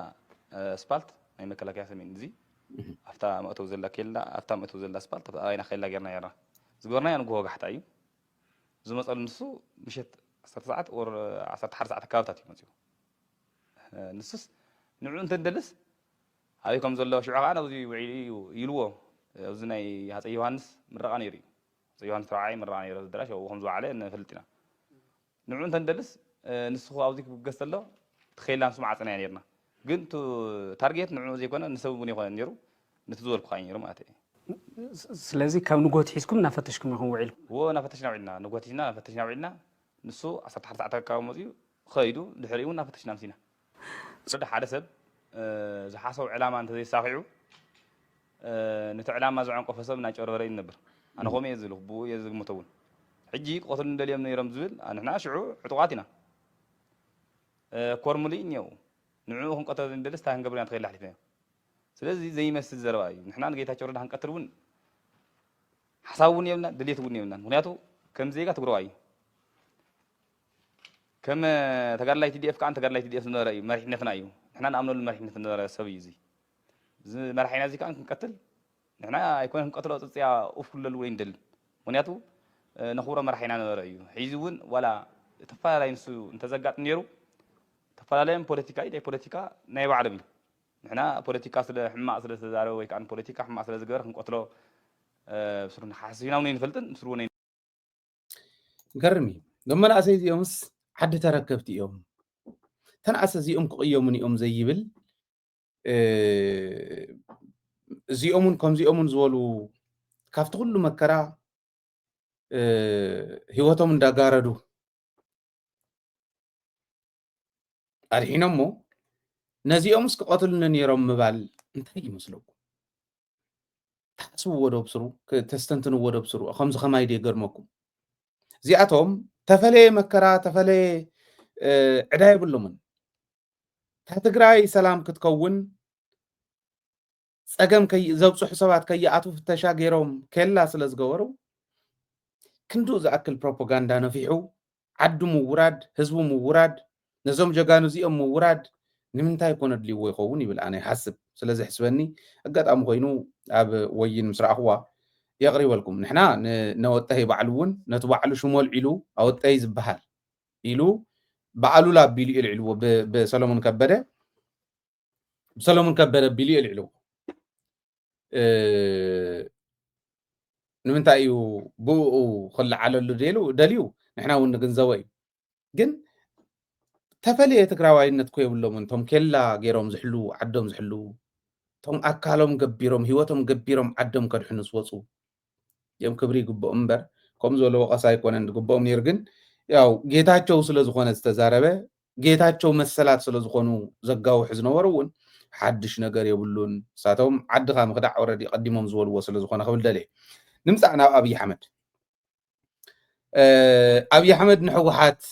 እ፣ ኣስፓልት ናይ መከላከያ ሰሜን እዚ፣ እህ። ኣብታ መእተዊ ዘላ ኬላ፣ ኣብታ መእተዊ ዘላ ኣስፓልት፣ ኣብኣ ኢና ኬላ ጌርና ነይርና። ዝገበርናዮ ንግሆ ወጋሕታ እዩ። ዝመፀሉ ንሱ ምሸት ዓሰርተ ሰዓት ኦር ዓሰርተ ሓደ ሰዓት ኣካባቢታት እዩ መፅዩ። እ፣ ንሱስ ንዕኡ እንተንደልስ ኣበይ ከም ዘሎ ሽዑ ከዓ ናብዚ ውዒሉ እዩ ኢልዎ። ኣብዚ ናይ ሃፀይ ዮሃንስ ምረቓ ነይሩ እዩ። ሃፀይ ዮሃንስ ራብዓይ ምረቓ ነይሩ ኣብዚ ኣዳራሽ፣ ኣብኡ ከም ዝወዓለ ንፈልጥ ኢና። ንዕኡ እንተንደልስ፣ እ፣ ንሱ ኣብዚ ክብገስ ዘሎ፣ እቲ ኬላ ንሱ መዓፀናዮ ነይርና። ግን ቱ-፣ ታርጌት ንዕኡ ዘይኮነ፣ ንሰብ እውን ኣይኮነን ነይሩ፣ ነቲ ዝበልኩኻ እዩ ነይሩ ማለት እዩ። ስ-፣ ስለዚ ካብ ንግሆ ትሒዝኩም እናፈተሽኩም ኢኹም ውዒልኩም? እዎ፣ እናፈተሽና ውዒልና። ንግሆ ትሒዝና፣ እናፈተሽና ውዒልና። ንሱ ዓሰርተ ሓደ ሰዓት ኣካባቢ መፂኡ፣ ኸይዱ፣ ድሕሪኡ እውን እናፈተሽና ኣምሲና። ወዲ ሓደ ሰብ፣ እ፣ ዝሓሰቡ ዕላማ እንተዘይሳኺዑ፣ እ፣ ነቲ ዕላማ ዘዐንቀፎ ሰብ እናጨረበረ እዩ ዝነብር። ኣነ ከምኡ እየ ዝብል፣ ብኡ እየ ዝግምቶ እውን። ሕጂ ክቐትሉኒ ደልዮም ነይሮም ዝብል፣ ንሕና ሽዑ ዕጡቓት ኢና። እ፣ ኮር ሙሉእ እዩ እኒአው። ንዕኡ ክንቀትሎ ዘይንደልስ እንታይ ክንገብር ኢና ተኸይልና ኣሕሊፍናዮ። ስለዚ ዘይመስል ዘረባ እዩ። ንሕና ንጌታቸው ረዳ ክንቀትል እውን ሓሳብ እውን የብልናን፣ ድሌት እውን የብልናን። ምክንያቱ ከም ዜጋ ትግራዋይ እዩ። ከም ተጋድላይ ቲ ዲ ኤፍ ከዓ ተጋድላይ ቲ ዲ ኤፍ ዝነበረ እዩ፣ መሪሕነትና እዩ። ንሕና ንኣምነሉ መሪሕነት ዝነበረ ሰብ እዩ። እዚ እዚ መራሒና እዚ ከዓ ክንቀትል ንሕና ኣይኮነ ክንቀትሎ፣ ፅፅያ ኡፍ ክብለሉ እውን ኣይንደልን። ምክንያቱ ነኽብሮ መራሒና ነበረ እዩ። ሕዚ እውን ዋላ ተፈላለዩ ንሱ እንተዘጋጥም ነይሩ፣ ተፈላለዮም ፖለቲካ እዩ፣ ናይ ፖለቲካ ናይ ባዕሎም እዩ። ንሕና ፖለቲካ ስለ ሕማቕ ስለ ዝተዛረበ ወይ ከዓ ፖለቲካ ሕማቕ ስለ ዝገበረ ክንቀትሎ ብስሩ ንሓስብ ኢና እውን ኣይንፈልጥን፣ ብስሩ እውን ገርም እዩ። እዞም መናእሰይ እዚኦምስ ዓዲ ተረከብቲ እዮም። ተንኣሰ እዚኦም ክቕየሙን እዮም ዘይብል፣ እዚኦምን ከምዚኦምን ዝበሉ ካብቲ ኩሉ መከራ ህይወቶም እንዳጋረዱ ኣድሒኖሞ፣ ነዚኦምስ ክቐትሉኒ ነይሮም ምባል እንታይ ይመስለኩም? ትሓስብዎ ዶ ብስሩ? ተስተንትንዎ ዶ ብስሩ? ከምዚ ከማይ ዶ ይገርመኩም? እዚኣቶም ተፈለየ መከራ፣ ተፈለየ ዕዳ የብሎምን። እታ ትግራይ ሰላም ክትከውን ጸገም ዘብፅሑ ሰባት ከይኣትዉ ፍተሻ ገይሮም ኬላ ስለ ዝገበሩ፣ ክንድኡ ዝኣክል ፕሮፓጋንዳ ነፊሑ ዓዱ ምውራድ፣ ህዝቡ ምውራድ፣ ነዞም ጀጋኑ እዚኦም ምውራድ ንምንታይ ኮን ኣድልይዎ ይኸውን ይብል ኣነ ይሓስብ። ስለ ዘሕስበኒ፣ ኣጋጣሚ ኮይኑ ኣብ ወይን ምስ ረኣኽዋ የቕሪበልኩም። ንሕና ነወጠይ ባዕሉ እውን ነቲ ባዕሉ ሽሙ ኣልዒሉ ኣወጠይ ዝበሃል ኢሉ ብኣሉላ ኣቢሉ እዩ ኣልዒልዎ፣ ብሰለሙን ከበደ ብሰለሙን ከበደ ኣቢሉ እዩ ኣልዒልዎ። ንምንታይ እዩ ብኡ ክለዓለሉ ደልዩ? ንሕና እውን ንግንዘቦ እዩ። ግን ተፈለየ ትግራዋይነት ኮ የብሎምን። እቶም ኬላ ገይሮም ዝሕሉ፣ ዓዶም ዝሕሉ፣ እቶም ኣካሎም ገቢሮም፣ ህይወቶም ገቢሮም ዓዶም ከድሕኑ ዝወፁ እዮም ክብሪ ይግብኦም እምበር፣ ከምኡ ዝበለ ወቐሳ ኣይኮነን ዝግብኦም ነይሩ። ግን ያው ጌታቸው ስለ ዝኾነ ዝተዛረበ፣ ጌታቸው መሰላት ስለ ዝኾኑ ዘጋውሑ ዝነበሩ እውን ሓድሽ ነገር የብሉን። ንሳቶም ዓድኻ ምኽዳዕ ኦረዲ ቀዲሞም ዝበልዎ ስለ ዝኾነ ክብል ደልየ። ንምፃእ ናብ ኣብይ ኣሕመድ። ኣብይ ኣሕመድ ንህወሓት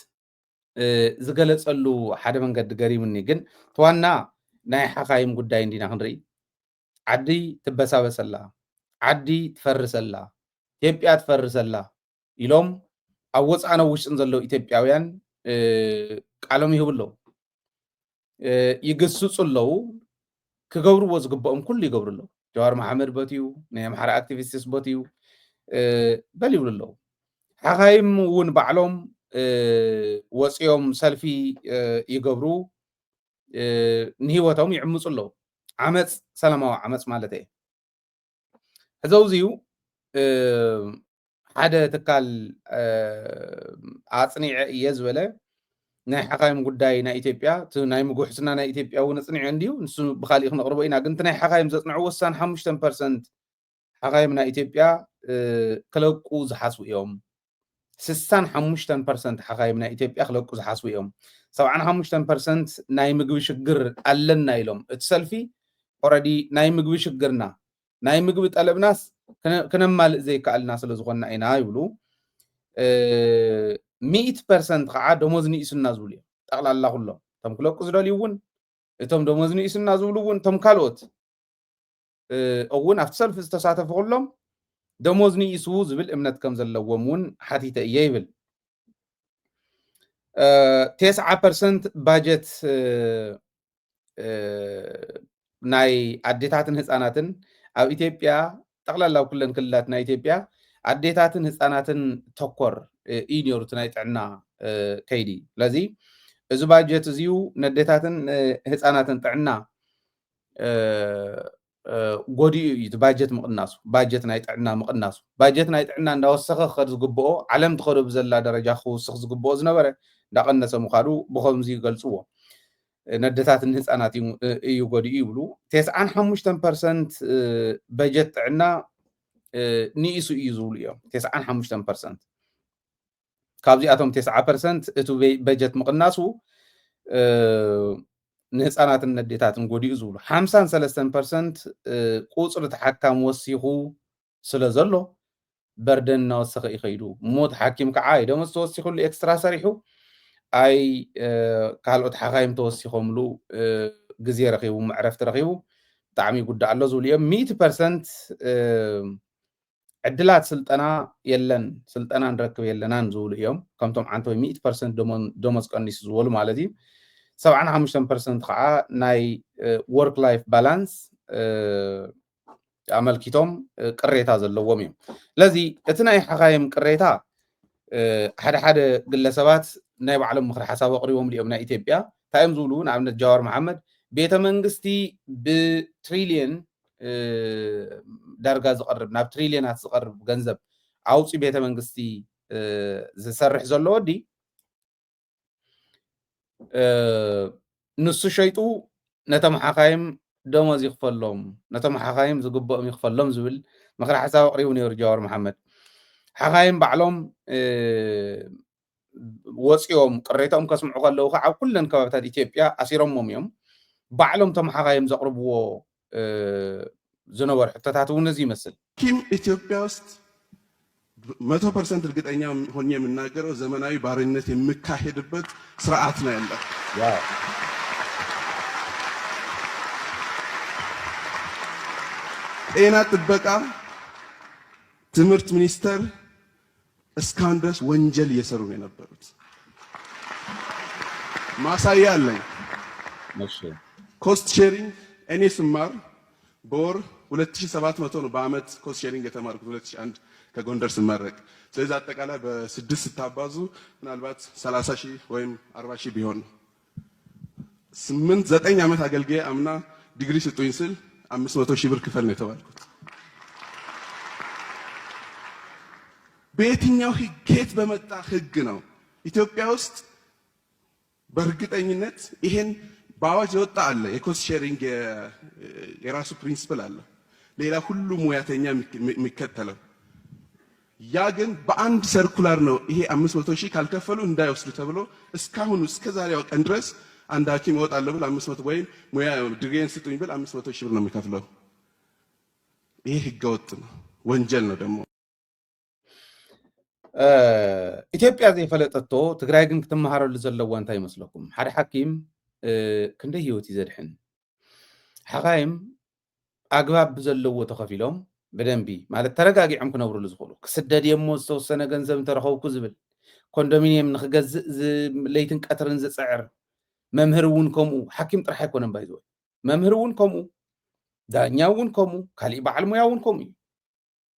ዝገለፀሉ ሓደ መንገዲ ገሪሙኒ። ግን ተዋና ናይ ሓኻይም ጉዳይ እንዲና ክንርኢ። ዓዲ ትበሳበሰላ፣ ዓዲ ትፈርሰላ፣ ኢትዮጵያ ትፈርሰላ ኢሎም ኣብ ወፃእን ውሽጥን ዘለዉ ኢትዮጵያውያን ቃሎም ይህቡ ኣለዉ፣ ይግስፁ ኣለዉ። ክገብርዎ ዝግብኦም ኩሉ ይገብሩ ኣለዉ። ጀዋር መሓመድ በትዩ፣ ናይ ኣምሓራ ኣክቲቪስትስ በትዩ በል ይብሉ ኣለዉ። ሓኻይም እውን ባዕሎም ወፂኦም ሰልፊ ይገብሩ፣ ንህይወቶም ይዕምፁ ኣለዉ። ዓመፅ፣ ሰላማዊ ዓመፅ ማለት እየ። ሕዚ ኣብዚ እዩ ሓደ ትካል ኣፅኒዐ እየ ዝበለ ናይ ሓኻይም ጉዳይ ናይ ኢትዮጵያ፣ እቲ ናይ ምጉሕስና ናይ ኢትዮጵያ እውን ኣፅኒዐ እንድዩ፣ ንሱ ብካሊእ ክነቕርቦ ኢና። ግን እቲ ናይ ሓኻይም ዘፅንዐ ወሳን ሓሙሽተ ፐርሰንት ሓኻይም ናይ ኢትዮጵያ ክለቁ ዝሓስቡ እዮም። ስሳን ሓሙሽተን ፐርሰንት ሓኻይም ናይ ኢትዮጵያ ክለቁ ዝሓስቡ እዮም። ሰብዓን ሓሙሽተን ፐርሰንት ናይ ምግቢ ሽግር ኣለና ኢሎም። እቲ ሰልፊ ኦረዲ ናይ ምግቢ ሽግርና፣ ናይ ምግቢ ጠለብናስ ክነማልእ ዘይከኣልና ስለ ዝኾንና ኢና ይብሉ። ሚእቲ ፐርሰንት ከዓ ደሞዝ ንኢሱና ዝብሉ እዮም። ጠቕላላ ኩሎም እቶም ክለቁ ዝደልዩ እውን፣ እቶም ደሞዝ ንኢሱና ዝብሉ እውን፣ እቶም ካልኦት እውን ኣብቲ ሰልፊ ዝተሳተፉ ኩሎም ደሞዝ ንኢሱ ዝብል እምነት ከም ዘለዎም እውን ሓቲተ እየ ይብል። ተስዓ ፐርሰንት ባጀት ናይ ኣዴታትን ህፃናትን ኣብ ኢትዮጵያ፣ ጠቕላላ ኣብ ኩለን ክልላት ናይ ኢትዮጵያ ኣዴታትን ህፃናትን ተኮር እዩ ነይሩ እቲ ናይ ጥዕና ከይዲ። ስለዚ እዚ ባጀት እዚዩ ነዴታትን ህፃናትን ጥዕና ጎዲኡ እዩ እቲ ባጀት ምቕናሱ፣ ባጀት ናይ ጥዕና ምቕናሱ። ባጀት ናይ ጥዕና እንዳወሰኸ ክኸድ ዝግብኦ፣ ዓለም ትኸዶ ብዘላ ደረጃ ክውስኽ ዝግብኦ ዝነበረ እንዳቐነሰ ምዃዱ ብኸምዚ ይገልፅዎ። ነደታትን ህፃናት እዩ ጎዲኡ ይብሉ። ተስዓን ሓሙሽተን ፐርሰንት በጀት ጥዕና ንኢሱ እዩ ዝብሉ እዮም። ተስዓን ሓሙሽተን ፐርሰንት ካብዚኣቶም ተስዓ ፐርሰንት እቲ በጀት ምቕናሱ ንህፃናትን ነዴታትን ጎዲኡ ዝብሉ፣ ሓምሳን ሰለስተን ፐርሰንት ቁፅሪ ተሓካሚ ወሲኹ ስለ ዘሎ በርደን እናወሰኸ እዩ ከይዱ። እሞ እቲ ሓኪም ከዓ ኣይ ደሞዝ ተወሲኹሉ ኤክስትራ ሰሪሑ፣ ኣይ ካልኦት ሓኻይም ተወሲኾምሉ ግዜ ረኺቡ፣ መዕረፍቲ ረኺቡ ብጣዕሚ ይጉዳእ ኣሎ ዝብሉ እዮም። ሚእቲ ፐርሰንት ዕድላት ስልጠና የለን፣ ስልጠና ንረክብ የለናን ዝብሉ እዮም። ከምቶም ዓንተወይ ሚእቲ ፐርሰንት ደሞዝ ቀኒሱ ዝበሉ ማለት እዩ። ሰብዓን ሓሙሽተን ፐርሰንት ከዓ ናይ ወርክ ላይፍ ባላንስ ኣመልኪቶም ቅሬታ ዘለዎም እዮም። ስለዚ እቲ ናይ ሓኻይም ቅሬታ ሓደ ሓደ ግለሰባት ናይ ባዕሎም ምኽሪ ሓሳብ ኣቕሪቦም እዮም። ናይ ኢትዮጵያ እንታይ እዮም ዝብሉ? ንኣብነት ጃዋር መሓመድ ቤተ መንግስቲ ብትሪልየን ዳርጋ ዝቐርብ፣ ናብ ትሪልየናት ዝቐርብ ገንዘብ ኣውፂ ቤተ መንግስቲ ዝሰርሕ ዘሎ ወዲ ንሱ ሸይጡ ነቶም ሓኻይም ደሞዝ ይኽፈሎም፣ ነቶም ሓኻይም ዝግብኦም ይኽፈሎም ዝብል ምኽሪ ሓሳብ ኣቕሪቡ ነይሩ ጃዋር መሓመድ። ሓኻይም ባዕሎም ወፂኦም ቅሬታኦም ከስምዑ ከለዉ ከዓ ኣብ ኩለን ከባብታት ኢትዮጵያ ኣሲሮሞም እዮም። ባዕሎም እቶም ሓኻይም ዘቕርብዎ ዝነበሩ ሕቶታት እውን እዚ ይመስል። ኪም ኢትዮጵያ ውስጥ መቶ ፐርሰንት እርግጠኛ ሆኜ የምናገረው ዘመናዊ ባርነት የሚካሄድበት ስርዓት ነው ያለው። ጤና ጥበቃ፣ ትምህርት ሚኒስቴር እስካሁን ድረስ ወንጀል እየሰሩ ነው የነበሩት። ማሳያ አለኝ። ኮስት ሼሪንግ እኔ ስማር በወር ሁለት ሺህ ሰባት መቶ ነው በአመት ኮስት ሼሪንግ የተማርኩት ሁለት ሺህ አንድ ከጎንደር ስመረቅ። ስለዚህ አጠቃላይ በስድስት ስታባዙ ምናልባት ሠላሳ ሺህ ወይም አርባ ሺህ ቢሆን ነው። ስምንት ዘጠኝ ዓመት አገልግዬ አምና ዲግሪ ስጡኝ ስል አምስት መቶ ሺህ ብር ክፈል ነው የተባልኩት። በየትኛው ህግ፣ ከየት በመጣ ህግ ነው ኢትዮጵያ ውስጥ በእርግጠኝነት ይሄን በአዋጅ የወጣ አለ። የኮስት ሼሪንግ የራሱ ፕሪንሲፕል አለ፣ ሌላ ሁሉ ሙያተኛ የሚከተለው። ያ ግን በአንድ ሰርኩላር ነው። ይሄ አምስት መቶ ሺህ ካልከፈሉ እንዳይወስዱ ተብሎ እስካሁን እስከ ዛሬዋ ቀን ድረስ አንድ ሐኪም እወጣለሁ ብል አምስት መቶ ወይም ሙያ ዲግሪን ስጡኝ ብል አምስት መቶ ሺህ ብር ነው የሚከፍለው። ይሄ ህገወጥ ነው፣ ወንጀል ነው ደግሞ። ኢትዮጵያ ዘይፈለጠቶ ትግራይ ግን ክትመሃረሉ ዘለዋ እንታይ ይመስለኩም? ሓደ ሓኪም ክንደይ ህይወት እዩ ዘድሕን? ሓኻይም ኣግባብ ብዘለዎ ተኸፊሎም ብደንቢ ማለት ተረጋጊዖም ክነብርሉ ዝኽእሉ፣ ክስደድ እየ እሞ ዝተወሰነ ገንዘብ እንተረኸብኩ ዝብል፣ ኮንዶሚኒየም ንክገዝእ ለይትን ቀትርን ዝፅዕር፣ መምህር እውን ከምኡ፣ ሓኪም ጥራሕ ኣይኮነን ባይዘወይ፣ መምህር እውን ከምኡ፣ ዳኛ እውን ከምኡ፣ ካሊእ በዓል ሙያ እውን ከምኡ እዩ።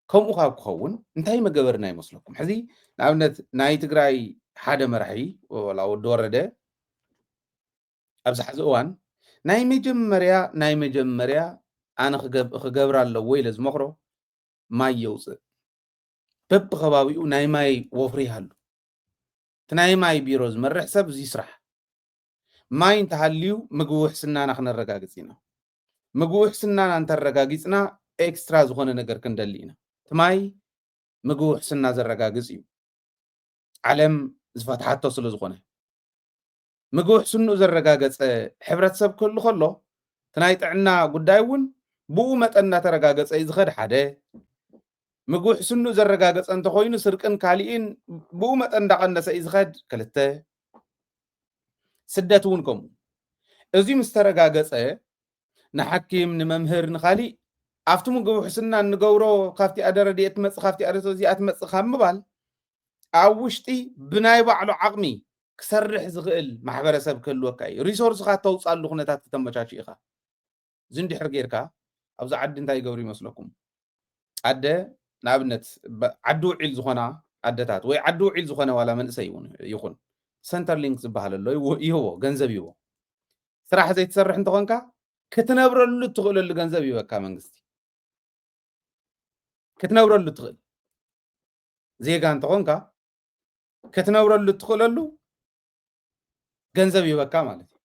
ከምኡ ካብ ክኸውን እንታይ መገበርና ይመስለኩም? ሕዚ ንኣብነት ናይ ትግራይ ሓደ መራሒ ወላ ወዲ ወረደ ኣብዚ ሕዚ እዋን ናይ መጀመርያ ናይ መጀመርያ ኣነ ክገብር ኣለዎ ኢለ ዝመኽሮ ማይ የውፅእ። በብከባቢኡ ናይ ማይ ወፍሪ ይሃሉ። እቲ ናይ ማይ ቢሮ ዝመርሕ ሰብ እዚ ስራሕ። ማይ እንተሃልዩ ምግቢ ውሕስናና ክነረጋግፅ ኢና። ምግቢ ውሕስናና እንተረጋጊፅና ኤክስትራ ዝኾነ ነገር ክንደሊ ኢና። እቲ ማይ ምግቢ ውሕስና ዘረጋግፅ እዩ። ዓለም ዝፈትሓቶ ስለ ዝኾነ ምግቢ ውሕስንኡ ዘረጋገፀ ሕብረተሰብ ክህሉ ከሎ እቲ ናይ ጥዕና ጉዳይ እውን ብኡ መጠን እናተረጋገፀ እዩ ዝኸድ። ሓደ ምግቢ ውሕስንኡ ዘረጋገፀ እንተኮይኑ ስርቅን ካሊእን ብኡ መጠን እንዳቀነሰ እዩ ዝኸድ። ክልተ ስደት እውን ከምኡ። እዚ ምስ ተረጋገፀ ንሓኪም፣ ንመምህር፣ ንካሊእ ኣብቲ ምግቢ ውሕስና እንገብሮ ካብቲ ኣደ ረድኤት ትመፅእ ካብቲ ኣደ እዚኣ ትመፅእ ካብ ምባል ኣብ ውሽጢ ብናይ ባዕሉ ዓቕሚ ክሰርሕ ዝኽእል ማሕበረሰብ ክህልወካ እዩ። ሪሶርስካ እተውፅኣሉ ኩነታት ክተመቻቹ ኢኻ። እዚ እንድሕር ጌርካ ኣብዚ ዓዲ እንታይ ይገብሩ ይመስለኩም? ኣደ ንኣብነት ዓዲ ውዒል ዝኾና ኣደታት ወይ ዓዲ ውዒል ዝኾነ ዋላ መንእሰይ ይኹን ሰንተር ሊንክ ዝበሃል ኣሎ ይህቦ፣ ገንዘብ ይህቦ። ስራሕ ዘይትሰርሕ እንተኾንካ ክትነብረሉ እትኽእለሉ ገንዘብ ይህበካ መንግስቲ። ክትነብረሉ እትኽእል ዜጋ እንተኾንካ ክትነብረሉ እትኽእለሉ ገንዘብ ይህበካ ማለት እዩ።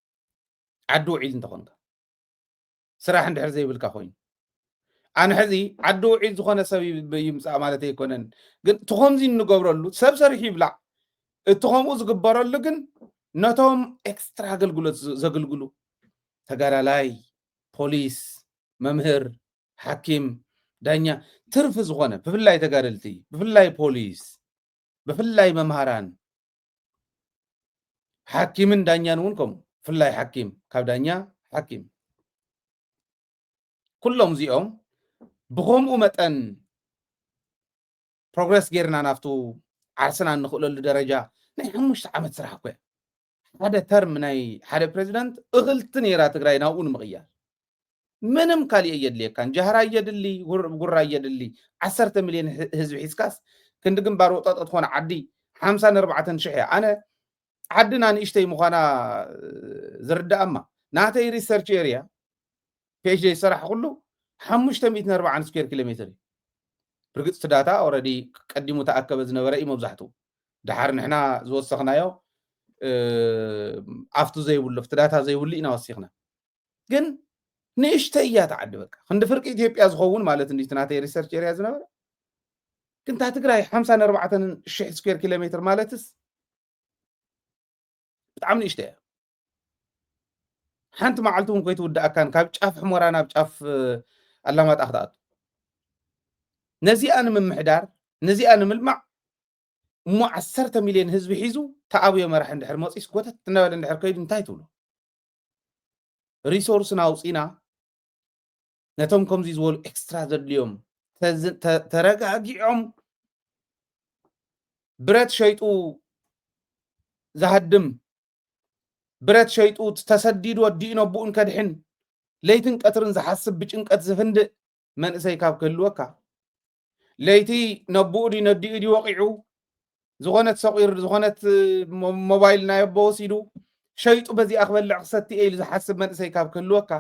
ዓዲ ውዒል እንተኾንካ ስራሕ እንድሕር ዘይብልካ ኮይኑ ኣነ ሕዚ ዓዲ ውዒል ዝኾነ ሰብ ይምፃእ ማለት ኣይኮነን፣ ግን እቲ ከምዚ እንገብረሉ ሰብ ሰሪሑ ይብላዕ እቲ ከምኡ ዝግበረሉ ግን ነቶም ኤክስትራ ኣገልግሎት ዘግልግሉ ተጋዳላይ፣ ፖሊስ፣ መምህር፣ ሓኪም፣ ዳኛ ትርፊ ዝኾነ ብፍላይ ተጋደልቲ ብፍላይ ፖሊስ ብፍላይ መምሃራን ሓኪምን ዳኛን እውን ከምኡ ብፍላይ ሓኪም ካብ ዳኛ ሓኪም ኩሎም እዚኦም ብኸምኡ መጠን ፕሮግረስ ጌርና ናብቱ ዓርስና እንኽእለሉ ደረጃ ናይ ሓሙሽተ ዓመት ስራሕ እኮ እያ። ሓደ ተርም ናይ ሓደ ፕሬዚደንት እኽልቲ ነይራ ትግራይ ናብኡ ንምቕያር። ምንም ካልእ የድልየካን። ጃህራ የድሊ፣ ጉር-፣ ጉራ የድሊ። ዓሰርተ ሚልዮን ህ-፣ ህዝቢ ሒዝካስ ክንዲ ግንባር ወጠጠ ትኾነ ዓዲ ሓምሳን ኣርባዕተን ሽሕ እያ። ኣነ ዓድና ንእሽተይ ምዃና ዝርዳእማ ናተይ ሪሰርች ኤርያ ፒኤችዲ ዝሰራሕኩሉ ሓሙሽተ ሚእትን ኣርባዓን ስኩዌር ኪሎ ሜትር እዩ። ብርግፅ እቲ ዳታ ኦረዲ ቀዲሙ ተኣከበ ዝነበረ እዩ መብዛሕትኡ። ድሓር ንሕና ዝወሰኽናዮ ኣብቱ ዘይብሉ ኣብቲ ዳታ ዘይብሉ ኢና ወሲኽና። ግን ንእሽተይ እያ ተዓዲ በቃ ክንዲ ፍርቂ ኢትዮጵያ ዝኸውን ማለት እንዲ ናተይ ሪሰርች ኤርያ ዝነበረ። ግን እታ ትግራይ ሓምሳን ኣርባዕተን ሽሕ ስኩዌር ኪሎ ሜትር ማለትስ ብጣዕሚ ንእሽተይ እያ። ሓንቲ መዓልቲ እውን ኮይትውድኣካን ካብ ጫፍ ሕሞራ ናብ ጫፍ ኣላማጣ ክትኣቱ። ነዚኣ ንምምሕዳር ነዚኣ ንምልማዕ እሞ ዓሰርተ ሚልዮን ህዝቢ ሒዙ ተኣብዮ መራሕ እንድሕር መፂስ ጎተት እናበለ እንድሕር ከይዱ እንታይ ትብሉ? ሪሶርስና ኣውፂና ነቶም ከምዚ ዝበሉ ኤክስትራ ዘድልዮም ተረጋጊዖም ብረት ሸይጡ ዝሃድም ብረት ሸይጡ ተሰዲዱ ኣዲኡ ነብኡን ከድሕን ለይትን ቀትርን ዝሓስብ ብጭንቀት ዝፍንድእ መንእሰይ ካብ ክህልወካ ለይቲ ነብኡ ድዩ ነዲኡ ድዩ ወቂዑ ዝኾነት ሰቂር ዝኾነት ሞባይል ናይ ኣቦ ወሲዱ ሸይጡ በዚኣ ክበልዕ ክሰቲ እየ ኢሉ ዝሓስብ መንእሰይ ካብ ክህልወካ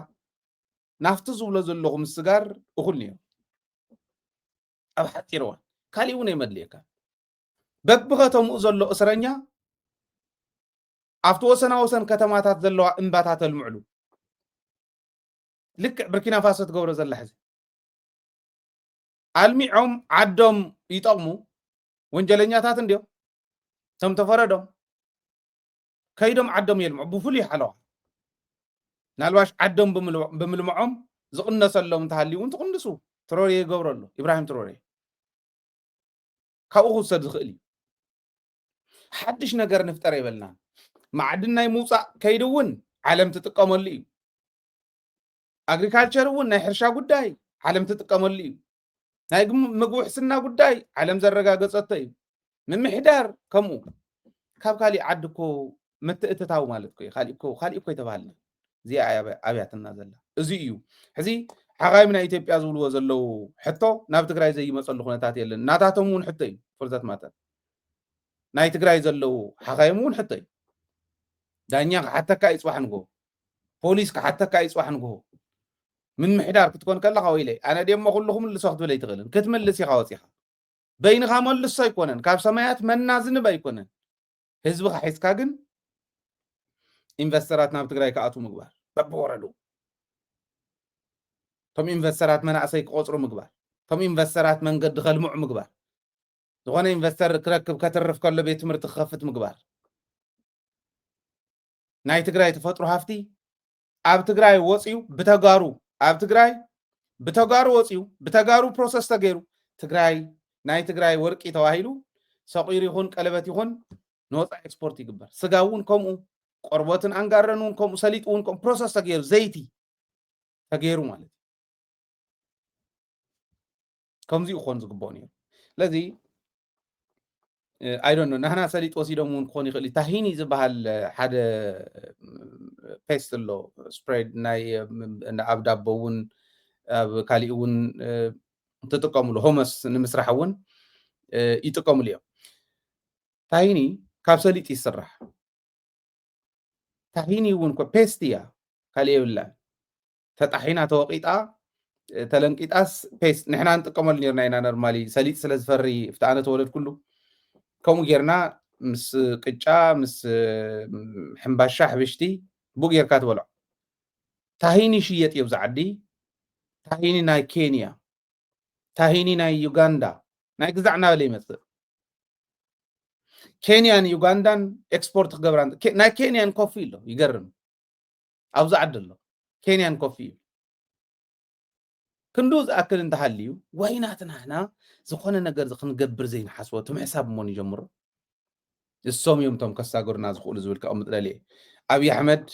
ናፍቲ ዝብሎ ዘለኹ ምስጋር እኹል ነይሩ ኣብ ሓፂር እዋን። ካሊእ እውን የመድልየካ። በብኸተምኡ ዘሎ እስረኛ ኣብቲ ወሰና ወሰን ከተማታት ዘለዋ እምባታት ኣልምዕሉ። ልክዕ ብርኪና ፋሶ ትገብሮ ዘላ ሕዚ ኣልሚዖም ዓዶም ይጠቕሙ ወንጀለኛታት እንዲዮም። እቶም ተፈረዶም ከይዶም ዓዶም የልምዑ ብፍሉይ ሓለዋ። ምናልባሽ ዓዶም ብምልምዖም ዝቕነሰሎም እንተሃልዩ እውን ትቕንሱ። ትሮሬ ይገብረሉ ኢብራሂም ትሮሬ ካብኡ ክውሰድ ዝኽእል እዩ። ሓድሽ ነገር ንፍጠር የበልናን። ማዕድን ናይ ምውፃእ ከይዲ እውን ዓለም ትጥቀመሉ እዩ። ኣግሪካልቸር እውን ናይ ሕርሻ ጉዳይ ዓለም ትጥቀመሉ እዩ። ናይ ምግቢ ውሕስና ጉዳይ ዓለም ዘረጋገፀቶ እዩ። ምምሕዳር ከምኡ። ካብ ካሊእ ዓዲ እኮ ምትእትታው ማለት እኮ እዩ። ካሊእ እኮ ኣይተባሃልናን። እዚኣ ኣብያትና ዘላ እዚ እዩ። ሕዚ ሓኻይም ናይ ኢትዮጵያ ዝብልዎ ዘለዉ ሕቶ ናብ ትግራይ ዘይመፀሉ ኩነታት የለን። ናታቶም እውን ሕቶ እዩ። ፍርዘት ማተር ናይ ትግራይ ዘለዉ ሓኻይም እውን ሕቶ እዩ። ዳኛ ክሓተካ እዩ ፅባሕ ንግሆ። ፖሊስ ክሓተካ እዩ ፅባሕ ንግሆ። ምምሕዳር ክትኮን ከለኻ ወይለይ ኣነ ደሞ ኩሉ ክምልሶ ክትብል ኣይትኽእልን። ክትምልስ ኢኻ ወፂኻ። በይንኻ መልሶ ኣይኮነን። ካብ ሰማያት መና ዝንብ ኣይኮነን። ህዝብኻ ሒዝካ ግን ኢንቨስተራት ናብ ትግራይ ክኣትዉ ምግባር በብወረዱ። እቶም ኢንቨስተራት መናእሰይ ክቆፅሩ ምግባር። እቶም ኢንቨስተራት መንገዲ ከልምዑ ምግባር። ዝኾነ ኢንቨስተር ክረክብ ከትርፍ ከሎ ቤት ትምህርቲ ክኸፍት ምግባር። ናይ ትግራይ ተፈጥሮ ሃፍቲ ኣብ ትግራይ ወፂኡ ብተጋሩ ኣብ ትግራይ ብተጋሩ ወፂኡ ብተጋሩ ፕሮሰስ ተገይሩ ትግራይ ናይ ትግራይ ወርቂ ተባሂሉ ሰቂሩ ይኹን ቀለበት ይኹን ንወፃኢ ኤክስፖርት ይግበር። ስጋ እውን ከምኡ፣ ቆርቦትን ኣንጋረን እውን ከምኡ፣ ሰሊጥ እውን ከምኡ ፕሮሰስ ተገይሩ ዘይቲ ተገይሩ ማለት እዩ። ከምዚኡ ክኾን ዝግብኦ ነይሩ። ስለዚ ኣይዶኖ ናህና ሰሊጥ ወሲዶም እውን ክኾን ይኽእል እዩ። ታሂኒ ዝበሃል ሓደ ፔስት ኣሎ ስፕሬድ ናይ ኣብ ዳቦ እውን ኣብ ካሊእ እውን ትጥቀምሉ ሆመስ ንምስራሕ እውን ይጥቀምሉ እዮም። ታሂኒ ካብ ሰሊጥ ይስራሕ። ታሂኒ እውን ኮ ፔስት እያ ካልእ የብላን። ተጣሒና ተወቂጣ ተለንቂጣስ ፔስት ንሕና ንጥቀመሉ ነርና ኢና። ነርማሊ ሰሊጥ ስለ ዝፈሪ ፍቲ ኣነ ተወለድኩሉ ከምኡ ጌርና ምስ ቅጫ ምስ ሕምባሻ ሕብሽቲ ብኡ ጌርካ ትበልዖ። ታሂኒ ሽየጥ እዩ ኣብዚ ዓዲ። ታሂኒ ናይ ኬንያ፣ ታሂኒ ናይ ዩጋንዳ ናይ ግዛዕ እናበለ ይመፅእ። ኬንያን ዩጋንዳን ኤክስፖርት ክገብራ ናይ ኬንያን ኮፊ ኣሎ። ይገርም ኣብዚ ዓዲ ኣሎ ኬንያን ኮፊ እዩ። ክንዱ ዝኣክል እንተሃልዩ ወይ ናትናህና ዝኾነ ነገር ክንገብር ዘይንሓስቦ ትምሕሳብ እሞ ንጀምሮ። እሶም እዮም እቶም ከሳገሩና ዝኽእሉ ዝብል ከቐምጥ ደልየ። ኣብዪ ኣሕመድ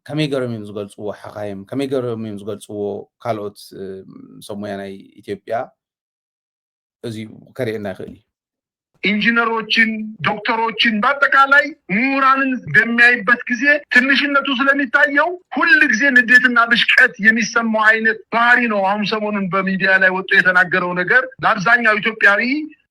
ከመይ ገሮም እዮም ዝገልፅዎ ሓኻይም፣ ከመይ ገሮም እዮም ዝገልፅዎ ካልኦት ሰብ ሞያ ናይ ኢትዮጵያ፣ እዚ ከርእየና ይኽእል እዩ። ኢንጂነሮችን፣ ዶክተሮችን፣ በአጠቃላይ ምሁራንን በሚያይበት ጊዜ ትንሽነቱ ስለሚታየው ሁል ጊዜ ንዴትና ብሽቀት የሚሰማው አይነት ባህሪ ነው። አሁን ሰሞኑን በሚዲያ ላይ ወጥቶ የተናገረው ነገር ለአብዛኛው ኢትዮጵያዊ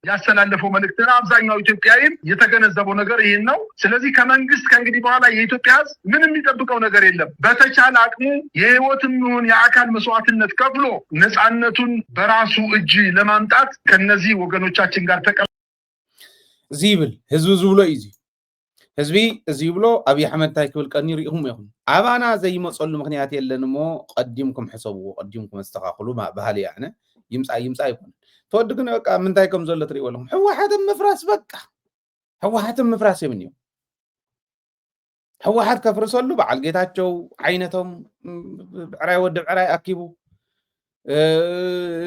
ያስተላለፈው መልእክትና አብዛኛው ኢትዮጵያዊም የተገነዘበው ነገር ይህን ነው። ስለዚህ ከመንግስት ከእንግዲህ በኋላ የኢትዮጵያ ህዝብ ምን የሚጠብቀው ነገር የለም። በተቻለ አቅሙ የህይወትም ይሁን የአካል መስዋዕትነት ከፍሎ ነፃነቱን በራሱ እጅ ለማምጣት ከነዚህ ወገኖቻችን ጋር ተቀ እዚ ይብል ህዝቢ ዝብሎ እዩ። እዚ ህዝቢ እዚ ይብሎ። ኣብይ ኣሕመድ እንታይ ክብል ቀኒ ርኢኹም ኢኹም። ኣባና ዘይመፀሉ ምክንያት የለን እሞ ቀዲምኩም ሕሰብዎ፣ ቀዲምኩም ኣስተኻኽሉ ማ- በሃሊ ኣነ። ይምፃእ ይምፃእ ኣይኮነን። ተወዲ ግን በቃ ምንታይ ከም ዘሎ ትርእይዎ ኣለኹም። ህወሓትን ምፍራስ በቃ ህወሓትን ምፍራስ እዮም እኒኦም። ህወሓት ከፍርሰሉ በዓል ጌታቸው ዓይነቶም ብዕራይ ወዲ ብዕራይ ኣኪቡ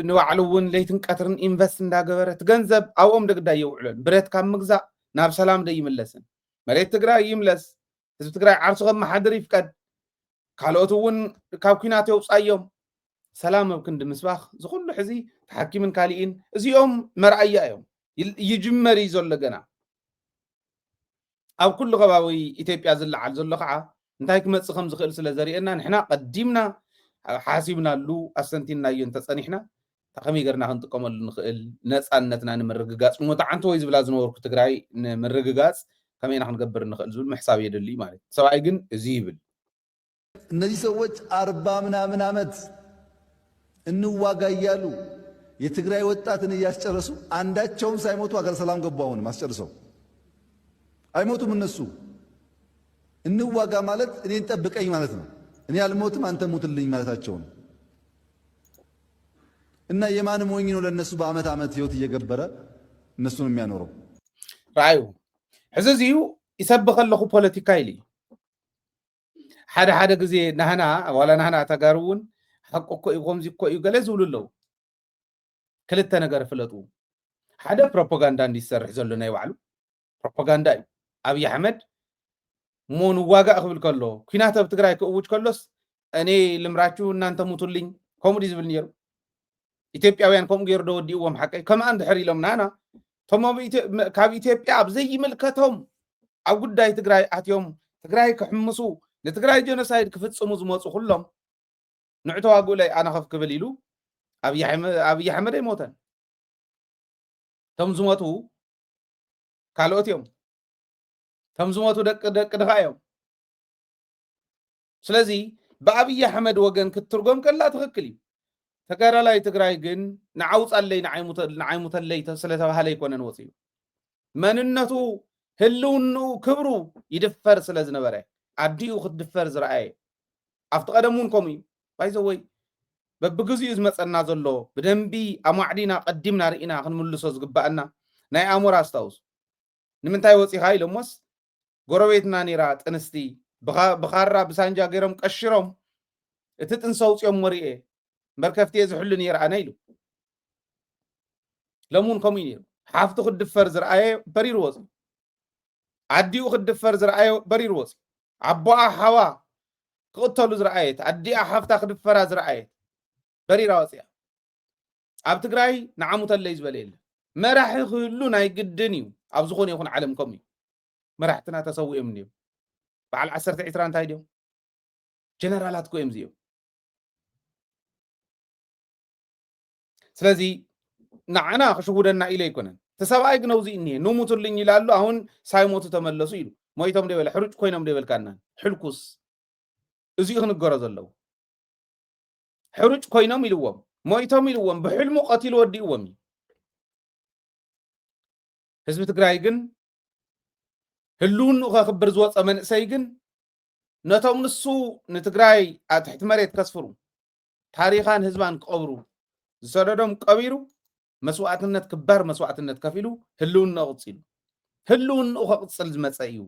ንባዕሉ እውን ለይትን ቀትርን ኢንቨስት እንዳገበረ እቲ ገንዘብ ኣብኦም ደግዳ የውዕሎን ብረት ካብ ምግዛእ ናብ ሰላም ዶ ይምለስን መሬት ትግራይ ይምለስ ህዝቢ ትግራይ ዓርሱ ከመሓድር ይፍቀድ ካልኦት እውን ካብ ኩናት የውፃዮም ሰላም ኣብ ክንዲ ምስባኽ ዝኩሉ ሕዚ ተሓኪምን ካሊእን እዚኦም መርኣያ እዮም ይጅመር እዩ ዘሎ ገና ኣብ ኩሉ ከባቢ ኢትዮጵያ ዝለዓል ዘሎ ከዓ እንታይ ክመፅእ ከም ዝኽእል ስለ ዘርእየና ንሕና ቀዲምና ሓሲብናሉ ኣስተንቲናዮ እንተፀኒሕና ከመይ ገርና ክንጥቀመሉ ንኽእል ነፃነትና ንምርግጋፅ ሞተዓንተ ወይ ዝብላ ዝነበርኩ ትግራይ ንምርግጋፅ ከመይ ኢና ክንገብር ንኽእል ዝብል ምሕሳብ የድሊ ማለት እዩ ሰብኣይ ግን እዚ ይብል እነዚህ ሰዎች አርባ ምናምን ዓመት እንዋጋ እያሉ የትግራይ ወጣትን እያስጨረሱ አንዳቸውም ሳይሞቱ ሀገረ ሰላም ገቡ። አሁንም አስጨርሰው አይሞቱም። እነሱ እንዋጋ ማለት እኔን ጠብቀኝ ማለት ነው። እኔ አልሞትም አንተ ሙትልኝ ማለታቸው ነው። እና የማን ሞኝ ነው ለእነሱ በአመት አመት ህይወት እየገበረ እነሱን የሚያኖረው? ረኣዩ ሕዚ እዚዩ ይሰብኽ ኣለኹ ፖለቲካ ኢሉ እዩ ሓደ ሓደ ግዜ ናህና ዋላ ናህና ተጋሩ እውን ሓቂ እኮ እዩ ከምዚ እኮ እዩ ገለ ዝብሉ ኣለዉ ክልተ ነገር ፍለጡ ሓደ ፕሮፓጋንዳ እንዲሰርሕ ዘሎ ናይ ባዕሉ ፕሮፓጋንዳ እዩ ኣብይ ኣሕመድ እሞ ንዋጋእ ክብል ከሎ ኩናት ኣብ ትግራይ ክእውጅ ከሎስ እኔ ልምራችሁ እናንተ ሙቱልኝ ከምኡ ድዩ ዝብል ነይሩ ኢትዮጵያውያን ከምኡ ገይሩ ዶ ወዲእዎም ሓቀይ ከምኣ እንድሕር ኢሎም ናና ቶም ካብ ኢትዮጵያ ኣብ ዘይምልከቶም ኣብ ጉዳይ ትግራይ ኣትዮም ትግራይ ክሕምሱ ንትግራይ ጀኖሳይድ ክፍፅሙ ዝመፁ ኩሎም ንዑ ተዋግኡለይ ኣነ ከፍ ክብል ኢሉ ኣብይ ኣሕመድ ኣይሞተን እቶም ዝሞቱ ካልኦት እዮም እቶም ዝሞቱ ደቂ ደቂ ድኻ እዮም ስለዚ ብኣብይ ኣሕመድ ወገን ክትትርጎም ከላ ትኽክል እዩ ተጋዳላይ ትግራይ ግን ንዓውፃለይ ንዓይሙተለይ ስለተባሃለ ኣይኮነን ወፅዩ መንነቱ ህልውንኡ ክብሩ ይድፈር ስለ ዝነበረ ኣዲኡ ክትድፈር ዝረኣየ ኣብቲ ቀደም እውን ከምኡ እዩ ባይዘወይ በብግዚኡ ዝመፀና ዘሎ ብደንቢ ኣማዕዲና ቀዲምና ርኢና ክንምልሶ ዝግባኣና ናይ ኣሞራ ኣስታውሱ ንምንታይ ወፂኻ ኢሎሞስ ጎረቤትና ነይራ ጥንስቲ ብኻራ ብሳንጃ ገይሮም ቀሽሮም እቲ ጥንሲ ኣውፅኦም ወሪኤ እምበር ከፍትየ ዝሕሉ ነይረ ኣነ ኢሉ ሎሚ እውን ከምኡ እዩ ነይሩ ሓፍቱ ክድፈር ዝረኣየ በሪሩ ወፂ ኣዲኡ ክድፈር ዝረኣየ በሪሩ ወፂ ኣቦኣ ሓዋ ክቕተሉ ዝረኣየት ኣዲኣ ሓፍታ ክድፈራ ዝረኣየት በሪራ ወፂያ ኣብ ትግራይ ንዓሙተለይ ዝበለ የለ መራሒ ክህሉ ናይ ግድን እዩ ኣብ ዝኾነ ይኹን ዓለም ከምኡ እዩ መራሕትና ተሰዊኦም እንዲዮም በዓል ዓሰርተ ዕስራ እንታይ ድዮም ጀነራላት ኮ እዮም እዚኦም ስለዚ ንዓና ክሽውደና ኢለ ኣይኮነን እቲ ሰብኣይ ግን ኣውዚ እኒሄ ንሙቱልኝ ይላሉ ኣሁን ሳይሞቱ ተመለሱ ኢሉ ሞይቶም ደበለ ሕሩጭ ኮይኖም ደበልካና ሕልኩስ እዚኡ ክንገሮ ዘለዎ ሕሩጭ ኮይኖም ኢልዎም ሞይቶም ኢልዎም ብሕልሙ ቀቲሉ ወዲእዎም እዩ ህዝቢ ትግራይ ግን ህልውንኡ ከክብር ዝወፀ መንእሰይ ግን ነቶም ንሱ ንትግራይ ኣብ ትሕቲ መሬት ከስፍሩ ታሪኻን ህዝባን ክቐብሩ ዝሰደዶም ቀቢሩ መስዋእትነት ክባር መስዋእትነት ከፊሉ ህልውንኡ ኣቕፂሉ ህልውንኡ ከቕፅል ዝመፀ እዩ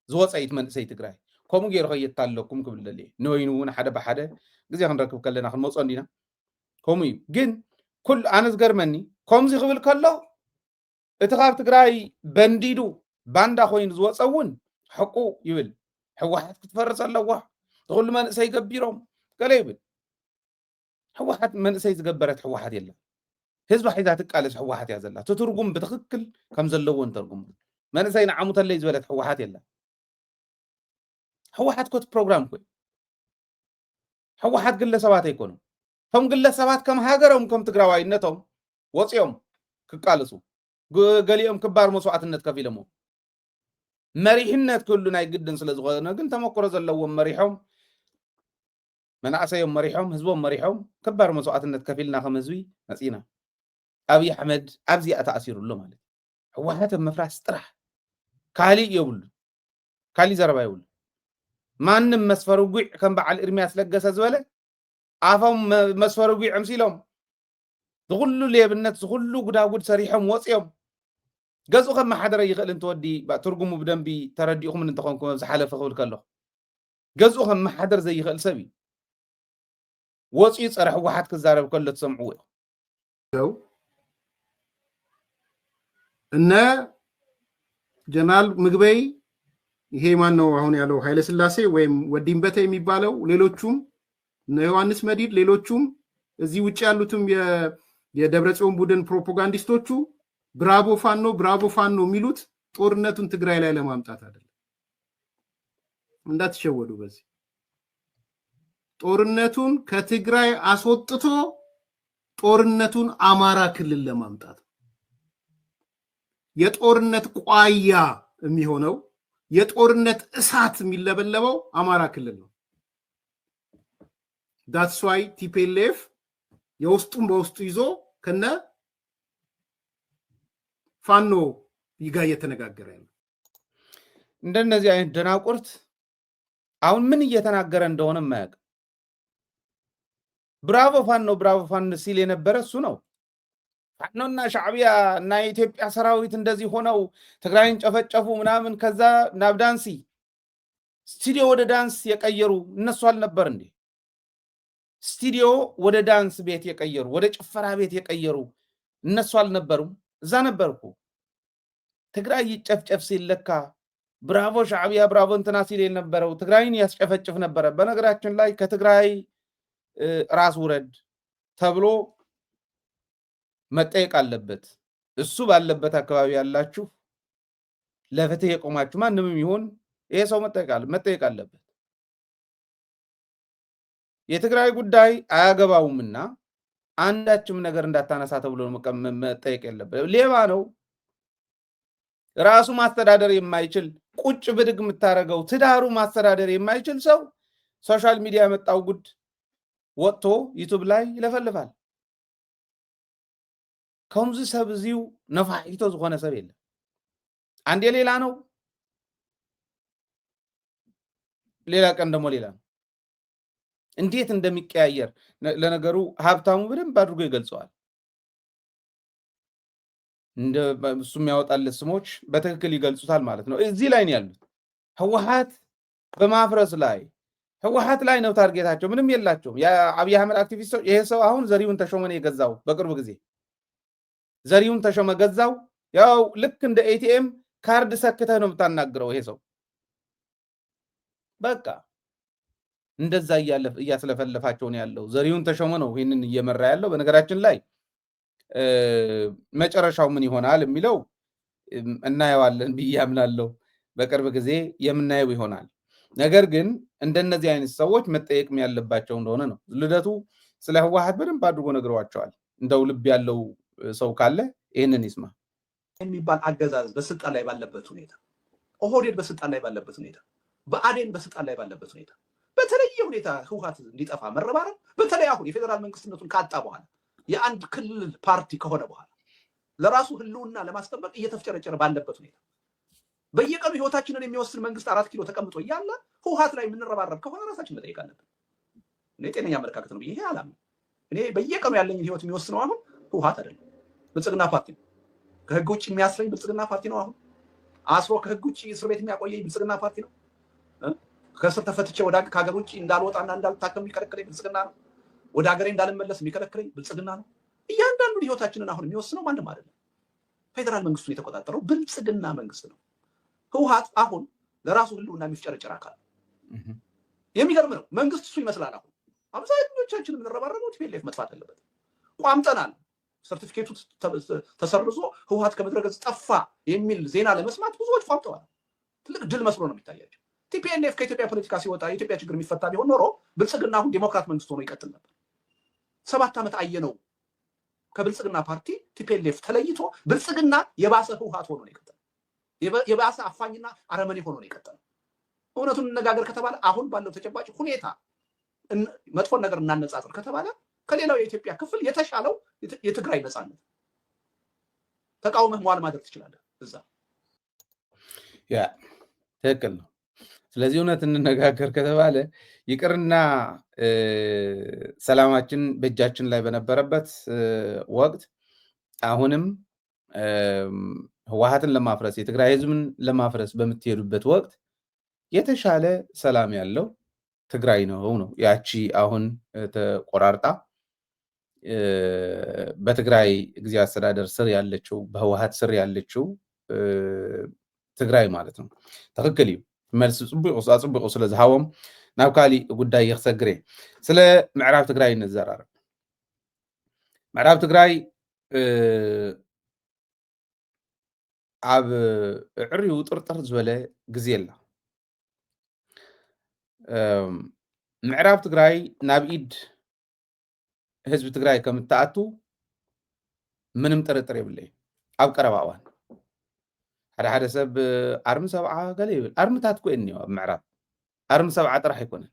ዝወፀ እዩ መንእሰይ ትግራይ ከምኡ ገይሩ ከየታለኩም ክብል ደልየ ንወይኑ እውን ሓደ ብሓደ ግዜ ክንረክብ ከለና ክንመፆ እንዲና ከምኡ እዩ ግን ኩሉ ኣነ ዝገርመኒ ከምዚ ክብል ከሎ እቲ ካብ ትግራይ በንዲዱ ባንዳ ኮይኑ ዝወፀ እውን ሕቁ ይብል ህወሓት ክትፈርስ ኣለዋ፣ እቲ ኩሉ መንእሰይ ገቢሮም ገለ ይብል። ህወሓት መንእሰይ ዝገበረት ህወሓት የለን። ህዝባ ሒዛ ትቃለስ ህወሓት እያ ዘላ። እቲ ትርጉም ብትኽክል ከም ዘለዎ እንተርጉሙ። መንእሰይ ንዓሙተለይ ዝበለት ህወሓት የለን። ህወሓት ኮት ፕሮግራም ኮይ ህወሓት ግለሰባት ኣይኮኑም። እቶም ግለሰባት ከም ሃገሮም ከም ትግራዋይነቶም ወፂኦም ክቃለሱ፣ ግ- ገሊኦም ክባር መስዋዕትነት ከፊሎሞ። መሪሕነት ክህሉ ናይ ግድን ስለ ዝኾነ ግን ተመክሮ ዘለዎም መሪሖም፣ መናእሰዮም መሪሖም፣ ህዝቦም መሪሖም፣ ክባር መስዋዕትነት ከፊልና ከም ህዝቢ መፂና። ኣብይ ኣሕመድ ኣብዚኣ ተኣሲሩ ኣሎ ማለት እዩ። ህወሓት ኣብ ምፍራስ ጥራሕ ካሊእ የብሉ፣ ካሊእ ዘረባ የብሉ። ማንም መስፈርጒዕ ከም በዓል እርሚያስ ለገሰ ዝበለ ኣፎም መ- መስፈርጒዕ ኣምሲሎም ዝኹሉ ሌብነት ዝኹሉ ጉዳጉድ ሰሪሖም ወፂኦም። ገዝኡ ከመሓደረ ይኽእል እንተወዲ ባ- ትርጉሙ ብደንቢ ተረዲእኹም እንተኾንኩም ኣብ ዝሓለፈ ክብል ከለኹ ገዝኡ ከመሓደር ዘይኽእል ሰብ እዩ። ወፂኡ ፀረ ህወሓት ክዛረብ ከሎ ትሰምዕዎ ኢኹም። ነው። እነ ጀነራል ምግበይ፣ ይሄ ማን ነው አሁን ያለው፣ ኃይለ ስላሴ ወይም ወዲንበተ የሚባለው፣ ሌሎቹም እነ ዮሐንስ መዲድ፣ ሌሎቹም እዚህ ውጭ ያሉትም የ- የደብረ ጽዮን ቡድን ፕሮፓጋንዲስቶቹ ብራቮ ፋኖ ብራቮ ፋኖ የሚሉት ጦርነቱን ትግራይ ላይ ለማምጣት አይደለም። እንዳትሸወዱ። በዚህ ጦርነቱን ከትግራይ አስወጥቶ ጦርነቱን አማራ ክልል ለማምጣት፣ የጦርነት ቋያ የሚሆነው፣ የጦርነት እሳት የሚለበለበው አማራ ክልል ነው። That's why ቲፒኤልኤፍ የውስጡን በውስጡ ይዞ ከነ ፋኖ ጋር እየተነጋገረ ያለው። እንደነዚህ አይነት ደናቁርት አሁን ምን እየተናገረ እንደሆነ የማያውቅ። ብራቮ ፋኖ ብራቮ ፋኖ ሲል የነበረ እሱ ነው። ፋኖና ሻዕቢያ እና የኢትዮጵያ ሰራዊት እንደዚህ ሆነው ትግራይን ጨፈጨፉ ምናምን፣ ከዛ ናብ ዳንሲ ስቱዲዮ ወደ ዳንስ የቀየሩ እነሱ አልነበር እንዴ? ስቱዲዮ ወደ ዳንስ ቤት የቀየሩ፣ ወደ ጭፈራ ቤት የቀየሩ እነሱ አልነበሩም? እዛ ነበርኩ። ትግራይ ይጨፍጨፍ ሲል ለካ ብራቮ ሻዕቢያ ብራቮ እንትና ሲል የነበረው ትግራይን ያስጨፈጭፍ ነበረ። በነገራችን ላይ ከትግራይ ራስ ውረድ ተብሎ መጠየቅ አለበት። እሱ ባለበት አካባቢ ያላችሁ ለፍትህ የቆማችሁ ማንምም ይሁን ይሄ ሰው መጠየቅ አለ- መጠየቅ አለበት። የትግራይ ጉዳይ አያገባውምና አንዳችም ነገር እንዳታነሳ ተብሎ መቀ- መ- መጠየቅ የለበት። ሌባ ነው። ራሱ ማስተዳደር የማይችል ቁጭ ብድግ የምታደርገው ትዳሩ ማስተዳደር የማይችል ሰው ሶሻል ሚዲያ ያመጣው ጉድ ወጥቶ ዩቱብ ላይ ይለፈልፋል። ከምዚ ሰብ እዚው ነፋሒቶ ዝኾነ ሰብ የለም። አንዴ ሌላ ነው፣ ሌላ ቀን ደግሞ ሌላ ነው። እንዴት እንደሚቀያየር ነ- ለነገሩ ሀብታሙ በደንብ አድርጎ ይገልጸዋል። እንደ እሱ የሚያወጣለት ስሞች በትክክል ይገልጹታል ማለት ነው። እዚህ ላይ ነው ያሉት። ህወሓት በማፍረስ ላይ ህወሓት ላይ ነው ታርጌታቸው። ምንም የላቸውም። የአብይ አህመድ አክቲቪስቶች ይሄ ሰው አሁን ዘሪሁን ተሾመን የገዛው በቅርብ ጊዜ ዘሪሁን ተሾመ ገዛው። ያው ልክ እንደ ኤቲኤም ካርድ ሰክተህ ነው የምታናግረው ይሄ ሰው። በቃ እንደዛ እያለፍ- እያስለፈለፋቸው ነው ያለው። ዘሪሁን ተሾመ ነው ይህንን እየመራ ያለው። በነገራችን ላይ እ፣ መጨረሻው ምን ይሆናል የሚለው እም፣ እናየዋለን ብዬ አምናለሁ። በቅርብ ጊዜ የምናየው ይሆናል። ነገር ግን እንደነዚህ አይነት ሰዎች መጠየቅም ያለባቸው እንደሆነ ነው። ልደቱ ስለ ህወሓት በደንብ አድርጎ ነግረዋቸዋል። እንደው ልብ ያለው ሰው ካለ ይህንን ይስማ። የሚባል አገዛዝ በስልጣን ላይ ባለበት ሁኔታ፣ ኦህዴድ በስልጣን ላይ ባለበት ሁኔታ፣ ብአዴን በስልጣን ላይ ባለበት ሁኔታ፣ በተለየ ሁኔታ ህወሓት እንዲጠፋ መረባረብ፣ በተለይ አሁን የፌዴራል መንግስትነቱን ካጣ በኋላ፣ የአንድ ክልል ፓርቲ ከሆነ በኋላ፣ ለራሱ ህልውና ለማስጠበቅ እየተፍጨረጨረ ባለበት ሁኔታ፣ በየቀኑ ህይወታችንን የሚወስን መንግስት አራት ኪሎ ተቀምጦ እያለ ህወሓት ላይ የምንረባረብ ከሆነ ራሳችን መጠየቅ አለብን። እኔ ጤነኛ አመለካከት ነው ብዬ ይሄ አላምንም። እኔ በየቀኑ ያለኝን ህይወት የሚወስነው አሁን ህወሓት አይደለም፣ ብልጽግና ፓርቲ ነው። ከህግ ውጭ የሚያስረኝ ብልጽግና ፓርቲ ነው። አሁን አስሮ ከህግ ውጭ እስር ቤት የሚያቆየኝ ብልጽግና ፓርቲ ነው። እ? ከእስር ተፈትቼ ወደ ሀገ- ከሀገር ውጭ እንዳልወጣና እንዳልታከም የሚከለክለኝ ብልጽግና ነው። ወደ ሀገሬ እንዳልመለስ የሚከለክለኝ ብልጽግና ነው። እያንዳንዱን ህይወታችንን አሁን የሚወስነው ማንም አይደለም። ፌዴራል መንግስቱን የተቆጣጠረው ብልጽግና መንግስት ነው። ህወሓት አሁን ለራሱ ህልውና የሚፍጨረጨር አካል ነው። የሚገርም ነው። መንግስት እሱ ይመስላል። አሁን አብዛኞቻችን የምንረባረበው ቲፒኤልኤፍ መጥፋት አለበት። ቋምጠናል። ሰርቲፊኬቱ ተሰርዞ ህወሓት ከምድረ ገጽ ጠፋ የሚል ዜና ለመስማት ብዙዎች ቋምጠዋል። ትልቅ ድል መስሎ ነው የሚታያቸው። ቲፒኤልኤፍ ከኢትዮጵያ ፖለቲካ ሲወጣ የኢትዮጵያ ችግር የሚፈታ ቢሆን ኖሮ ብልጽግና አሁን ዴሞክራት መንግስት ሆኖ ይቀጥል ነበር። ሰባት ዓመት አየነው። ከብልጽግና ፓርቲ ቲፒኤልኤፍ ተለይቶ ብልጽግና የባሰ ህወሓት ሆኖ ነው የቀጠለው። የባሰ አፋኝና አረመኔ ሆኖ ነው የቀጠለው። እውነቱን እንነጋገር ከተባለ አሁን ባለው ተጨባጭ ሁኔታ መጥፎን ነገር እናነጻጽር ከተባለ ከሌላው የኢትዮጵያ ክፍል የተሻለው የትግራይ ነጻነት። ተቃውመህ መዋል ማደር ትችላለህ እዛ። ያ ትክክል ነው። ስለዚህ እውነት እንነጋገር ከተባለ ይቅርና ሰላማችን በእጃችን ላይ በነበረበት ወቅት አሁንም ህወሓትን ለማፍረስ የትግራይ ህዝብን ለማፍረስ በምትሄዱበት ወቅት የተሻለ ሰላም ያለው ትግራይ ነው ነው ያቺ አሁን ተቆራርጣ በትግራይ ጊዜያዊ አስተዳደር ስር ያለችው በህወሓት ስር ያለችው ትግራይ ማለት ነው። ትክክል እዩ። መልሲ ፅቡቅ ኣፅቡቁ ስለ ዝሃቦም ናብ ካሊእ ጉዳይ ክሰግር እየ። ስለ ምዕራብ ትግራይ ንዘራረብ። ምዕራብ ትግራይ ኣብ ዕርዩ ጥርጥር ዝበለ ግዜ ኣላ። ምዕራብ ትግራይ ናብ ኢድ ህዝቢ ትግራይ ከም እትኣቱ ምንም ጥርጥር የብለይ። ኣብ ቀረባ እዋን ሓደ ሓደ ሰብ ኣርሚ ሰብዓ ገለ ይብል። ኣርምታት እኮ እየን እኒኦ ኣብ ምዕራብ። ኣርሚ ሰብዓ ጥራሕ ኣይኮነን።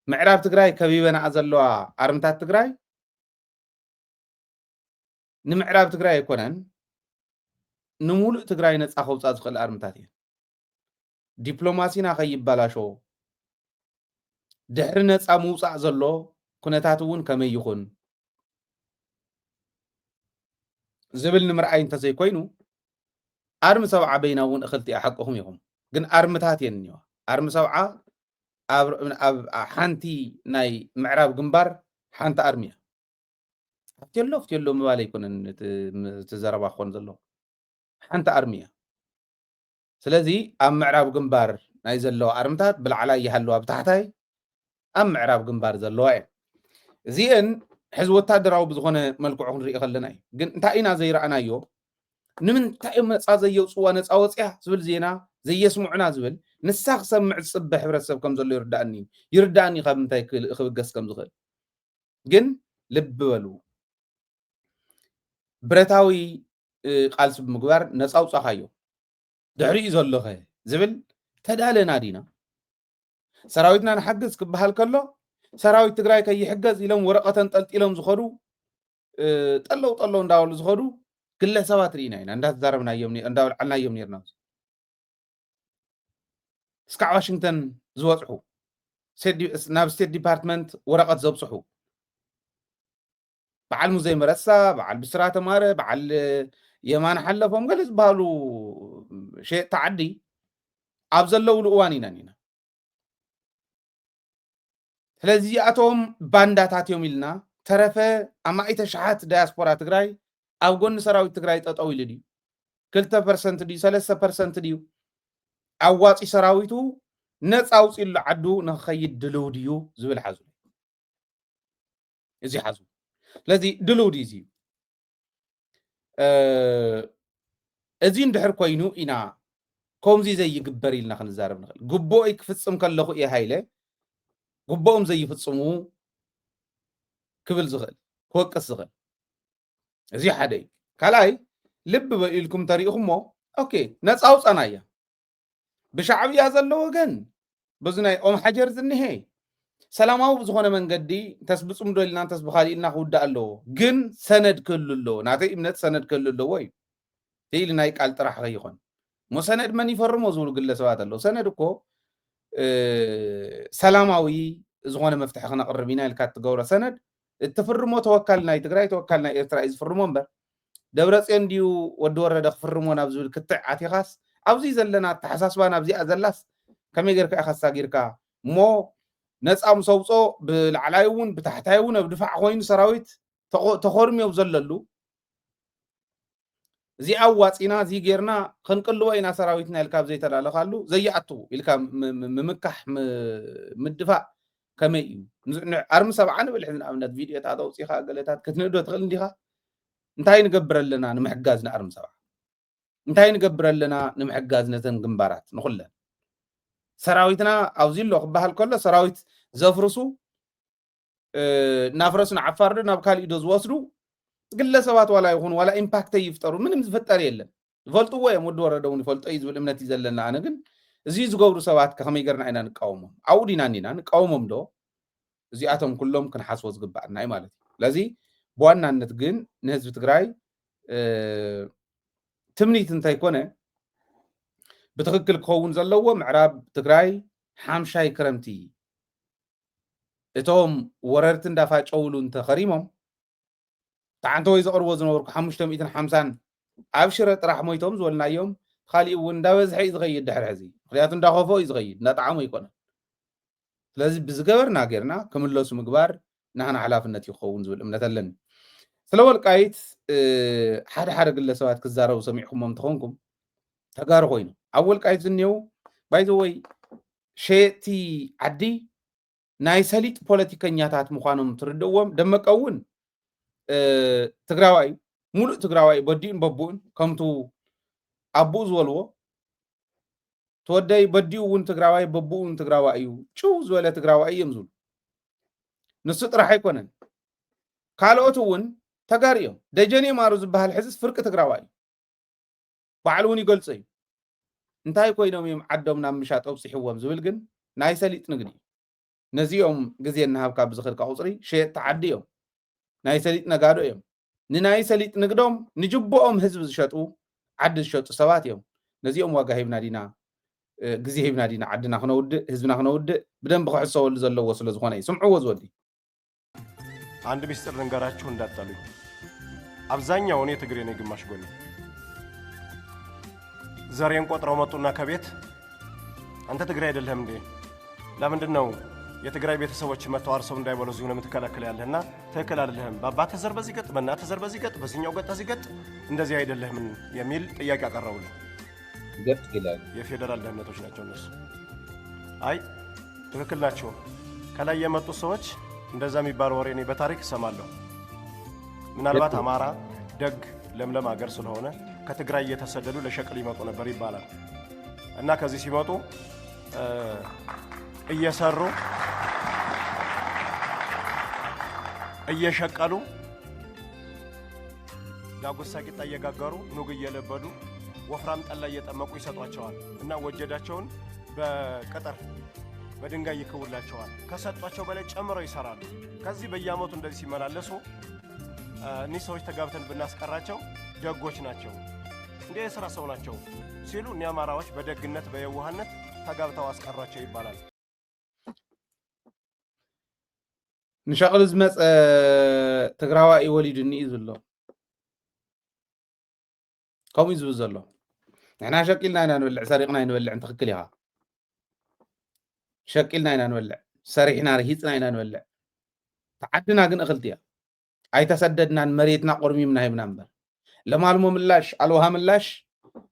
ምዕራብ ትግራይ ከቢበናኣ ዘለዋ ኣርምታት ትግራይ ንምዕራብ ትግራይ ኣይኮነን፣ ንምሉእ ትግራይ ነፃ ከውፃእ ዝኽእል ኣርምታት እየን። ዲፕሎማሲና ከይበላሾ ድሕሪ ነፃ ምውፃእ ዘሎ ኩነታት እውን ከመይ ይኹን ዝብል ንምርኣይ እንተዘይኮይኑ ኣርሚ ሰብዓ በይና እውን እኽልቲ ሓቅኹም ኢኹም። ግን ኣርምታት እየን እኒዋ። ኣርሚ ሰብዓ ኣብ ሓንቲ ናይ ምዕራብ ግንባር ሓንቲ ኣርሚ እያ። ኣብቴሎ ኣብቴሎ ምባል ኣይኮነን እቲ ዘረባ ክኾን ዘለዎ ሓንቲ ኣርሚ እያ። ስለዚ ኣብ ምዕራብ ግንባር ናይ ዘለዋ ኣርምታት ብላዕላይ ይሃለዋ ብታሕታይ ኣብ ምዕራብ ግንባር ዘለዋ እየን። እዚአን ሕዚ ወታደራዊ ብዝኾነ መልክዑ ክንርኢ ከለና እዩ። ግን እንታይ ኢና ዘይረኣናዮ? ንምንታይ እዮም ነፃ ዘየውፅዋ ነፃ ወፅያ ዝብል ዜና ዘየስምዑና ዝብል ንሳ ክሰምዕ ዝፅበ ሕብረተሰብ ከም ዘሎ ይርዳእኒ እዩ። ይርዳእኒ ካብ ምንታይ ክብገስ ከም ዝኽእል ግን ልቢ በሉ። ብረታዊ ቃልሲ ብምግባር ነፃ ኣውፃኻዮ። ድሕሪኡ ዘሎኸ ዝብል ተዳለና ዲና? ሰራዊትና ንሓግዝ ክበሃል ከሎ ሰራዊት ትግራይ ከይሕገዝ ኢሎም ወረቐት ኣንጠልጢሎም ዝኸዱ ጠለው ጠለው እንዳበሉ ዝኸዱ ግለሰባት ርኢና ኢና እንዳተዛረብናዮም እንዳበልዓልናዮም ነርና። እስካዕ ዋሽንግተን ዝበፅሑ ናብ ስቴት ዲፓርትመንት ወረቐት ዘብፅሑ በዓል ሙዘይ መረሳ፣ በዓል ብስራተ ማረ፣ በዓል የማነ ሓለፎም ገለ ዝበሃሉ ሸየጥቲ ዓዲ ኣብ ዘለውሉ እዋን ኢና ኢና ስለዚ እዚኣቶም ባንዳታት እዮም ኢልና ተረፈ ኣማኢተ ሸሓት ዳያስፖራ ትግራይ ኣብ ጎኒ ሰራዊት ትግራይ ጠጠው ኢሉ ድዩ? ክልተ ፐርሰንት ድዩ ሰለስተ ፐርሰንት ድዩ ኣዋፂ ሰራዊቱ ነፃ ኣውፂሉ ዓዱ ንክኸይድ ድልው ድዩ ዝብል ሓዙ እዚ ሓዙ ስለዚ ድልው ድዩ እዚ እዚ እንድሕር ኮይኑ ኢና ከምዚ ዘይግበር ኢልና ክንዛረብ ንኽእል። ግቡኦይ ክፍፅም ከለኹ እየ ሃይለ ግቡኦም ዘይፍፅሙ ክብል ዝኽእል ክወቅስ ዝኽእል እዚ ሓደ እዩ። ካልኣይ ልቢ በሉ ኢልኩም ተሪኢኹሞ ኦኬ ነፃ ኣውፃና እያ ብሻዕብያ ዘሎ ወገን በዚ ናይ ኦም ሓጀር ዝኒሄ ሰላማዊ ብዝኾነ መንገዲ እንተስ ብፅምዶ ኢልና እንተስ ብኻሊእ ኢልና ክውዳእ ኣለዎ። ግን ሰነድ ክህሉ ኣለዎ። ናተይ እምነት ሰነድ ክህሉ ኣለዎ እዩ። ኢሉ ናይ ቃል ጥራሕ ከይኾን እሞ ሰነድ መን ይፈርሞ ዝብሉ ግለሰባት ኣለዉ። ሰነድ እኮ ሰላማዊ ዝኾነ መፍትሒ ክነቕርብ ኢና ኢልካ እትገብሮ ሰነድ እትፍርሞ ተወካል ናይ ትግራይ ተወካል ናይ ኤርትራ እዩ ዝፍርሞ እምበር ደብረፅዮን ድዩ ወዲ ወረደ ክፍርሞ ናብ ዝብል ክትዕ ኣቲኻስ ኣብዚ ዘለና ኣተሓሳስባ ናብዚኣ ዘላስ ከመይ ጌርካ ኢኻ ኣሳጊርካ እሞ ነፃ ምስ ኣውፅኦ ብላዕላይ እውን ብታሕታይ እውን ኣብ ድፋዕ ኮይኑ ሰራዊት ተኾርምዮ ዘለሉ እዚ ኣዋፂና እዚ ጌርና ክንቅልቦ ኢና ሰራዊትና ኢልካ ኣብ ዘይተላለኻሉ ዘይኣትዉ ኢልካ ምምካሕ ምድፋእ ከመይ እዩ? ኣርሚ ሰብዓ ንብል ሕዚ ንኣብነት ቪድዮታት ኣውፂኻ ገለታት ክትንእዶ ትኽእል እንዲኻ? እንታይ ንገብር ኣለና ንምሕጋዝ ንኣርሚ ሰብዓ? እንታይ ንገብር ኣለና ንምሕጋዝ ነተን ግንባራት ንኹለን? ሰራዊትና ኣብዚ ኣሎ ክበሃል ከሎ ሰራዊት ዘፍርሱ እናፍረሱ ንዓፋር ዶ ናብ ካሊእ ዶ ዝወስዱ ግለሰባት ዋላ ይኹን ዋላ ኢምፓክት ይፍጠሩ ምንም ዝፍጠር የለን። ዝፈልጥዎ እዮም። ወዲ ወረደ እውን ይፈልጦ እዩ ዝብል እምነት እዩ ዘለና። ኣነ ግን እዚ ዝገብሩ ሰባት ከመይ ገርና ኢና ንቃወሞም? ኣብኡ ዲና እኒና ንቃወሞም ዶ? እዚኣቶም ኩሎም ክንሓስቦ ዝግባኣና እዩ ማለት እዩ። ስለዚ ብዋናነት ግን ንህዝቢ ትግራይ ትምኒት እንተይኮነ ብትኽክል ክኸውን ዘለዎ ምዕራብ ትግራይ ሓምሻይ ክረምቲ እቶም ወረርቲ እንዳፋጨውሉ እንተኸሪሞም ተዓንተ ወይ ዘቕርቦ ዝነበርኩ ሓሙሽተ ሚእትን ሓምሳን ኣብ ሽረ ጥራሕ ሞይቶም ዝበልናዮም ካሊእ እውን እንዳበዝሐ እዩ ዝኸይድ ድሕሪ ሕዚ። ምክንያቱ እንዳኸፍኦ እዩ ዝኸይድ፣ እንዳጠዓሞ ኣይኮነን። ስለዚ ብዝገበርና ጌርና ክምለሱ ምግባር ናህና ሓላፍነት ይኸውን ዝብል እምነት ኣለኒ። ስለ ወልቃይት ሓደ ሓደ ግለሰባት ክዛረቡ ሰሚዕኩሞም እንተኾንኩም ተጋሩ ኮይኖም ኣብ ወልቃይት ዝኒው ባይዘወይ ሸየጥቲ ዓዲ ናይ ሰሊጥ ፖለቲከኛታት ምዃኖም ትርድእዎም። ደመቀ እውን ትግራዋይ እዩ፣ ሙሉእ ትግራዋይ እዩ፣ በዲኡን በቡኡን ከምቱ ኣቡኡ ዝበልዎ ተወደይ በዲኡ እውን ትግራዋይ በቡኡ እውን ትግራዋይ እዩ፣ ጭው ዝበለ ትግራዋይ እዮም ዝብሉ። ንሱ ጥራሕ ኣይኮነን፣ ካልኦት እውን ተጋሩ እዮም። ደጀኔ ማሩ ዝበሃል ሕዝስ ፍርቂ ትግራዋይ እዩ። ባዕሉ እውን ይገልጾ እዩ። እንታይ ኮይኖም እዮም ዓዶም ናብ ምሻጥ ኣብፂሕዎም ዝብል ግን ናይ ሰሊጥ ንግዲ እዩ። ነዚኦም ግዜ እናሃብካ ብዝኸድካ ቁፅሪ ሸየጥቲ ዓዲ እዮም። ናይ ሰሊጥ ነጋዶ እዮም። ንናይ ሰሊጥ ንግዶም ንጅብኦም ህዝቢ ዝሸጡ ዓዲ ዝሸጡ ሰባት እዮም። ነዚኦም ዋጋ ሂብና ዲና ግዜ ሂብና ዲና ዓድና ክነውድእ ህዝብና ክነውድእ ብደንብ ክሕሰበሉ ዘለዎ ስለ ዝኾነ እዩ። ስምዕዎ ዝወዲ አንድ ሚስጥር ልንገራችሁ እንዳትጠሉኝ። አብዛኛው እኔ ትግሬ ነኝ፣ ግማሽ ጎኔ። ዘሬን ቆጥረው መጡና ከቤት አንተ ትግሬ አይደለህም እንዴ? ለምንድን ነው የትግራይ ቤተሰቦች መጥተው አርሰው እንዳይበሉ እዚሁ ነው የምትከለክል ያለህና ትክክል አይደለህም። በአባትህ ዘር በዚህ ገጥ፣ በእናትህ ዘር በዚህ ገጥ፣ በዚህኛው ገጥ፣ በዚህ ገጥ እንደዚህ አይደለህም የሚል ጥያቄ አቀረቡልኝ። ገጥ ይላል። የፌዴራል ደህንነቶች ናቸው እነሱ። አይ ትክክል ናቸው። ከላይ የመጡት ሰዎች እንደዛ የሚባል ወሬ እኔ በታሪክ እሰማለሁ። ምናልባት አማራ ደግ ለምለም ሀገር ስለሆነ ከትግራይ እየተሰደዱ ለሸቅል ይመጡ ነበር ይባላል። እና ከዚህ ሲመጡ እየሰሩ እየሸቀሉ ዳጉሳ ቂጣ እየጋገሩ ኑግ እየለበዱ ወፍራም ጠላ እየጠመቁ ይሰጧቸዋል እና ወጀዳቸውን በቅጥር በድንጋይ ይክቡላቸዋል። ከሰጧቸው በላይ ጨምረው ይሰራሉ። ከዚህ በየዓመቱ እንደዚህ ሲመላለሱ እኒህ ሰዎች ተጋብተን ብናስቀራቸው ደጎች ናቸው፣ እንደ የስራ ሰው ናቸው ሲሉ እኒህ አማራዎች በደግነት በየዋህነት ተጋብተው አስቀሯቸው ይባላል። ንሸቕሊ ዝመፀ ትግራዋይ እዩ ወሊዱኒ እዩ ዝብሎ። ከምኡ እዩ ዝብል ዘሎ። ንሕና ሸቂልና ኢና ንበልዕ፣ ሰሪቕና ኣይንበልዕን። ትኽክል ኢኻ። ሸቂልና ኢና ንበልዕ፣ ሰሪሕና ርሂፅና ኢና ንበልዕ። ተዓድና ግን እኽልቲ እያ። ኣይተሰደድናን፣ መሬትና ቆርሚምና ሂብና እምበር። ለማልሞ ምላሽ፣ ኣልውሃ ምላሽ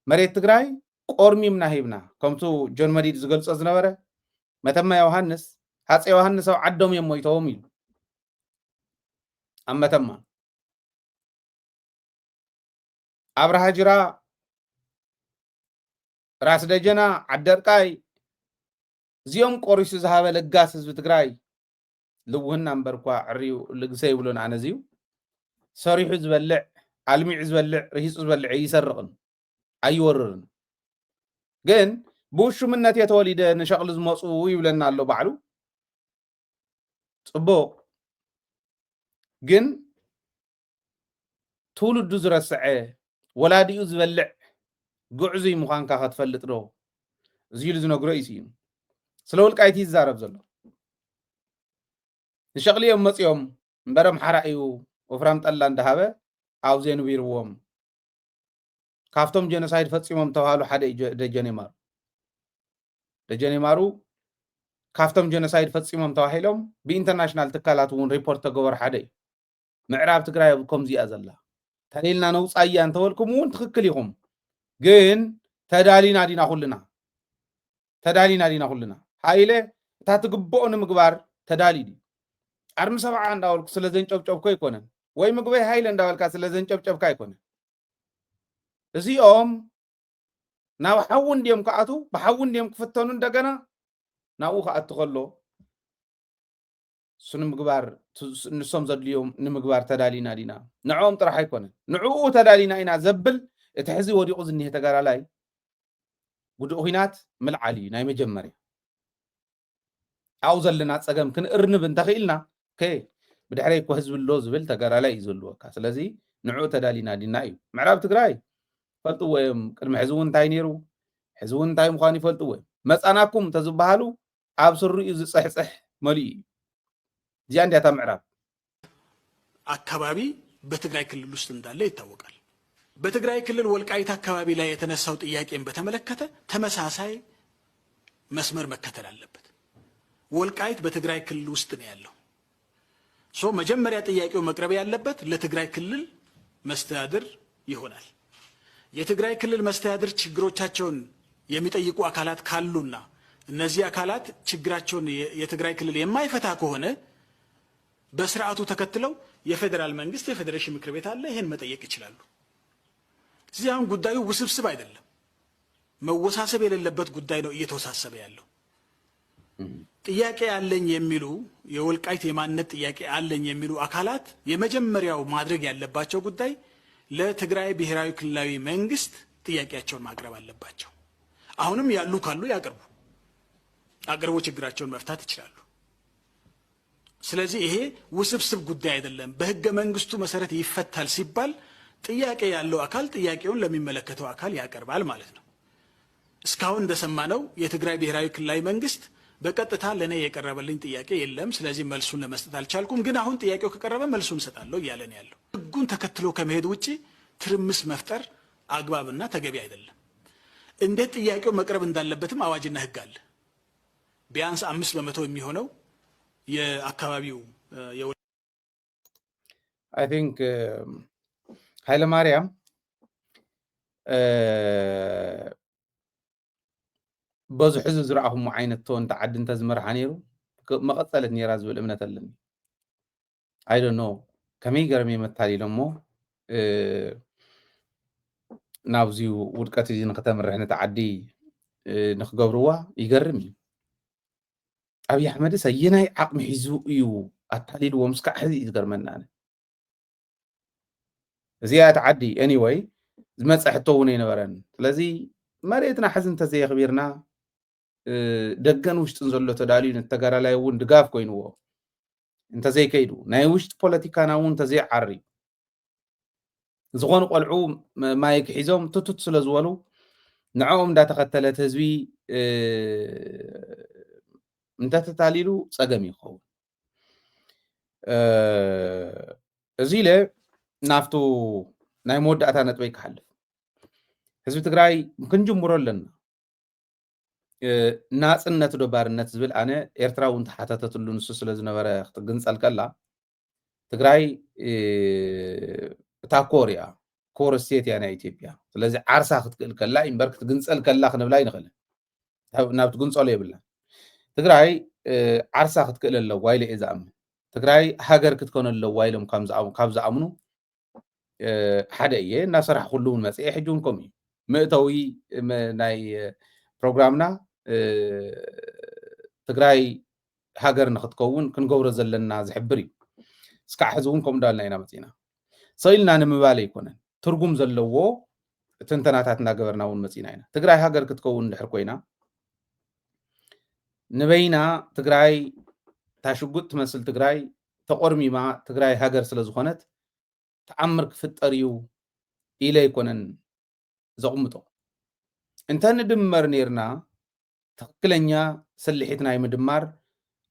መሬት ትግራይ ቆርሚምና ሂብና። ከምቱ ጆን መዲድ ዝገልጾ ዝነበረ መተማ ዮሃንስ፣ ሃፀይ ዮሃንስ ኣብ ዓዶም እዮም ሞይቶም ኢሉ። ኣብ መተማ ኣብርሃ ጅራ፣ ራስ ደጀና፣ ዓደርቃይ እዚኦም ቆሪሱ ዝሃበ ለጋስ ህዝቢ ትግራይ ልውህና እምበር እኳ ዕርዩ ልግሰ ይብሎን ኣነ እዚዩ ሰሪሑ ዝበልዕ ኣልሚዑ ዝበልዕ ርሂፁ ዝበልዕ ይሰርቕን ኣይወርርን። ግን ብውሹምነት የተወሊደ ንሸቕሊ ዝመፁ ይብለና ኣሎ ባዕሉ። ፅቡቕ ግን ትውልዱ ዝረስዐ ወላዲኡ ዝበልዕ ግዕዙይ ምዃንካ ከትፈልጥ ዶ? እዚ ኢሉ ዝነግሮ እዩ ስኢኑ። ስለ ውልቃይቲ ይዛረብ ዘሎ። ንሸቕሊ እዮም መፂኦም እምበር ኣምሓራ እዩ ወፍራም ጠላ እንዳሃበ ኣብ ዘንቢርዎም። ካብቶም ጀኖሳይድ ፈፂሞም ተባሃሉ ሓደ እዩ ደጀኔ ማሩ። ደጀኔ ማሩ ካብቶም ጀኖሳይድ ፈፂሞም ተባሂሎም ብኢንተርናሽናል ትካላት እውን ሪፖርት ተገበሩ ሓደ እዩ። ምዕራብ ትግራይ ኣብ ከምዚኣ ዘላ ተሊልና ነውፃያ እንተበልኩም እውን ትኽክል ኢኹም። ግን ተዳሊና ዲና ኩልና? ተዳሊና ዲና ኩልና? ሃይለ እታ ትግብኦ ንምግባር ተዳሊ ድዩ? ኣርሚ ሰብዓ እንዳበልኩ ስለ ዘንጨብጨብኮ ኣይኮነን፣ ወይ ምግበይ ሃይለ እንዳበልካ ስለ ዘንጨብጨብካ ኣይኮነን። እዚኦም ናብ ሓዊ እንድዮም ክኣቱ፣ ብሓዊ እንድዮም ክፍተኑ፣ እንደገና ናብኡ ክኣቱ ከሎ እሱ ንምግባር፣ ንሶም ዘድልዮም ንምግባር ተዳሊና ዲና? ንዕኦም ጥራሕ ኣይኮነን፣ ንዕኡ ተዳሊና ኢና ዘብል እቲ ሕዚ ወዲቑ ዝኒሄ ተጋዳላይ ጉድኡ ኲናት ምልዓል እዩ ናይ መጀመርያ። ኣብኡ ዘለና ፀገም ክንእርንብ እንተኽኢልና፣ ከ ብድሕረይ እኮ ህዝቢ ኣሎ ዝብል ተጋዳላይ እዩ ዘልወካ። ስለዚ ንዕኡ ተዳሊና ዲና እዩ። ምዕራብ ትግራይ ፈልጥዎ እዮም። ቅድሚ ሕዚ እውን እንታይ ነይሩ፣ ሕዚ እውን እንታይ ምዃኑ ይፈልጥዎ እዮም። መፃናኩም እንተዝበሃሉ ኣብ ስሩ እዩ ዝፅሕፅሕ መሊኡ እዩ። እዚኣ እንዲያታ ምዕራብ አካባቢ በትግራይ ክልል ውስጥ እንዳለ ይታወቃል። በትግራይ ክልል ወልቃይት አካባቢ ላይ የተነሳው ጥያቄን በተመለከተ ተመሳሳይ መስመር መከተል አለበት። ወልቃይት በትግራይ ክልል ውስጥ ነው ያለው። ሶ መጀመሪያ ጥያቄው መቅረብ ያለበት ለትግራይ ክልል መስተዳድር ይሆናል። የትግራይ ክልል መስተዳድር ችግሮቻቸውን የሚጠይቁ አካላት ካሉና እነዚህ አካላት ችግራቸውን የትግራይ ክልል የማይፈታ ከሆነ በስርዓቱ ተከትለው የፌዴራል መንግስት የፌዴሬሽን ምክር ቤት አለ፣ ይሄን መጠየቅ ይችላሉ። እዚህ አሁን ጉዳዩ ውስብስብ አይደለም፣ መወሳሰብ የሌለበት ጉዳይ ነው እየተወሳሰበ ያለው። ጥያቄ አለኝ የሚሉ የወልቃይት የማንነት ጥያቄ አለኝ የሚሉ አካላት የመጀመሪያው ማድረግ ያለባቸው ጉዳይ ለትግራይ ብሔራዊ ክልላዊ መንግስት ጥያቄያቸውን ማቅረብ አለባቸው። አሁንም ያሉ ካሉ ያቅርቡ፣ አቅርቦ ችግራቸውን መፍታት ይችላሉ። ስለዚህ ይሄ ውስብስብ ጉዳይ አይደለም። በህገ መንግስቱ መሰረት ይፈታል ሲባል ጥያቄ ያለው አካል ጥያቄውን ለሚመለከተው አካል ያቀርባል ማለት ነው። እስካሁን እንደሰማነው የትግራይ ብሔራዊ ክልላዊ መንግስት በቀጥታ ለእኔ የቀረበልኝ ጥያቄ የለም፣ ስለዚህ መልሱን ለመስጠት አልቻልኩም። ግን አሁን ጥያቄው ከቀረበ መልሱን እሰጣለሁ እያለ ነው ያለው። ህጉን ተከትሎ ከመሄድ ውጭ ትርምስ መፍጠር አግባብና ተገቢ አይደለም። እንዴት ጥያቄው መቅረብ እንዳለበትም አዋጅና ህግ አለ። ቢያንስ አምስት በመቶ የሚሆነው የአካባቢው I think ሃይለማርያም በዚ ሕዚ ዝረኣኹሞ ዓይነት ቶን እታ ዓዲ እንተዝመርሓ ነይሩ መቐፀለት ነይራ ዝብል እምነት ኣለኒ። I don't know ከመይ ገይሮም እዮም ኣታሊሎሞ ናብዚ ውድቀት እዚ ንክተምርሕ ነቲ ዓዲ ንክገብርዋ ይገርም እዩ። ኣብይ ኣሕመድስ ኣየናይ ዓቕሚ ሒዙ እዩ ኣታሊልዎም? እስካዕ ሕዚ እዩ ዝገርመና። ኣነ እዚኣ እቲ ዓዲ anyway ዝመፀ ሕቶ እውን ኣይነበረን። ስለዚ መሬትና ሕዚ እንተዘየኽቢርና ደገን ውሽጥን ዘሎ ተዳልዩ ነቲ ተጋዳላይ እውን ድጋፍ ኮይንዎ እንተዘይከይዱ ናይ ውሽጢ ፖለቲካና እውን እንተዘይዓሪ ዝኾኑ ቆልዑ ማይክ ሒዞም ትቱት ስለ ዝበሉ ንዕኦም እንዳተኸተለት ህዝቢ እንተተታሊሉ ፀገም ይኸውን። እዚ ኢለ ናብቱ ናይ መወዳእታ ነጥበይ ክሓልፍ። ህዝቢ ትግራይ ክንጅምሮ ኣለና። ናፅነት ዶ ባርነት ዝብል ኣነ ኤርትራ እውን ተሓተተትሉ ንሱ ስለ ዝነበረ ክትግንፀል ከላ ትግራይ እታ ኮር እያ፣ ኮር ስቴት እያ ናይ ኢትዮጵያ። ስለዚ ዓርሳ ክትክእል ከላ እምበር ክትግንፀል ከላ ክንብላ ኣይንኽእልን። ናብ ትግንፀሎ የብላን። ትግራይ ዓርሳ ክትክእል ኣለዋ ኢለ እየ ዝኣምን። ትግራይ ሃገር ክትኮን ኣለዋ ኢሎም ካብ ዝኣምኑ ሓደ እየ። እናሰራሕኩሉ እውን መፅአ። ሕጂ እውን ከምኡ እዩ። መእተዊ ናይ ፕሮግራምና ትግራይ ሃገር ንክትከውን ክንገብሮ ዘለና ዝሕብር እዩ። እስካዕ ሕዚ እውን ከምኡ እንዳበልና ኢና መፂና። ሰው ኢልና ንምባል ኣይኮነን፣ ትርጉም ዘለዎ ትንተናታት እናገበርና እውን መፂና ኢና። ትግራይ ሃገር ክትከውን እንድሕር ኮይና ንበይና ትግራይ እታ ሽጉጥ ትመስል ትግራይ ተቆርሚማ ትግራይ ሃገር ስለ ዝኾነት ተኣምር ክፍጠር እዩ ኢለ ኣይኮነን ዘቕምጦ። እንተ ንድመር ነይርና ትኽክለኛ ስልሒት ናይ ምድማር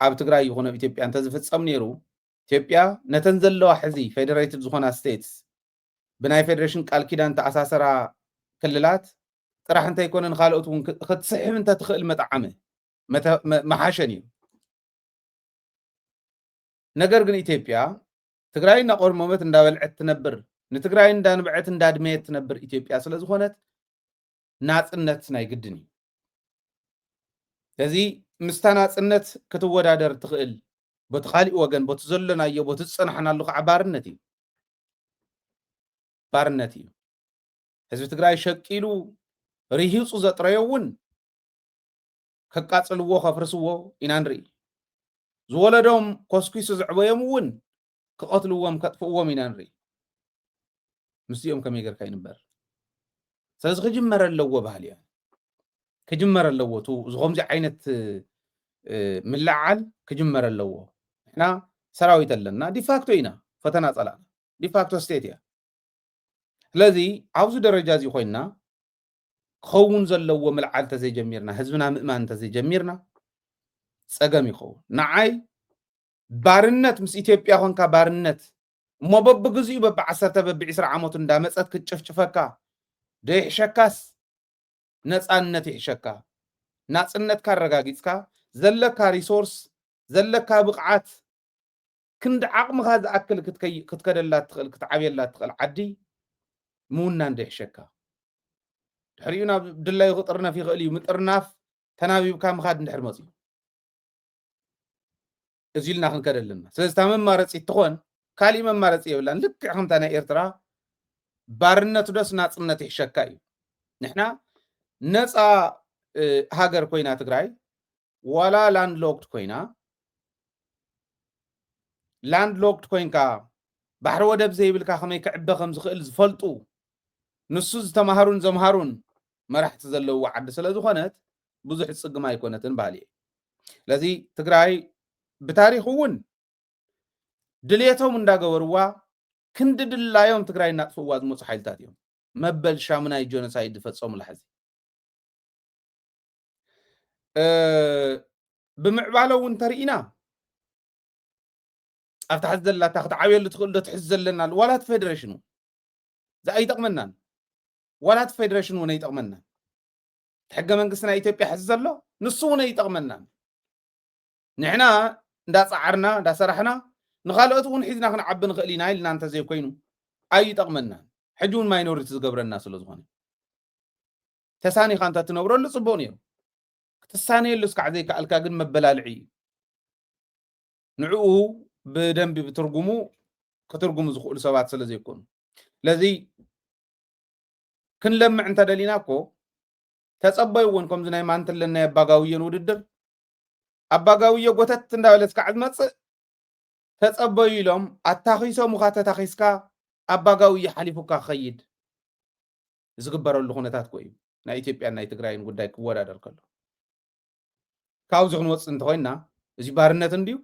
ኣብ ትግራይ ይኹን ኣብ ኢትዮጵያ እንተዝፍፀም ነይሩ ኢትዮጵያ ነተን ዘለዋ ሕዚ ፌደሬትድ ዝኾና ስቴትስ ብናይ ፌደሬሽን ቃል ኪዳን ተኣሳሰራ ክልላት ጥራሕ እንተይኮነ ንካልኦት እውን ክትስሕብ እንተትኽእል መጠዓመ መሓሸ ነይሩ። ነገር ግን ኢትዮጵያ ትግራይ እናቆርመመት እንዳበልዐት ትነብር ንትግራይ እንዳንብዐት እንዳድመየት ትነብር ኢትዮጵያ ስለ ዝኾነት ናፅነት ናይ ግድን እዩ። ስለዚ ምስታ ናፅነት ክትወዳደር ትኽእል በቲ ካሊእ ወገን በቲ ዘለናዮ በቲ ዝፀናሕናሉ ከዓ ባርነት እዩ። ባርነት እዩ። ህዝቢ ትግራይ ሸቂሉ ርሂፁ ዘጥረዮ እውን ከቃፅልዎ ከፍርስዎ ኢና ንርኢ። ዝወለዶም ኮስኪሱ ዘዕበዮም እውን ክቐትልዎም ከጥፍእዎም ኢና ንርኢ። ምስዚኦም ከመይ ጌርካ ይንበር? ስለዚ ክጅመር ኣለዎ ባህል እያ። ክጅመር ኣለዎ። እቲ እዚ ከምዚ ዓይነት ምልዓል ክጅመር ኣለዎ። ንሕና ሰራዊት ኣለና፣ ዲፋክቶ ኢና፣ ፈተና ጸላእና ዲፋክቶ ስቴት እያ። ስለዚ ኣብዚ ደረጃ እዚ ኮይና ክኸውን ዘለዎ ምልዓል ተዘይጀሚርና፣ ህዝብና ምእማን ተዘይጀሚርና ጸገም ይኸውን። ንዓይ ባርነት ምስ ኢትዮጵያ ኮንካ ባርነት እሞ በብግዚኡ በብዓሰርተ በብዒስራ ዓመቱ እንዳመጸት ክትጭፍጭፈካ ደይሕሸካስ ነጻነት ይሕሸካ። ናጽነትካ ኣረጋጊጽካ ዘለካ ሪሶርስ ዘለካ ብቕዓት ክንዲ ዓቕምኻ ዝኣክል ክትከደላ ትኽእል ክትዓብየላ ትኽእል ዓዲ ምውናን ደይሕሸካ። ድሕሪኡ ናብ ድላዩ ክጥርነፍ ይኽእል እዩ። ምጥርናፍ ተናቢብካ ምኻድ እንድሕር መፅዩ እዚ ኢልና ክንከደ ኣለና። ስለዚ እታ መማረፂ ትኾን ካሊእ መማረፂ የብላን። ልክዕ ከምታ ናይ ኤርትራ ባርነት ዶስ ናፅነት ይሕሸካ እዩ። ንሕና ነፃ ሃገር ኮይና ትግራይ ዋላ ላንድሎክድ ኮይና ላንድሎክድ ኮይንካ ባሕሪ ወደብ ዘይብልካ ከመይ ክዕበ ከም ዝኽእል ዝፈልጡ ንሱ ዝተማሃሩን ዘምሃሩን መራሕቲ ዘለውዋ ዓዲ ስለ ዝኾነት ብዙሕ ዝጽግም ኣይኮነትን በሃሊ እየ። ስለዚ ትግራይ ብታሪኽ እውን ድልየቶም እንዳገበርዋ ክንዲ ድላዮም ትግራይ እናጥፍእዋ ዝመፁ ሓይልታት እዮም። መበል ሻሙናይ ጆኖሳይድ ዝፈፀሙላ ሕዚ ብምዕባለ እውን እንተርኢና ኣብታ ሕዚ ዘላታ ክትዓብየሉ ትኽእል ዶ ትሕዝ ዘለና ዋላ እቲ ፌደሬሽን እውን እዚ ኣይጠቕመናን። ዋላ እቲ ፌደሬሽን እውን ኣይጠቕመናን። ሕገ መንግስቲ ናይ ኢትዮጵያ ሕዚ ዘሎ ንሱ እውን ኣይጠቕመናን። ንሕና እንዳፀዓርና እንዳሰራሕና ንኻልኦት እውን ሒዝና ክንዓቢ ንኽእል ኢና ኢልና እንተዘይኮይኑ ኣይጠቕመናን። ሕጂ እውን ማይኖሪቲ ዝገብረና ስለ ዝኾነ ተሳኒኻ እንተ ትነብረሉ ፅቡቕ ነይሩ። ክትሳነየሉ እስካዕ ዘይከኣልካ ግን መበላልዒ እዩ። ንዕኡ ብደንቢ ብትርጉሙ ክትርጉሙ ዝኽእሉ ሰባት ስለ ዘይኮኑ ስለዚ ክንለምዕ እንተደሊና እኮ ተጸበይዎን ከምዚ ናይ ማንትለን ናይ ኣባጋውዮን ውድድር ኣባጋውዮ ጎተት እንዳበለት ከዓ ዝመጽእ ተጸበዩ ኢሎም ኣታኺሶም ውኻ ተታኺስካ ኣባጋውዮ ሓሊፉካ ክኸይድ ዝግበረሉ ኩነታት ኮ እዩ ናይ ኢትዮጵያን ናይ ትግራይን ጉዳይ ክወዳደር ከሎ ካብዚ ክንወፅእ እንተኮይና እዚ ባርነት እንድዩ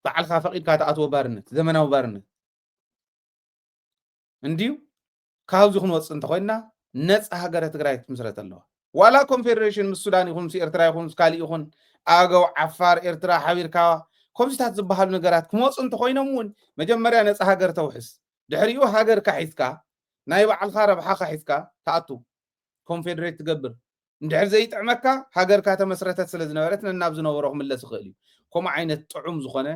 ባዕልካ ፈቂድካ ተኣትዎ ባርነት ዘመናዊ ባርነት እንድዩ ካብዚ ክንወፅእ እንተኮይና ነፃ ሃገረ ትግራይ ክትምስረት ኣለዋ ዋላ ኮንፌደሬሽን ምስ ሱዳን ይኹን ምስ ኤርትራ ይኹን ምስ ካሊእ ይኹን ኣገው ዓፋር ኤርትራ ሓቢርካ ኮምሲታት ዝበሃሉ ነገራት ክመፁ እንተኮይኖም እውን መጀመርያ ነፃ ሃገር ተውሕስ ድሕሪኡ ሃገርካ ሒዝካ ናይ ባዕልካ ረብሓካ ሒዝካ ትኣቱ ኮንፌደሬት ትገብር እንድሕር ዘይጥዕመካ ሃገርካ ተመስረተት ስለ ዝነበረት ነናብ ዝነበሮ ክምለስ ይኽእል እዩ ከምኡ ዓይነት ጥዑም ዝኾነ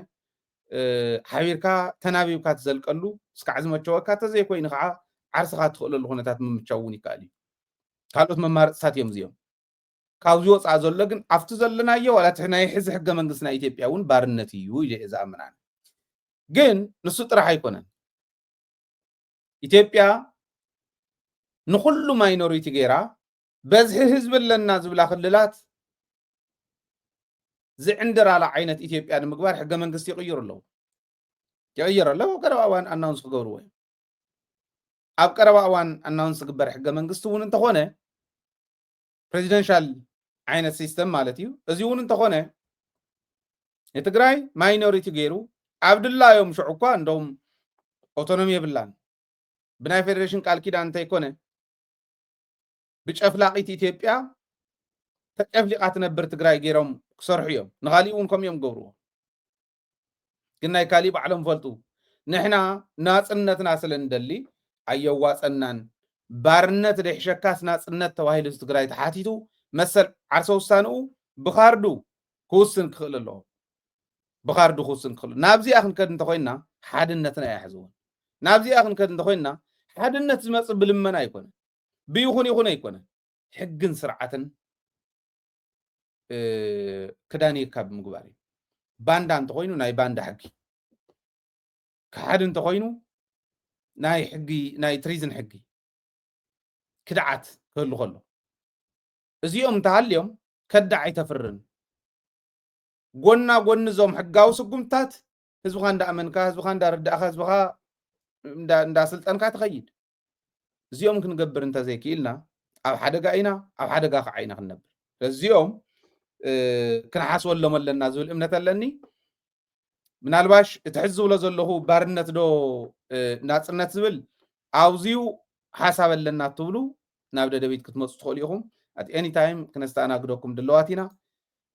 ሓቢርካ ተናቢብካ ትዘልቀሉ እስካዕ ዝመቸወካ ተዘይኮይኑ ከዓ ዓርስኻ ትኽእለሉ ኩነታት ምምቻው እውን ይከኣል እዩ ካልኦት መማረፅታት እዮም እዚኦም ካብዚ ወፃእ ዘሎ ግን ኣብቲ ዘለናዮ ዋላ እቲ ናይ ሕዚ ሕገ መንግስቲ ናይ ኢትዮጵያ እውን ባርነት እዩ ኢለ እየ ዝኣምናን ግን ንሱ ጥራሕ ኣይኮነን ኢትዮጵያ ንኩሉ ማይኖሪቲ ገይራ በዝሒ ህዝቢ ኣለና ዝብላ ክልላት ዝዕንድራላ ዓይነት ኢትዮጵያ ንምግባር ሕገ መንግስቲ ይቕይሩ ኣለዉ ይቕይር ኣለዉ ቀረባ እዋን ኣናውንስ ክገብርዎ እዮም ኣብ ቀረባ እዋን ኣናውንስ ዝግበር ሕገ መንግስቲ እውን እንተኾነ ፕሬዚደንሻል ዓይነት ሲስተም ማለት እዩ እዚ እውን እንተኾነ ንትግራይ ማይኖሪቲ ገይሩ ኣብ ድላዮም ሽዑ እኳ እንደውም ኦቶኖሚ የብላን ብናይ ፌዴሬሽን ቃል ኪዳን እንተይኮነ ብጨፍላቂት ኢትዮጵያ ተጨፍሊቃ ትነብር ትግራይ ገይሮም ክሰርሑ እዮም ንካሊእ እውን ከምኡ እዮም ገብርዎ ግን ናይ ካሊእ ባዕሎም ፈልጡ ንሕና ናፅነትና ስለ ንደሊ ኣየዋፀናን ባርነት ደሕሸካስ ናፅነት ተባሂሉ እዚ ትግራይ ተሓቲቱ መሰል ዓርሰ ውሳንኡ ብካርዱ ክውስን ክኽእል ኣለዎ ብካርዱ ክውስን ክኽእል ናብዚኣ ክንከድ እንተኮይና ሓድነትና እያ ሕዝውን ናብዚኣ ክንከድ እንተኮይንና፣ ሓድነት ዝመጽእ ብልመና ኣይኮነ፣ ብይኹን ይኹን ኣይኮነ፣ ሕግን ስርዓትን ክዳን የካ ብምግባር እዩ። ባንዳ እንተኮይኑ ናይ ባንዳ ሕጊ፣ ክሓድ እንተኮይኑ ናይ ሕጊ፣ ናይ ትሪዝን ሕጊ ክድዓት ክህሉ ከሎ፣ እዚኦም እንተሃልዮም ከዳዕ ኣይተፍርን። ጎና ጎኒ እዞም ሕጋዊ ስጉምታት ህዝብኻ እንዳኣመንካ፣ ህዝብኻ እንዳረዳእካ፣ ህዝብኻ እንዳስልጠንካ ትኸይድ። እዚኦም ክንገብር እንተዘይክኢልና ኣብ ሓደጋ ኢና፣ ኣብ ሓደጋ ከዓ ኢና ክንነብር። እዚኦም ክንሓስበሎም ኣለና ዝብል እምነት ኣለኒ። ምናልባሽ እቲ ሕዚ ዝብሎ ዘለኹ ባርነት ዶ ናፅነት ዝብል ኣውዝዩ ሓሳብ ኣለና እትብሉ ናብ ደደቢት ክትመፁ ትኽእሉ ኢኹም። ኣት ኤኒ ታይም ክነስተኣናግደኩም ድለዋት ኢና።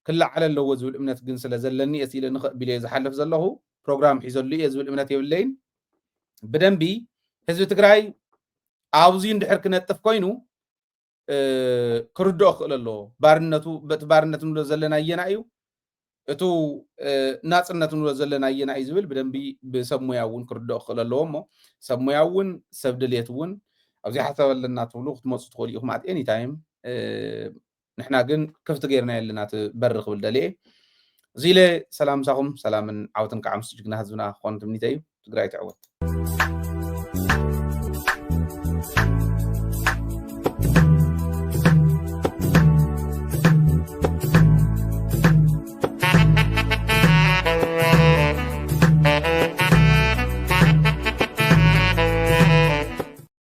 ክለዓል ኣለዎ ዝብል እምነት ግን ስለ ዘለኒ እየ ኢለ ንኽእ ቢለ ዝሓልፍ ዘለኹ። ፕሮግራም ሒዘሉ እየ ዝብል እምነት የብለይን። ብደንቢ ህዝቢ ትግራይ ኣብዙ እንድሕር ክነጥፍ ኮይኑ ክርድኦ ክኽእል ኣለዎ። ባርነቱ፣ በቲ ባርነት ንብሎ ዘለና ኣየና እዩ፣ እቱ ናፅነት ንብሎ ዘለና ኣየና እዩ ዝብል ብደንቢ ብሰብ ሞያ እውን ክርድኦ ክኽእል ኣለዎ። እሞ ሰብ ሞያ እውን ሰብ ድልየት እውን ኣብዚ ሓሳብ ኣለና ትብሉ ክትመፁ ትኽእሉ ኢኹም። ኣት ኤኒ ታይም ንሕና ግን ክፍቲ ገይርና የለና እቲ በሪ ክብል ደልየ። እዚ ኢለ ሰላም ምሳኹም፣ ሰላምን ዓወትን ከዓ ምስ ጅግና ህዝብና ክኾን ትምኒተይ እዩ። ትግራይ ትዕወት።